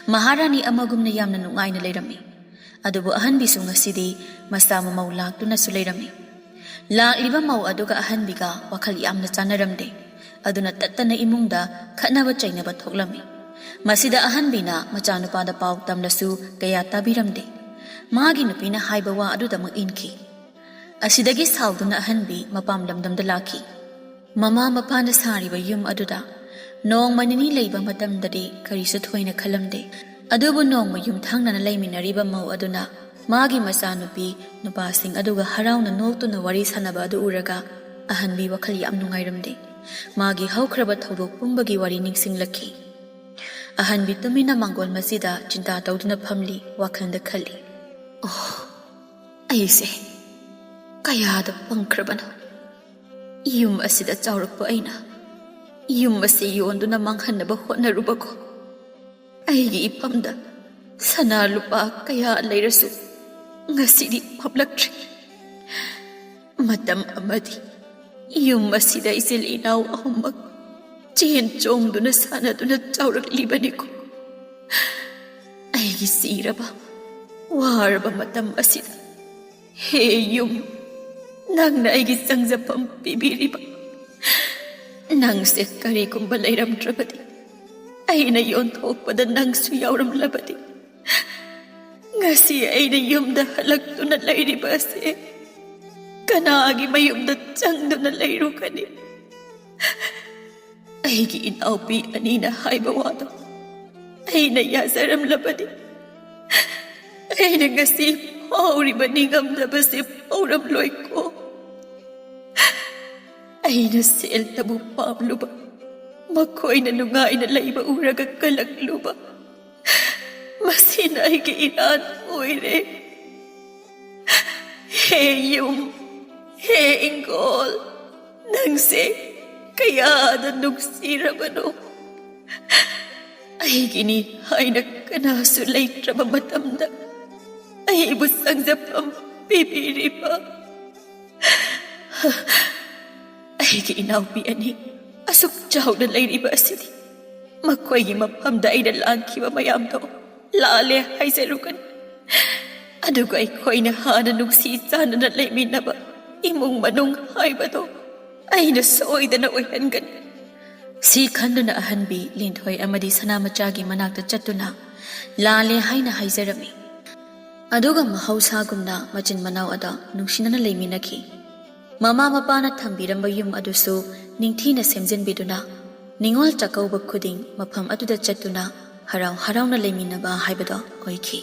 ꯃꯍꯥꯔꯥꯅꯤ ꯑꯃꯒꯨꯝꯅ ꯌꯥꯝꯅ ꯅꯨꯡꯉꯥꯏꯅ ꯂꯩꯔꯝꯃꯤ꯫ ꯑꯗꯨꯕꯨ ꯑꯍꯟꯕꯤꯁꯨ ꯉꯁꯤꯗꯤ ꯃꯆꯥ ꯃꯃꯧ ꯂꯥꯛꯇꯨꯅꯁꯨ ꯂꯩꯔꯝꯃꯤ꯫ ꯂꯥꯛꯂꯤꯕ ꯃꯧ ꯑꯗꯨꯒ ꯑꯍꯟꯕꯤꯒ ꯋꯥꯈꯜ ꯌꯥꯝꯅ ꯆꯥꯟꯅꯔꯝꯗꯦ꯫ ꯑꯗꯨꯅ ꯇꯠꯇꯅ ꯏꯃꯨꯡꯗ ꯈꯠꯅꯕ ꯆꯩꯅꯕ ꯊꯣꯛꯂꯝꯃꯤ꯫ ꯃꯁꯤꯗ ꯑꯍꯟꯕꯤꯅ ꯃꯆꯥꯅꯨꯄꯥꯗ ꯄꯥꯎ ꯇꯝꯂꯁꯨ ꯀꯌꯥ ꯇꯥꯕꯤꯔꯝꯗꯦ꯫ ꯃꯥꯒꯤ ꯅꯨꯄꯤꯅ ꯍꯥꯏꯕ ꯋꯥ ꯑꯗꯨꯗꯃꯛ ꯏꯟꯈꯤ꯫ ꯑꯁꯤꯗꯒꯤ ꯁꯥꯎꯗꯨꯅ ꯑꯍꯟꯕꯤ ꯃꯄꯥꯝ ꯂꯝꯗꯝꯗ ꯂꯥꯛꯈꯤ꯫ ꯃꯃꯥ ꯃꯄꯥꯅ ꯁꯥꯔꯤꯕ ꯌꯨꯝ ꯑꯗꯨꯗ ꯅꯣꯡꯃ ꯅꯤꯅꯤ ꯂꯩꯕ ꯃꯇꯝꯗꯗꯤ ꯀꯔꯤꯁꯨ ꯊꯣꯏꯅ ꯈꯜꯂꯝꯗꯦ꯫ ꯑꯗꯨꯕꯨ ꯅꯣꯡꯃ ꯌꯨꯝꯊꯪꯅꯅ ꯂꯩꯃꯤꯟꯅꯔꯤꯕ ꯃꯧ ꯑꯗꯨꯅ ꯃꯥꯒꯤ ꯃꯆꯥꯅꯨꯄꯤ ꯅꯨꯄꯥꯁꯤꯡ ꯑꯗꯨꯒ ꯍꯔꯥꯎꯅ ꯅꯣꯛꯇꯨꯅ ꯋꯥꯔꯤ ꯁꯥꯟꯅꯕ ꯑꯗꯨ ꯎꯔꯒ ꯑꯍꯟꯕꯤ ꯋꯥꯈꯜ ꯌꯥꯝ ꯅꯨꯡꯉꯥꯏꯔꯝꯗꯦ꯫ ꯃꯥꯒꯤ ꯍꯧꯈ꯭ꯔꯕ ꯊꯧꯗꯣꯛ ꯄꯨꯝꯕꯒꯤ ꯋꯥꯔꯤ ꯅꯤꯡꯁꯤꯡꯂꯛꯈꯤ꯫ ꯑꯍꯟꯕꯤ ꯇꯨꯃꯤꯟꯅ ꯃꯥꯡꯒꯣꯜ ꯃꯆꯤꯗ ꯆꯤꯟꯇꯥ ꯇꯧꯗꯨꯅ ꯐꯝꯂꯤ, ꯋꯥꯈꯜꯗ ꯈꯜꯂꯤ, "ꯑꯣ, ꯑꯩꯁꯦ ꯀꯌꯥꯗ ꯄꯪꯈ꯭ꯔꯕꯅꯣ? ꯌꯨꯝ ꯑꯁꯤꯗ ꯆꯥꯎꯔꯛꯄ ꯑꯩꯅ ꯌꯨꯝ ꯑꯁꯤ ꯌꯣꯟꯗꯨꯅ ꯃꯥꯡꯍꯟꯅꯕ ꯍꯣꯠꯅꯔꯨꯕꯀꯣ꯫ ꯑꯩꯒꯤ ꯏꯐꯝꯗ ꯁꯅꯥ ꯂꯨꯄꯥ ꯀꯌꯥ ꯂꯩꯔꯁꯨ ꯉꯁꯤꯗꯤ ꯐꯝꯂꯛꯇ꯭ꯔꯤ꯫ ꯃꯇꯝ ꯑꯃꯗꯤ ꯌꯨꯝ ꯑꯁꯤꯗ ꯏꯆꯤꯜ ꯏꯅꯥꯎ ꯑꯍꯨꯝꯃꯛ ꯆꯦꯟ ꯆꯣꯡꯗꯨꯅ ꯁꯥꯟꯅꯗꯨꯅ ꯆꯥꯎꯔꯛꯂꯤꯕꯅꯤꯀꯣ꯫ ꯑꯩ ꯑꯩꯒꯤ ꯁꯤꯔꯕ, ꯋꯥꯔꯕ ꯃꯇꯝ ꯑꯁꯤꯗ, ꯍꯦ ꯌꯨꯝ, ꯅꯪꯅ ꯑꯩꯒꯤ ꯆꯪꯖꯐꯝ ꯄꯤꯕꯤꯔꯤꯕ, ꯅꯪꯁꯦ ꯀꯔꯤꯒꯨꯝꯕ ꯂꯩꯔꯝꯗ꯭ꯔꯕꯗꯤ, ꯑꯩꯅ ꯌꯣꯟꯊꯣꯛꯄꯗ ꯅꯪꯁꯨ ꯌꯥꯎꯔꯝꯂꯕꯗꯤ, ꯉꯁꯤ ꯑꯩꯅ ꯌꯨꯝꯗ ꯍꯜꯂꯛꯇꯨꯅ ꯂꯩꯔꯤꯕ ꯑꯁꯦ ꯀꯅꯥꯒꯤ ꯃꯌꯨꯝꯗ ꯆꯪꯗꯨꯅ ꯂꯩꯔꯨꯒꯅꯤ? ꯑꯩꯒꯤ ꯏꯅꯥꯎꯄꯤ ꯑꯅꯤꯅ ꯍꯥꯏꯕ ꯋꯥꯗꯣ ꯑꯩꯅ ꯌꯥꯖꯔꯝꯂꯕꯗꯤ, ꯑꯩꯅ ꯉꯁꯤ ꯐꯥꯎꯔꯤꯕ ꯅꯤꯡꯉꯝꯗꯕꯁꯦ ꯐꯥꯎꯔꯝꯂꯣꯏꯀꯣ꯫ ꯑꯩꯅ ꯁꯦꯜꯇꯕꯨ ꯄꯥꯝꯂꯨꯕ, ꯃꯈꯣꯏꯅ ꯅꯨꯡꯉꯥꯏꯅ ꯂꯩꯕ ꯎꯔꯒ ꯀꯜꯂꯛꯂꯨꯕ, ꯃꯁꯤꯅ ꯑꯩꯒꯤ ꯏꯔꯥꯟ ꯑꯣꯏꯔꯦ꯫ ꯍꯦ ꯌꯨꯝ, ꯍꯦ ꯏꯪꯈꯣꯜ, ꯅꯪꯁꯦ ꯀꯌꯥꯗ ꯅꯨꯡꯁꯤꯔꯕꯅꯣ꯫ ꯑꯩꯒꯤꯅꯤ ꯍꯥꯏꯅ ꯀꯅꯥꯁꯨ ꯂꯩꯇ꯭ꯔꯕ ꯃꯇꯝꯗ ꯑꯩꯕꯨ ꯆꯪꯖꯐꯝ ꯄꯤꯕꯤꯔꯤꯕ ꯑꯩꯒꯤ ꯏꯅꯥꯎꯄꯤ ꯑꯅꯤ ꯑꯁꯨꯛ ꯆꯥꯎꯅ ꯂꯩꯔꯤꯕ ꯑꯁꯤꯗꯤ ꯃꯈꯣꯏꯒꯤ ꯃꯐꯝꯗ ꯑꯩꯅ ꯂꯥꯟꯈꯤꯕ ꯃꯌꯥꯝꯗꯣ ꯂꯥꯜꯂꯦ ꯍꯥꯏꯖꯔꯨꯒꯅꯤ꯫ ꯑꯗꯨꯒ ꯑꯩꯈꯣꯏꯅ ꯍꯥꯟꯅ ꯅꯨꯡꯁꯤ ꯆꯥꯟꯅꯅ ꯂꯩꯃꯤꯟꯅꯕ ꯏꯃꯨꯡ ꯃꯅꯨꯡ ꯍꯥꯏꯕꯗꯣ ꯑꯩꯅ ꯁꯣꯏꯗꯅ ꯑꯣꯏꯍꯟꯒꯅꯤ꯫ ꯁꯤ ꯈꯟꯗꯨꯅ ꯑꯍꯟꯕꯤ ꯂꯤꯟꯊꯣꯏ ꯑꯃꯗꯤ ꯁꯅꯥꯃꯆꯥꯒꯤ ꯃꯅꯥꯛꯇ ꯆꯠꯇꯨꯅ ꯂꯥꯜꯂꯦ ꯍꯥꯏꯅ ꯍꯥꯏꯖꯔꯝꯃꯤ꯫ ꯑꯗꯨꯒ ꯃꯍꯧꯁꯥꯒꯨꯝꯅ ꯃꯆꯤꯟ ꯃꯅꯥꯎ ꯑꯗꯣ ꯅꯨꯡꯁꯤꯅꯅ ꯂꯩꯃꯤꯟꯅꯈꯤ꯫ ꯃꯃꯥ ꯃꯄꯥꯅ ꯊꯝꯕꯤꯔꯝꯕ ꯌꯨꯝ ꯑꯗꯨꯁꯨ ꯅꯤꯡꯊꯤꯅ ꯁꯦꯝꯖꯤꯟꯕꯤꯗꯨꯅ ꯅꯤꯉꯣꯜ ꯆꯥꯛꯀꯧꯕ ꯈꯨꯗꯤꯡ ꯃꯐꯝ ꯑꯗꯨꯗ ꯆꯠꯇꯨꯅ ꯍꯔꯥꯎ ꯍꯔꯥꯎꯅ ꯂꯩꯃꯤꯟꯅꯕ ꯍꯥꯏꯕꯗꯣ ꯑꯣꯏꯈꯤ꯫